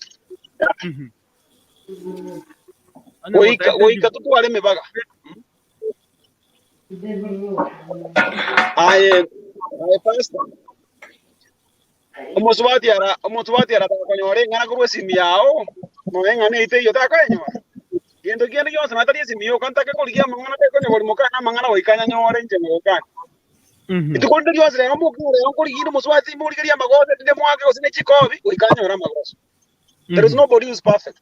Goika goika totware emibaga. Aye aye pastor. Omosubati ara takonyora eng'ana korwa esimi yao, nonya eng'ana eite eyio takoenyora. Gento kende gionsi natari esimi yoka ntake korigia amang'ana tekonya korimoka na amang'ana goika anyanyore inche ngogokana. Rituko rinde rionsi rero moking'o rero nkoriginde omosubati morigerie amagoso rinde mwake gose ne chikobi goika anyore amagoso. There is nobody who is perfect.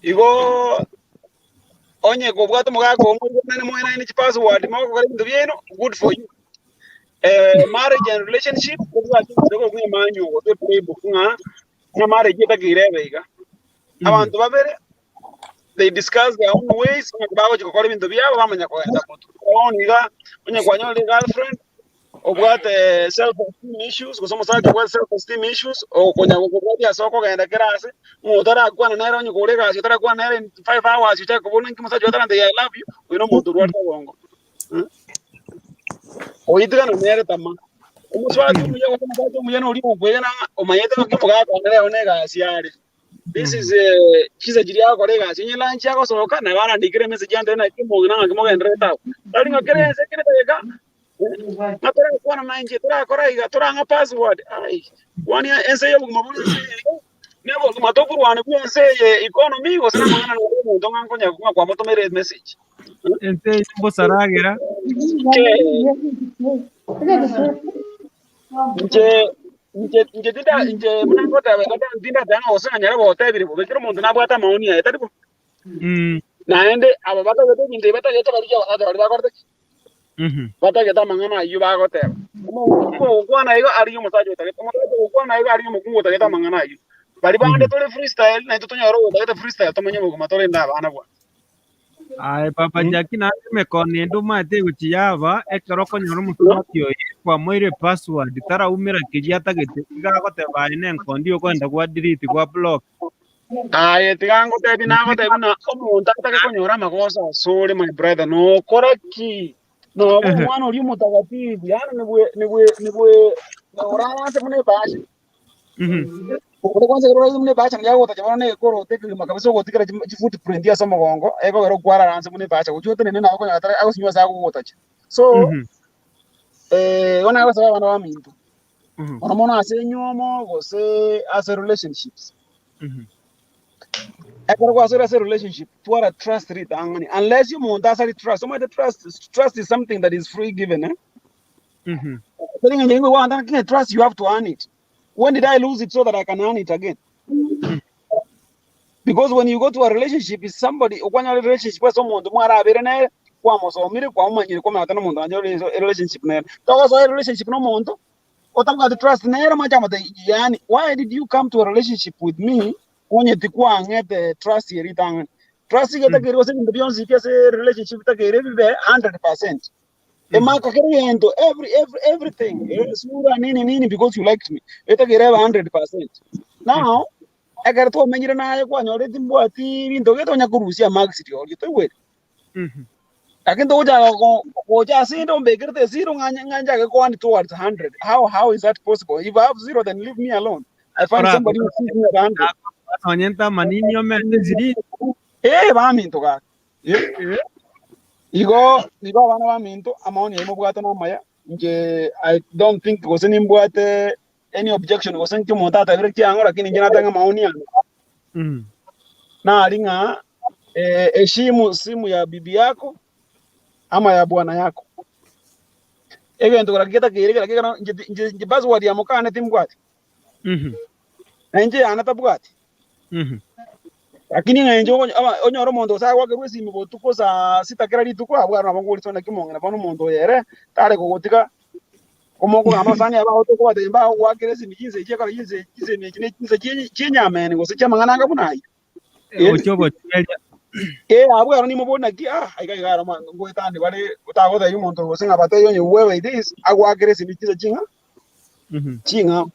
Igo onye kobwate omogaka omo nene moenane chipassword mogokora ebinto biaino, good for you. Marriage and relationship tobwati ebinto korwa emanual gose playbook ng'a marriage etakeire ebe iga. Abanto babere they discuss their own ways ng'a bagochi gokora ebinto biabo bamanya kogenda motwe. Bono iga onye kwanyorire girlfriend obwate self esteem issues gose omosacha obwate self esteem issues okonya gokobwatia ase okogenda kera ase ng'a otarakwana nere onye kore egasi otarakwana nere in 5 hours ochake kobuna nki omosacha oyo atarantebia "I love you", oyo nomonto orwarete obongo. Oitigana nere tama. Omosubati omuya gose omosacha omuya noria ogokwegena ng'a omanyete ng'aki omogaka one rero na egasi are. This is chisa chiria agokora egasi onye lunch agosoka nabo arandikere emessage antebie naki omong'ina ng'aki mogendererete abwo. Tari ng'a kera ense kera edageka ng'a torakwana na inche torakora iga torang'a password ai kwani ense ya obogima bore ense eye iga na obogima tokorwana bwa ense eye economy gose na amang'ana naro omonto ng'a nkonya ng'a kwamotomera emessage. Ense eye mbosaragera. Inche tinda inche buna ngoteba iga tindateba ng'a gose ng'a nyare gotebire bobe kera omonto nabwate amaoni aye tari bo. Naende aba batagete ebinto ebi batagete barigia abasacha baria bakorete ki? Batagete amang'ana ayio bagoteba. Omokungu ogokwana iga arigie omosacha otagete, omosacha ogokwana iga arigie omokungu otagete amang'ana ayio. Baria bande tore freestyle naintwe tonyore oyotagete freestyle tomenye obogima torende abana bwango. Aye Papa Jackie naende emekono ende omanyete egochi yaba ekero okonyora omosubati oye kwamoire password taraumera keria atagete iga agoteba aye ne enkondi okoenda gwa delete gwa block. Aye tiga ngotebi nagotebi na omonto atake konyora amagoso asore my brother nokora ki? Noba omwana oria omotagatifu yaani nibwe noraranse buna ebahasha. Okore kwanza ekero oraranse buna ebahasha naria agotacha bono na egekoroto ekegima kabisa ogotigera chifootprint ase omogongo ekogera okwararanse buna ebahasha gochia otenene naye okonyora tari agosinywa ase agogotacha. So igo nagosaba abana baminto mono mono ase enywomo gose ase relationships. Ekero gwasoire ase relationship twara trust ritang'ani unless omonto asari trust omanyete trust is something that is free given, eh? Tari ng'a inche gwanta ng'a trust you have to earn it. When did I lose it so that I can earn it again? Because when you go to a relationship is somebody okwanyora relationship ase omonto mwarabere nere kwamosomire kwamomanyire kwamanya na omonto anyore relationship nere. Togosoa relationship na omonto otabwati trust nere mwacha komotebi yaani why did you come to a relationship with me onye tikwang'ete trust eri ritang'ani. Trust iga etakeire gose ebinto bionsi pi ase relationship bitakeire bibe 100%. Emaka kera egento everything sura nini nini because you liked me etakeire ebe 100%. Now ekero twamenyire naye kwanyorire timbwati binto gete onya korusia marks riorio toigwete. Lakini togochaka gocha ase inde ombekerete ezero ng'a njake koani towards 100. How is that possible? If I have zero then leave me alone. I find somebody who sees me at 100. Onye ntamanini omete ziri. Baminto gaki. Igo igo abana baminto amaoni aye mobwate namaya. Nje I don't think gose nimbwate any objection gose nki omonto atabire kiang'o, lakini nje natanga maoni yane. Na aring'a heshimu simu ya bibi yako ama ya bwana yako. Egento kora geta kire kera kera nje nje nje password ya mukane timbwati. Na nje ana tabwati. Lakini ng'a nje onyora omonto osagwakerwa esimi botuko saa sita kera rituko abwana nabo ngorisona kimong'ina bono omonto oyere tare kogotiga komokogamba osani aba otokobata mba ogwakera esimi chinse echi ekero chinse chisemi echi ne chinse chinyamene gose chiamang'ana anga buna aywo. Ochobo cheria. Abwo nimobona ki iga iga aro ngoetande bare otagotebia omonto gose ng'a batebi onye whoever it is agwakere esimi chinse ching'a ching'a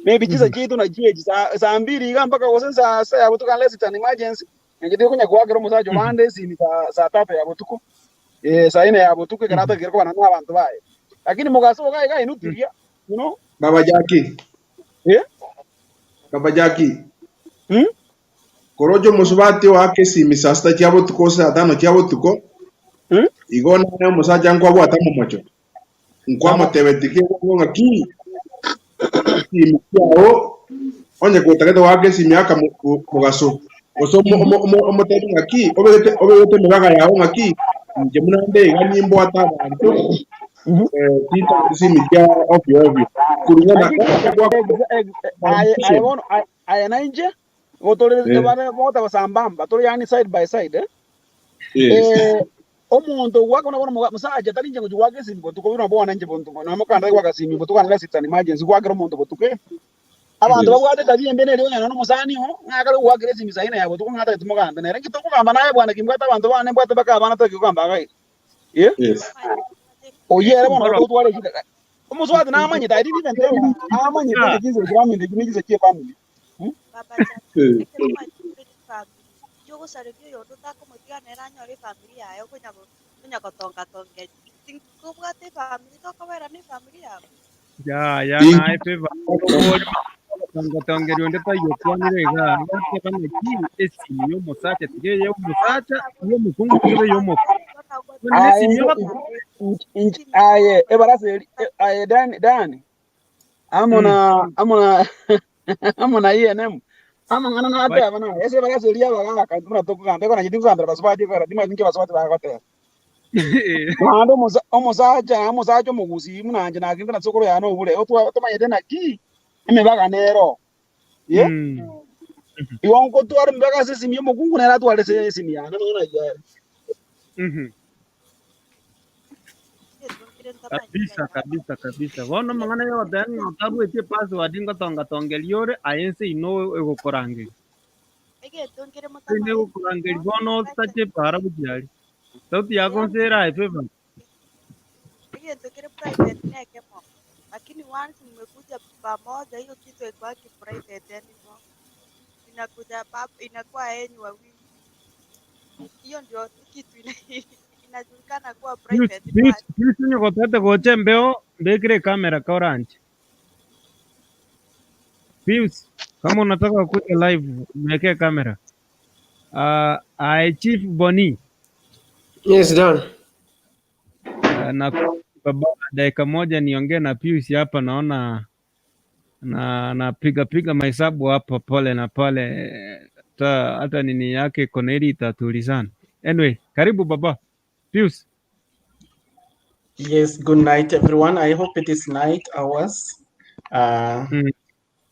maybe chinse chiaito nachi echi saa mbili iga mpaka gose saa sita ya botuko unless it's an emergency inche tikonya goakera omosacha obande esimi saa tatu ya botuko, saa ine ya botuko ekero atagere kobana na abanto baye, lakini mogaso iga iga inutiria you know. Baba Jackie. Baba Jackie. Korojo musubati wake esimi saa sita chia botuko saa tano chia botuko. Igo naye omusacha nkwabwata momocho. Nkwamotebeti ng'aki esimi kiao onye gotagete wake esimi aka mugaso. Gose omotebi ng'aki obegete emibaga yao ng'aki inche buna nde iga nimbwate abanto tita esimi kia ovyo ovyo. Kulingana Aye aye bono aye na inche gotore bare bota basambamba tore yani side by side. Yes. Omonto gwaka na bono musacha tari inche ngochi gwaka esimi botuko bino bona inche bonto na mokanda gwaka esimi botuko unless it's an emergency gwakera omonto botuko abantu babwate tabia embe neri onye no musani ho ng'akare gwakera esimi saa ine ya botuko ng'atagete timogambe nere nkitokogamba naye bwana kimbwate abantu bane mbwate baka abana tokigamba gai. Yes. Oyere bono gotwara shida omuswati namanyete, I didn't even tell her, amanyete chinse kiraminde kine chie family. Baba Jackie, ekero mwanyure family, yogosareria oyondo takomotiga nere anyore efamily yaye okonya konya gotongatonga tinkobwate efamily tokobera na efamily yago. Ya naye favor tongatongeria onde tayokwanire iga ngateba naki esimi y'omosacha tige y'omosacha y'omokungu tige y'omokungu. Aye esimi aye ebarasa eri aye Dani Dani amona amona amona ENM amang'ana nateba naye ase ebarasa eri abagaka buna tokogamba ekona nche tingogambera basubati ekora timanyeti ninki basubati bagoteba naende omosacha omosacha omogusi buna inche nakende na sokoro yane obure otomanyete naki emibaga nero ye igo nkotwara emibaga ase esimi ya omokungu nere atware ase esimi yane amang'ana aywo ere. Kabisa kabisa kabisa bono mang'ana yoteba ng'a otarwetie password ngotongatongeria ore aye ense ino egokorangeria Egento nkere ino motamanyeti egokorangeria bono otache para buchiari sauti yako nse erae favor. Egento kere private nekemo, lakini once mmekuja pamoja, hiyo kitu haikuwaki private anymore, inakuja inakuwa yenyu wawili. Hiyo ndio kitu inajulikana kuwa private part. Pius nyogotete gocha embeo mbekire kamera kaoranche. Pius, kama unataka kuja live mwekee kamera. Chief Boni. Yes, Dan. Na baba dakika moja niongee na Pius hapa, naona na napiga piga mahesabu hapa pole na pale, hata nini yake Koneli itatulizana. Anyway, karibu baba Pius. Yes, good night, everyone. I hope it is night hours.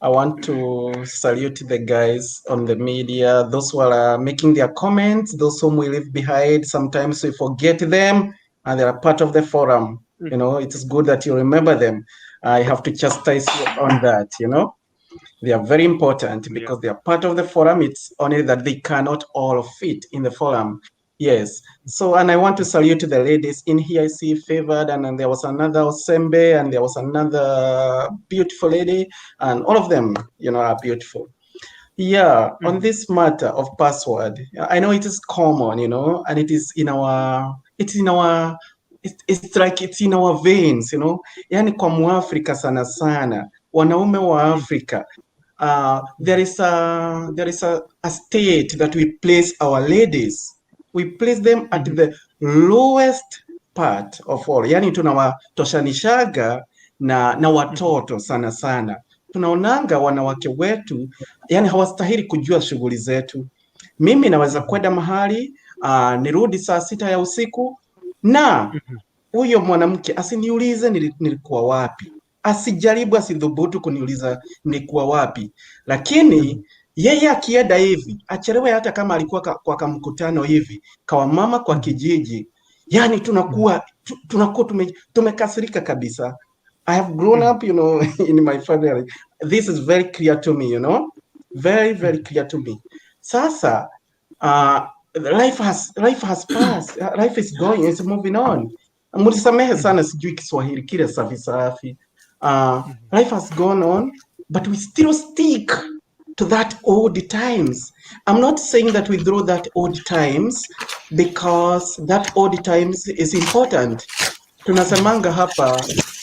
I want to salute the guys on the media, those who are making their comments, those whom we leave behind. Sometimes we forget them, and they are part of the forum. You know, it is good that you remember them. I have to chastise you on that, you know. They are very important because they are part of the forum. It's only that they cannot all fit in the forum. Yes. So, and I want to salute the ladies in here. I see Favored, and there was another Osembe, and there was another beautiful lady, and all of them, you know, are beautiful. Yeah, on this matter of password, I know it is common, you know, and it is in our, it's in our, it's like it's in our veins, you know. Yani kwa Mwafrika sana sana, wanaume wa Afrika, there is a state that we place our ladies. We place them at the lowest part of all. Yani tunawatoshanishaga na watoto sana sana. Tunaonanga wanawake wetu yani hawastahili kujua shughuli zetu. Mimi naweza kwenda mahali nirudi saa 6 ya usiku na huyo mwanamke asiniulize nilikuwa wapi, asijaribu, asidhubutu kuniuliza nilikuwa wapi, lakini yeye akienda hivi achelewe, hata kama alikuwa kwa kamkutano hivi kwa mama kwa kijiji, yani tunakuwa tumekasirika kabisa. I have grown up, you know, in my family. This is very clear to me, you know, very very clear to me. Sasa life has passed. Life is going, it's moving on. Mnisamehe sana, sijui Kiswahili kile safi safi. Life has gone on, but we still stick to that old times. I'm not saying that we throw that old times, because that old times is important. Tunasemanga hapa,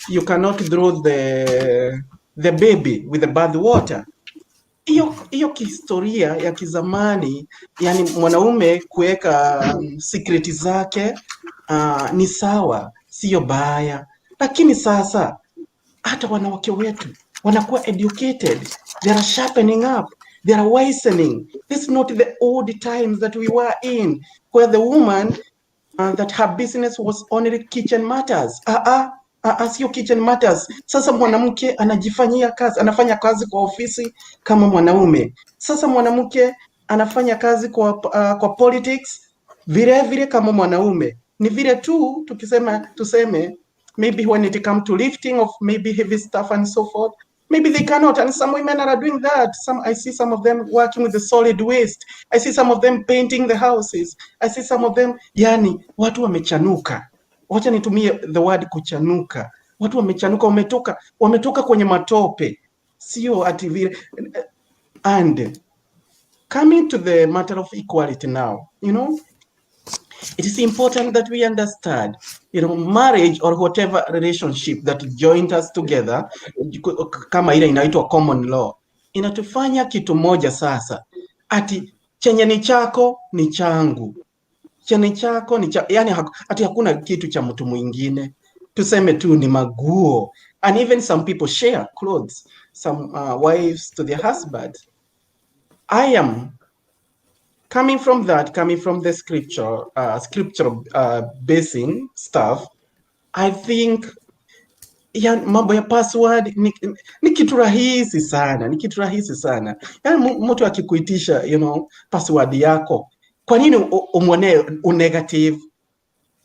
you cannot throw the baby with the bath water. Hiyo kihistoria ya kizamani, yani mwanaume kuweka secret zake ni sawa, siyo baya, lakini sasa hata wanawake wetu wanakuwa educated, they are sharpening up, they are wisening. This is not the old times that we were in, where the woman that her business was only kitchen matters. Sio kitchen matters. Sasa mwanamke anajifanyia kazi, anafanya kazi kwa ofisi kama mwanaume. Sasa mwanamke anafanya kazi kwa politics vile vile kama mwanaume. Ni vile tu tukisema tuseme maybe when it come to lifting of maybe heavy stuff and so forth, maybe they cannot, and some women are doing that. Some, I see some of them working with the solid waste. I see some of them painting the houses. I see some of them, yani watu wamechanuka. Wacha nitumie the word kuchanuka. Watu wamechanuka, wametoka kwenye matope, sio ati vile. And coming to the matter of equality now, you know, it is important that we understand, you know, marriage or whatever relationship that joined us together, kama ile inaitwa common law, inatufanya kitu moja sasa, ati chenye ni chako ni changu, chenye chako ni cha, yani ati hakuna kitu cha mtu mwingine, tuseme tu ni maguo. And even some people share clothes, some wives to their husband. I am coming from that, coming from the scriptural basing stuff. I think ya mambo ya password ni kitu rahisi sana, ni kitu rahisi sana. Yani mtu akikuitisha, you know, password yako, kwa nini umwonee unegative?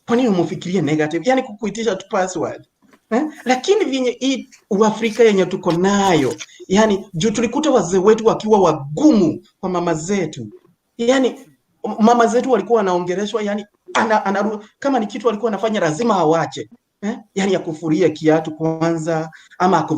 Kwa nini umfikirie negative? Yani kukuitisha tu password, eh? Lakini vyenye hii Uafrika yenye tuko nayo, yani juu tulikuta wazee wetu wakiwa wagumu kwa mama zetu, yani mama zetu walikuwa wanaongeleshwa, yani kama ni kitu alikuwa anafanya lazima awache, eh? Yani akufurie kiatu kwanza ama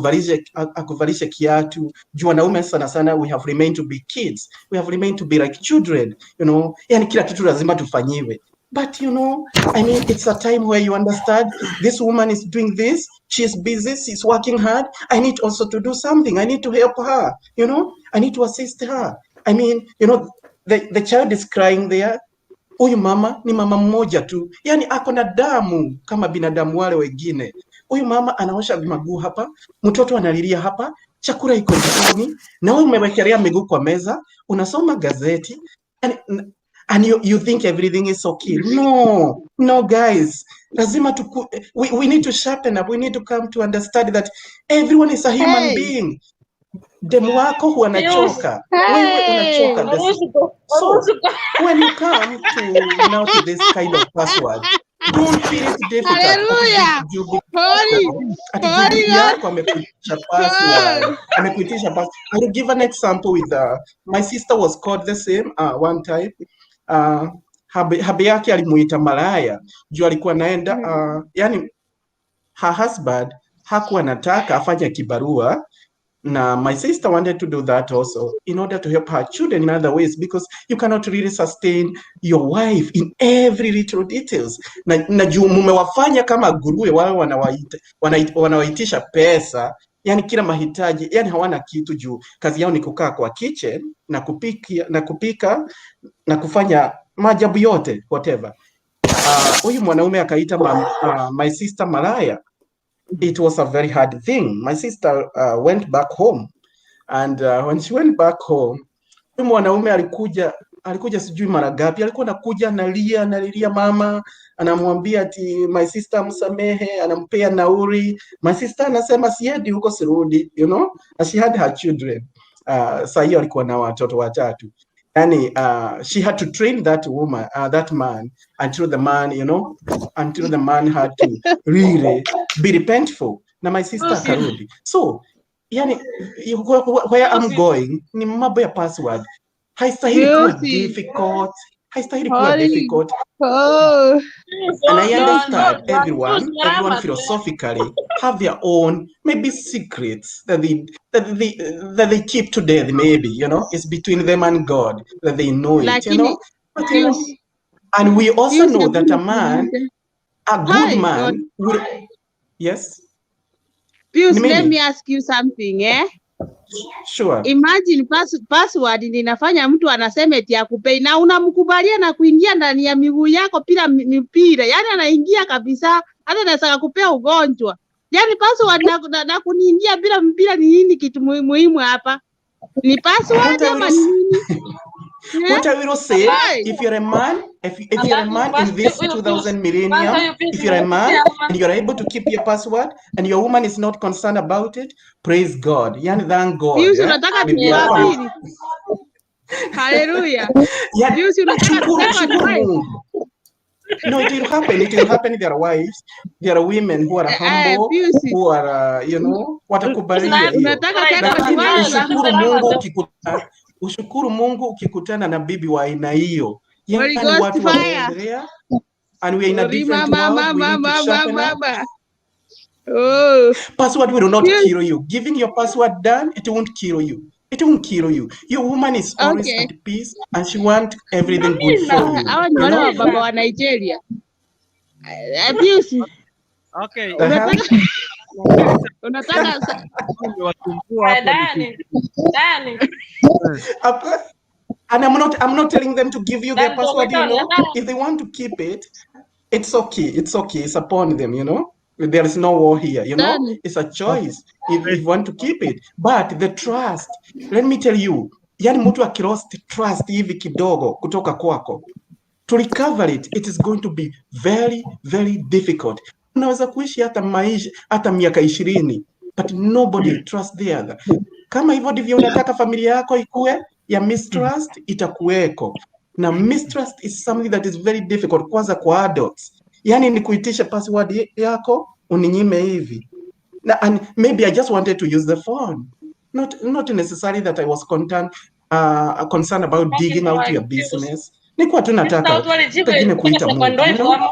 akuvalishe kiatu juu wanaume sana sana we have remained to be kids, we have remained to be like children, you know, yani kila kitu lazima tufanyiwe. But you know, I mean, it's a time where you understand this woman is doing this, she's busy, she's working hard. I need also to do something. I need to help her, you know, I need to assist her. I mean, you know, the child is crying there. Huyu mama ni mama mmoja tu, yani ako na damu kama binadamu wale wengine. Huyu mama anaosha maguu hapa, mtoto analilia hapa, chakula iko jikoni, na wewe umewekelea miguu kwa meza, unasoma gazeti and you think everything is okay. No, no guys, lazima we need to sharpen up. We need to come to understand that everyone is a human being. Demu wako huwa anachoka, wewe unachoka. So when you come to now to this kind of password, don't feel it difficult. Hallelujah. Holy, Ati Holy bibi Ghost. yako amekuitisha password, amekuitisha password. I will give an example with my sister was called the same one time. Hubby yake alimuita malaya juu alikuwa naenda yani her husband hakuwa anataka afanye kibarua, na my sister wanted to do that also in order to help her children in other ways, because you cannot really sustain your wife in every little details, na juu mumewafanya kama nguruwe wao wanawaitisha pesa, yani kila mahitaji, yani hawana kitu juu kazi yao ni kukaa kwa kitchen na kupika na kufanya maajabu yote, whatever. Huyu mwanaume akaita my sister malaya. It was a very hard thing. My sister went back home, and when she went back home, huyu mwanaume alikuja sijui mara ngapi, alikuwa anakuja analia, analilia mama, anamwambia ati my sister msamehe, anampea nauri. My sister anasema siendi huko, sirudi, and she had her children. Saa hiyo alikuwa na watoto watatu. Yani, she had to train that woman, that man, until the man, you know, until the man had to really be repentful. Na my sister Lucy. Akarudi. So, yani, where I'm going ni mambo ya password. Haistahili kuwa Lucy. Difficult. Haistahili kuwa Holly. Difficult. Oh. And I No, no, understand everyone, Lucy, everyone Rama. Philosophically have their own maybe secrets that they keep to death. Maybe it's between them and God that they know it. Lakini But Pius, and we also Pius, know hebu that a man, nikuulize. A good Hi, God. Man, will, yes, Pius, ni let mimi me ask you something, eh? Sure. Imagine password ndio inafanya mtu anasema eti akupei na unamkubalia na kuingia ndani ya miguu yako bila mipira, yaani anaingia kabisa, hata anaweza kupea ugonjwa. Yaani password na kuniingia bila mpira ni nini kitu muhimu hapa? Ni password What I ama will ni nini? Eh? What I will say, Hai. if you're a man, if you're a Alafu man in basi this huyo 2000 Pius, kwanza millennium, huyo Pius if you're a man nimesikia ama and you're able to keep your password and your woman is not concerned about it, praise God. Yani, thank God. Pius, Yeah? unataka Maybe your tukuapili? Haleluya. Yeah, Pius, unataka shukuru, second shukuru wife? Mungu. No, it will happen. It will happen. There are wives, there are women who are humble, Pius, who are, watakubalia hiyo. Unataka second Lakini wife? ushukuru Mungu ukikutana, ushukuru Mungu ukikutana na bibi wa aina hiyo. Holy Yani Ghost watu fire. wameendelea and we are in a Ori different mama world. We mama need to mama sharpen up. mama. Oh. Password will not Pius. Kill you. Giving your password done, it won't kill you. It won't kill you. Your woman is always Okay. at peace and she want everything good for you. Hawa ni You wale know? wa baba wa Nigeria. Pius, Okay. unataka Nimewasumbua hapo Dani, Dani, And I'm not telling them to give you their Dani, password. tuongee. If they want to keep it, it's okay. It's okay. It's upon them. There is no war here. Dani. It's a choice if you want to keep it. But the trust, let me tell you, yani mtu akilost trust hivi kidogo kutoka kwako, to recover it, it is going to be very, very difficult. Unaweza kuishi hata maisha hata miaka 20, but nobody trust the other. Kama hivyo ndivyo unataka familia yako ikue ya mistrust, itakuweko. Na mistrust is something that is very difficult, kwanza kwa adults. Yani ni kuitisha password yako uninyime hivi. Na, and maybe I just wanted to use the phone. Not necessarily that I was concerned about digging out your business. Nilikuwa tu nataka Watu walijibu pengine kuita second mtu. wife ama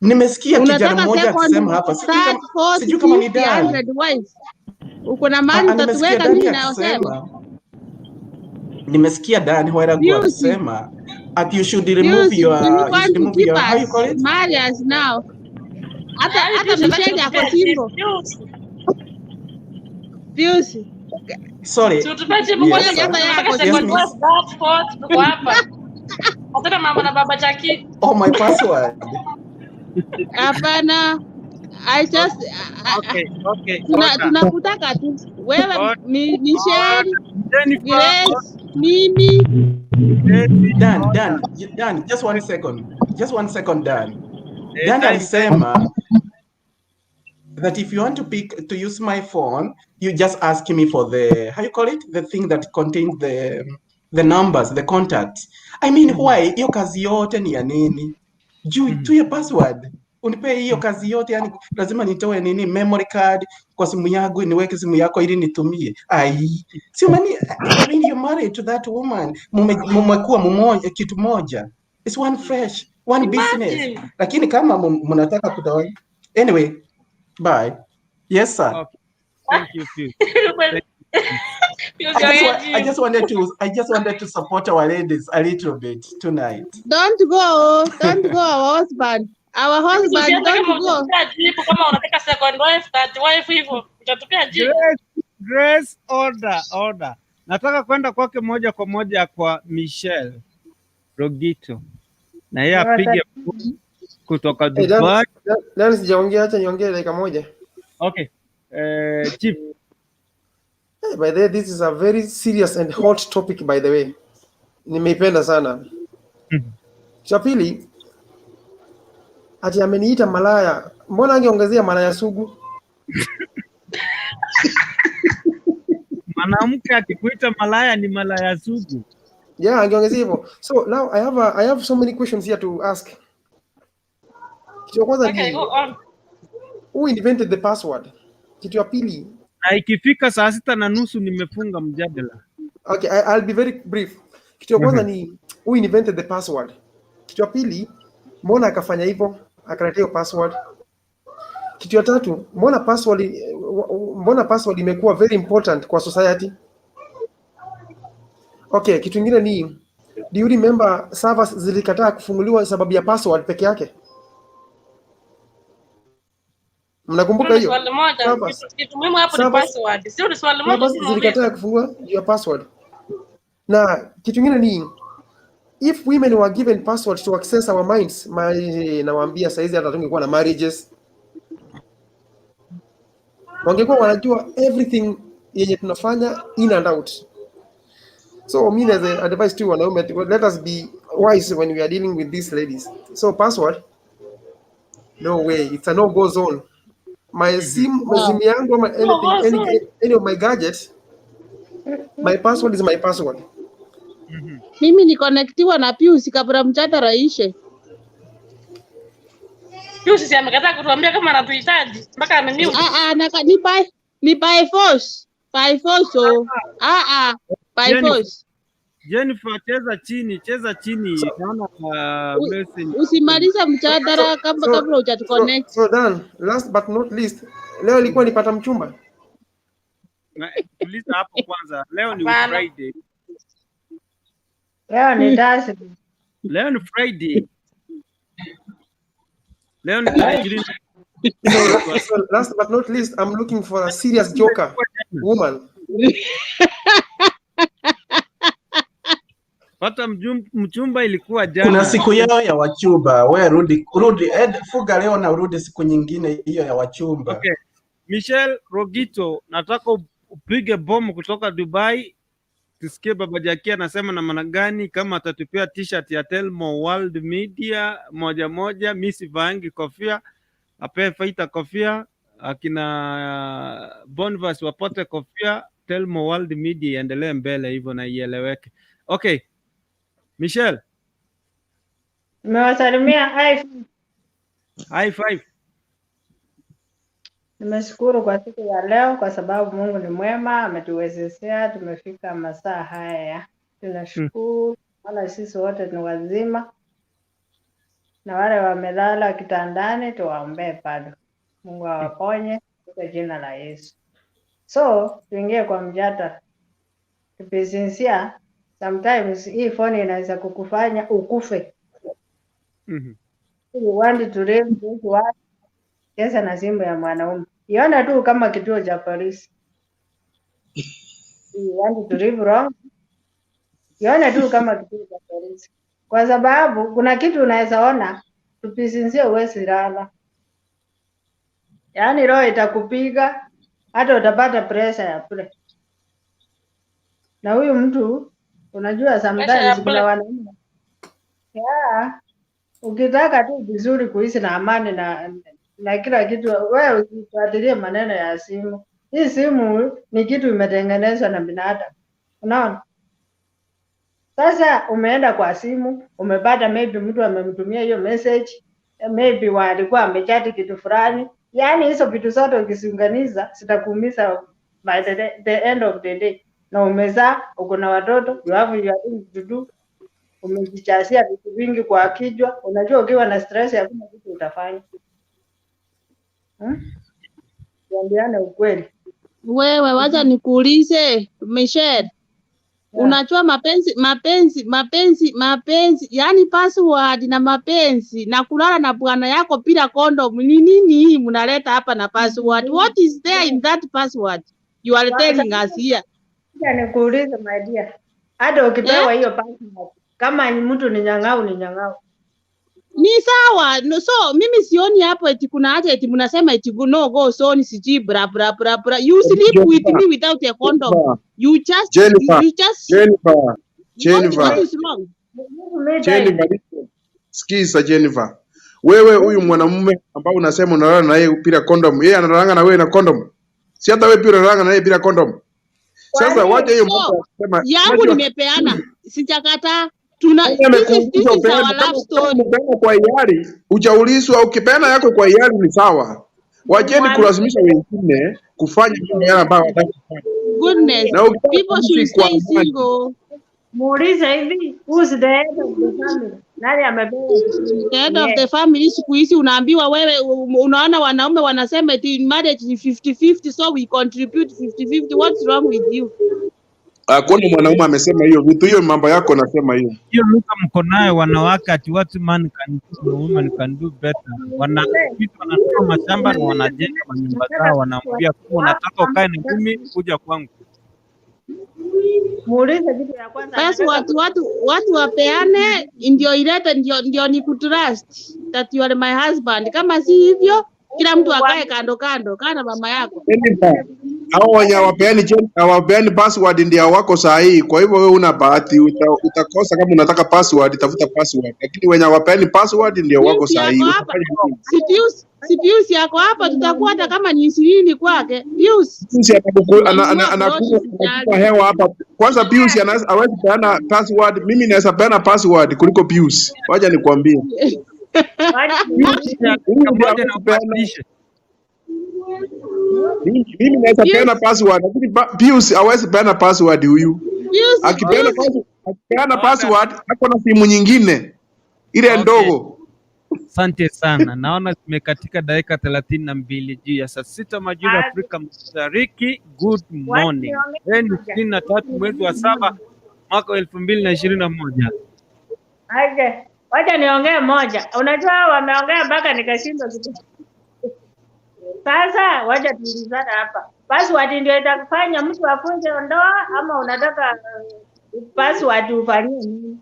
Nimesikia kijana Unataka mmoja second, akisema hapa, sijui third, kama fourth, sijui kama ni fifth, Dan. 100 wives. Uko na mali Ah, ah, nimesikia utatuweka Dani mimi nayosema. akisema, nimesikia Dan Weragu Pius, akisema ati you should remove Pius, do your you you want should to remove keep your, how you us call it? marry us now? Hata Yaani hata Pius hataki Michelle ako kutupea single. Pius. Pius, Sorry. Si utupee jibu Yes, kwanza, sir. hata yeye tunataka ako Yes, second single. miss. wife, third, fourth, tuko hapa. Hatuna mambo na baba Jackie. Oh, my password. Hapana. I just Okay, order. tunakutaka tu wewe Order. Michelle, Jennifer, Grace, mimi. Dan, Dan, Dan, just one second. Just one second, Dan. Eh, Dan time. alisema that if you want to pick to use my phone, you just ask me for the, how you call it, the thing that contains the numbers, the contacts. I mean, why hiyo kazi yote ni ya nini? Juu tu ya password. Unipe hiyo kazi yote, yani lazima nitoe nini memory card kwa simu yangu niweke simu yako ili nitumie. Ai, sio mani, I mean you're married to that woman. Mumekuwa mumoja kitu moja. It's one fresh, one business. Imagine. Lakini kama mnataka kutawanya. Anyway, bye. Yes, sir. Okay. Thank you, Pius. Thank Pius I your just wanted to I just wanted to support our ladies a little bit tonight. Don't go, don't go, our husband. Our husband, Usianze don't kama go. utatupea jibu kama unataka second wife, third wife hivyo. Utatupea jibu. Grace, Grace, order, order. Nataka kwenda kwake moja kwa moja kwa Michelle Rogito. Na yeye apige kutoka Hey, Dan, Dubai. Dan sijaongea, acha niongee dakika moja. Okay. Chief. Hey, by the way, this is a very serious and hot topic by the way. Nimeipenda sana. Cha pili, ati ameniita malaya. Mbona angeongezea malaya sugu? Mwanamke akikuita malaya ni malaya sugu. Yeah, angeongezea hivyo. So now I have so many questions here to ask. Kitu ya kwanza Okay, ni go on. who invented the password? Kitu ya pili, Na ikifika saa 6:30 nimefunga mjadala. okay, I'll be very brief. Kitu ya kwanza ni who invented the password? Kitu ya pili, mbona akafanya hivyo akaleta hiyo password? Kitu ya tatu, mbona password imekuwa very important kwa society? Okay, kitu ingine ni do you remember servers zilikataa kufunguliwa sababu ya password peke yake? Mnakumbuka Ni hiyo? swali moja. Servers, Kitu muhimu hapo ni servers, password. Sio ni swali moja servers tu unauliza. zilikataa kufungua juu ya password. Na kitu ingine ni if women were given passwords to access our minds, nawaambia saizi hata tungekuwa na marriages, wangekuwa wanajua everything yenye tunafanya in and out. So me as a advice to wanaume, let us be wise when we are dealing with these ladies. So password, no way, it's a no go zone. My sim, Wow. simu yangu ama No go anything, zone. any of my gadgets, my password is my password. Mimi nikonektiwa na Pius kabla mjadala ishe. Pius si amekataa kutuambia kama anatuhitaji mpaka amemute. Ah ah, ni by force. By force oh. Ah ah, by Jennifer, force. Jennifer cheza chini, cheza chini. Naona message. Usimalize mjadala kama kabla hujatuconnect. So Dan, last but not least, leo ilikuwa nipata mchumba. Tuliza hapo kwanza. Leo ni Hapana. Friday. Leo ni Thursday. Leo ni Friday. Leo ni tarehe 20. So last but not least, I'm looking for a serious joker woman. Pata mchumba ilikuwa Kuna jana. siku yao ya wachumba. We rudi rudi, ed, fuga leo na urudi siku nyingine hiyo ya wachumba. Okay. Michelle Rogito, nataka upige bomu kutoka Dubai tusikie Baba Jackie anasema namna gani, kama atatupia t-shirt ya Telmo World Media moja moja. Mi sivaangi kofia, apee Faita kofia, akina Bonvas wapote kofia. Telmo World Media iendelee mbele hivyo na ieleweke. Okay, Michelle, Nimewasalimia. Hi. High five. Nimeshukuru kwa siku ya leo kwa sababu Mungu ni mwema, ametuwezeshea tumefika masaa haya. Tunashukuru maana sisi wote ni wazima, na wale wamelala kitandani tuwaombee bado. Mungu awaponye katika jina la Yesu. So tuingie kwa mjadala. To be sincere, sometimes hii phone inaweza kukufanya ukufe. You want to live this world, cheza na simu ya mwanaume. Iona tu kama kituo cha polisi. You want to live wrong, ione tu kama kituo cha polisi, kwa sababu kuna kitu unaweza ona tupisinzie, huwezi lala, yaani roho itakupiga hata utapata pressure ya bure. Na huyu mtu unajua, Pressure ya sometimes kuna bure. wanaume yeah, ukitaka tu vizuri kuishi na amani na kila kitu, wewe usifuatilie maneno ya simu. Hii simu ni kitu imetengenezwa na binadamu, unaona? Sasa umeenda kwa simu, umepata maybe mtu amemtumia hiyo message, maybe walikuwa amechati kitu fulani. Yaani hizo vitu zote ukiziunganisha zitakuumiza by the end of the day. Na umezaa, uko na watoto, you have your things to do, umejichazia vitu vingi kwa kichwa. Unajua ukiwa na stress hakuna kitu utafanya. Tuambiane ukweli. Wewe wacha nikuulize Michelle, unajua mapenzi mapenzi mapenzi mapenzi, yani password na mapenzi na kulala na bwana yako bila condom ni nini hii mnaleta hapa na password? What is there in that password you are telling us here? Ngoja nikuulize my dear, hata ukipewa hiyo password, kama ni mtu ni nyang'au, ni nyang'au. Ni sawa. No, so mimi sioni hapo eti kuna haja eti mnasema eti no go so ni sijui bra bra bra bra. You sleep with Jennifer, me without a condom. Jennifer, You just you, Jennifer, you just Jennifer, what Jennifer, is wrong? Give me time. Jennifer, listen. Sikiza Jennifer, wewe huyu mwanamume ambao unasema unalala na yeye bila condom, yeye analalanga na wewe na condom? Si hata wewe pia unalala na yeye bila condom? Sasa Kwani wacha hiyo mambo So ya kusema, yangu unajua nimepeana, sijakataa. Tuna nani this is amekuuliza this is our upeane? love Kama kama story. umepeana kwa hiari, hujaulizwa. Ukipeana yako kwa hiari ni sawa. Wacheni nimwambie kulazimisha wengine kufanya mambo yale ambayo hawataki kufanya, Goodness, na ukitaka people should kuishi kwa stay amani single. muulize hivi, who's the head of the family? Nani amepewa The head of yeah. the family siku hizi unaambiwa wewe, unaona wanaume wanasema eti marriage ni 50-50, so we contribute 50-50. What's wrong with you? Hakuna mwanaume amesema hiyo vitu, hiyo mambo yako nasema hiyo. Hiyo lugha mko nayo wanawake, ati what man can do, woman can do better. Wana vitu wananunua mashamba na wanajenga manyumba zao, wanaambia kuwa unataka ukae na mimi, kuja kwangu. Muulize kitu ya kwanza Basi anataka watu wapeane, ndio ilete, ndio ni kutrust that you are my husband. Kama si hivyo, kila mtu akae kando kando, kaa na mama yako. Jennifer, hao wenye hawapeani password ndio wako sahihi. Kwa hivyo wewe una bahati, utakosa kama unataka password, tafuta password, lakini wenye hawapeani password ndio wako Pius yako sahihi. hapa, Utafanya nini? si Pius, si Pius yako hapa, tutakuwa hata kama ni 20 kwake. Pius Pius utanunua ploti, anakupa sijali. hewa hapa. Kwanza Pius hawezi peana password, mimi naweza peana password kuliko Pius. Wacha nikwambie. Pius huyu Dakika ndio moja na hawezi peana. ubadilishe. Mimi naweza peana Pius, password, lakini Pius hawezi peana password huyu. Pius, Akipeana Pius, akipeana Naona password ako na simu nyingine ile okay. ndogo. Asante sana. Naona zimekatika dakika 32 juu ya saa 6 majira ya Afrika Mashariki. Good Wacha morning. niongee Leo ni moja. 23 mwezi wa 7 mwaka wa 2021. Aje, wacha niongee moja. Unajua wameongea mpaka nikashindwa kitu. Sasa wacha tuulizane hapa, password ndio itakufanya mtu afunje ndoa ama unataka password ufanyie nini?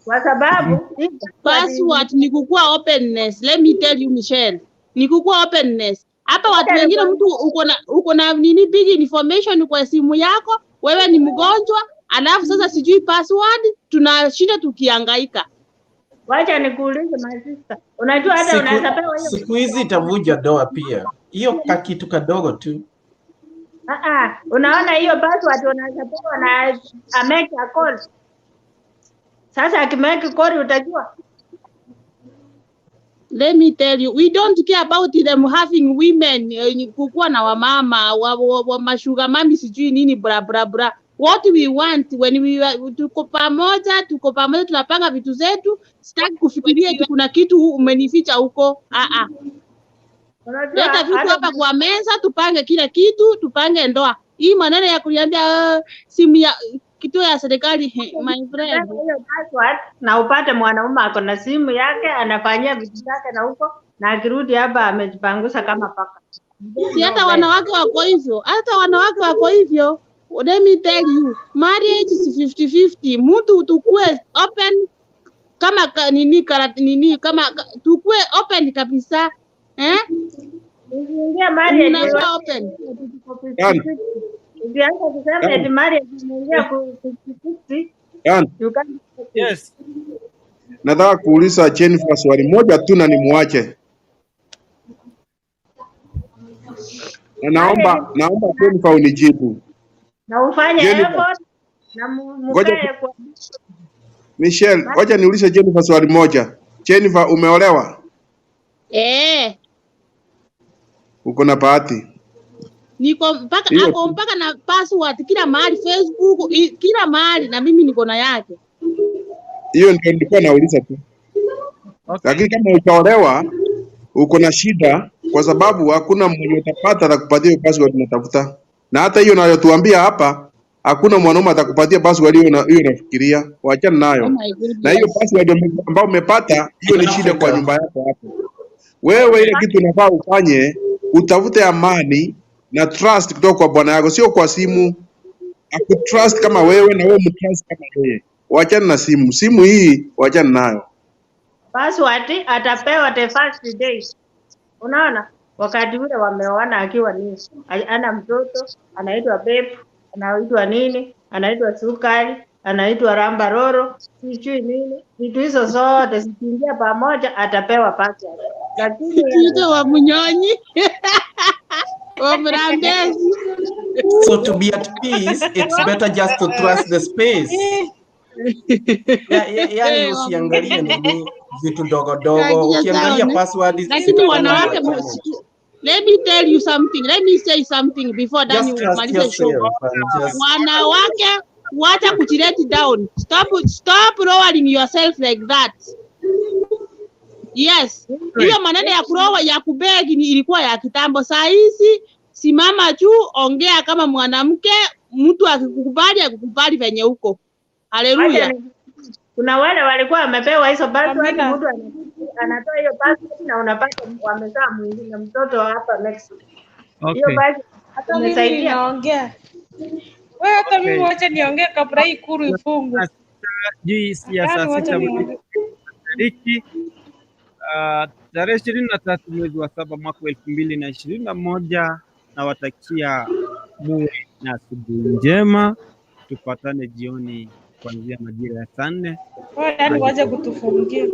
Kwa sababu hii password password ni kukua openness. Let me tell you Michelle, ni kukua openness. Hapa watu wacha wengine, nikwambie, mtu uko na nini big information kwa simu yako, wewe ni mgonjwa, alafu sasa sijui password, tunashinda tukihangaika. wacha nikuulize my sister, unajua hata unaweza pewa hiyo Siku hizi itavunja doa pia, hiyo kakitu kadogo tu. Unaona hiyo password unaweza pewa na amake a call. Sasa akimake call utajua. Let me tell you, we don't care about them having women, kukuwa na wamama wa mashuga mami sijui nini bra bra bra. What we want when we tuko pamoja, tunapanga vitu zetu. Sitaki kufikiria eti kuna kitu umenificha huko. Unajua Leta vitu hata hapa kwa meza, tupange kila kitu, tupange ndoa. Hii maneno ya kuniambia simu ya kituo ya serikali, my friend. ukipewa hiyo password na upate mwanaume ako na simu yake anafanyia vitu zake na huko, na akirudi hapa amejipangusa kama paka. Si hata No way. wanawake wako hivyo, hata wanawake wako hivyo. Let me tell you, marriage is 50-50. Mtu tukue open kama nini nini kama tukue open kabisa eh? Ukiingia marriage Unakuwa open. Dan, ukianza kusema eti Dan, marriage imeingia ku 50-50, Dan, you can't stop it. Yes. nataka kuuliza Jennifer swali moja tu na nimuache. Na Marriage naomba Jennifer unijibu. na ufanye Jennifer, effort na ngoja mukae kwa Michelle, ngoja niulize Jennifer swali moja. Jennifer, umeolewa? Eh, Uko na bahati. niko mpaka Hiyo ako mpaka na password kila mahali Facebook, kila mahali na mimi niko na yake. Hiyo ndio nilikuwa nauliza tu. Okay. Lakini kama utaolewa uko na shida, kwa sababu hakuna mwenye utapata atakupatia hiyo password unatafuta, na hata hiyo unayotuambia hapa, hakuna mwanaume atakupatia password hiyo hiyo unafikiria. Wachana Oh nayo. my Na hiyo goodness. password ambayo umepata hiyo ni shida kwa Afrika. nyumba yako hapo. Wewe ile kitu unafaa ufanye, utafute amani na trust kutoka kwa bwana yako, sio kwa simu. Akutrust kama wewe na wewe mtrust kama yeye. Wachana na simu. Simu hii wachana nayo. Password atapewa the first day. Unaona, wakati ule wameoana akiwa ni ana mtoto, anaitwa babe, anaitwa nini, anaitwa sukari, anaitwa rambaroro, sijui nini, vitu hizo zote zikiingia pamoja atapewa password. Lakini Tuite wa Munyonyi wa Mrambezi. So to be at peace, it's better just to trust the space. Yani usiangalie nini vitu dogo dogo, Kagia ukiangalia sound. password Lakini zitafanya wanawake uachane. let me tell you something. Let me say something before Just Dani trust umalize show. yourself and just Wanawake wacha kujilet down. Stop lowering yourself like that. Yes, hiyo maneno ya kurowa ya kubeg ni ilikuwa ya kitambo. Saa hizi simama juu, ongea kama mwanamke, mtu akikukubali akukubali venye uko. Wacha Haleluya. kuna wale walikuwa wamepewa hizo password, Amina. mtu anatoa hiyo password na unapata wamezaa mwingine mtoto hapa Mexico. Hiyo Okay. password Hata mimi imesaidia. ninaongea. Wewe hata mimi Okay. wacha niongee kabla hii kuru ifungwe. Juu ya saa Yaani wacha 6 niongee. Mashariki, tarehe 23 mwezi wa 7 mwaka 2021. Nawatakia muwe na asubuhi njema, tupatane jioni kuanzia majira ya saa 4 Wewe yaani hadi wacha kutufungia.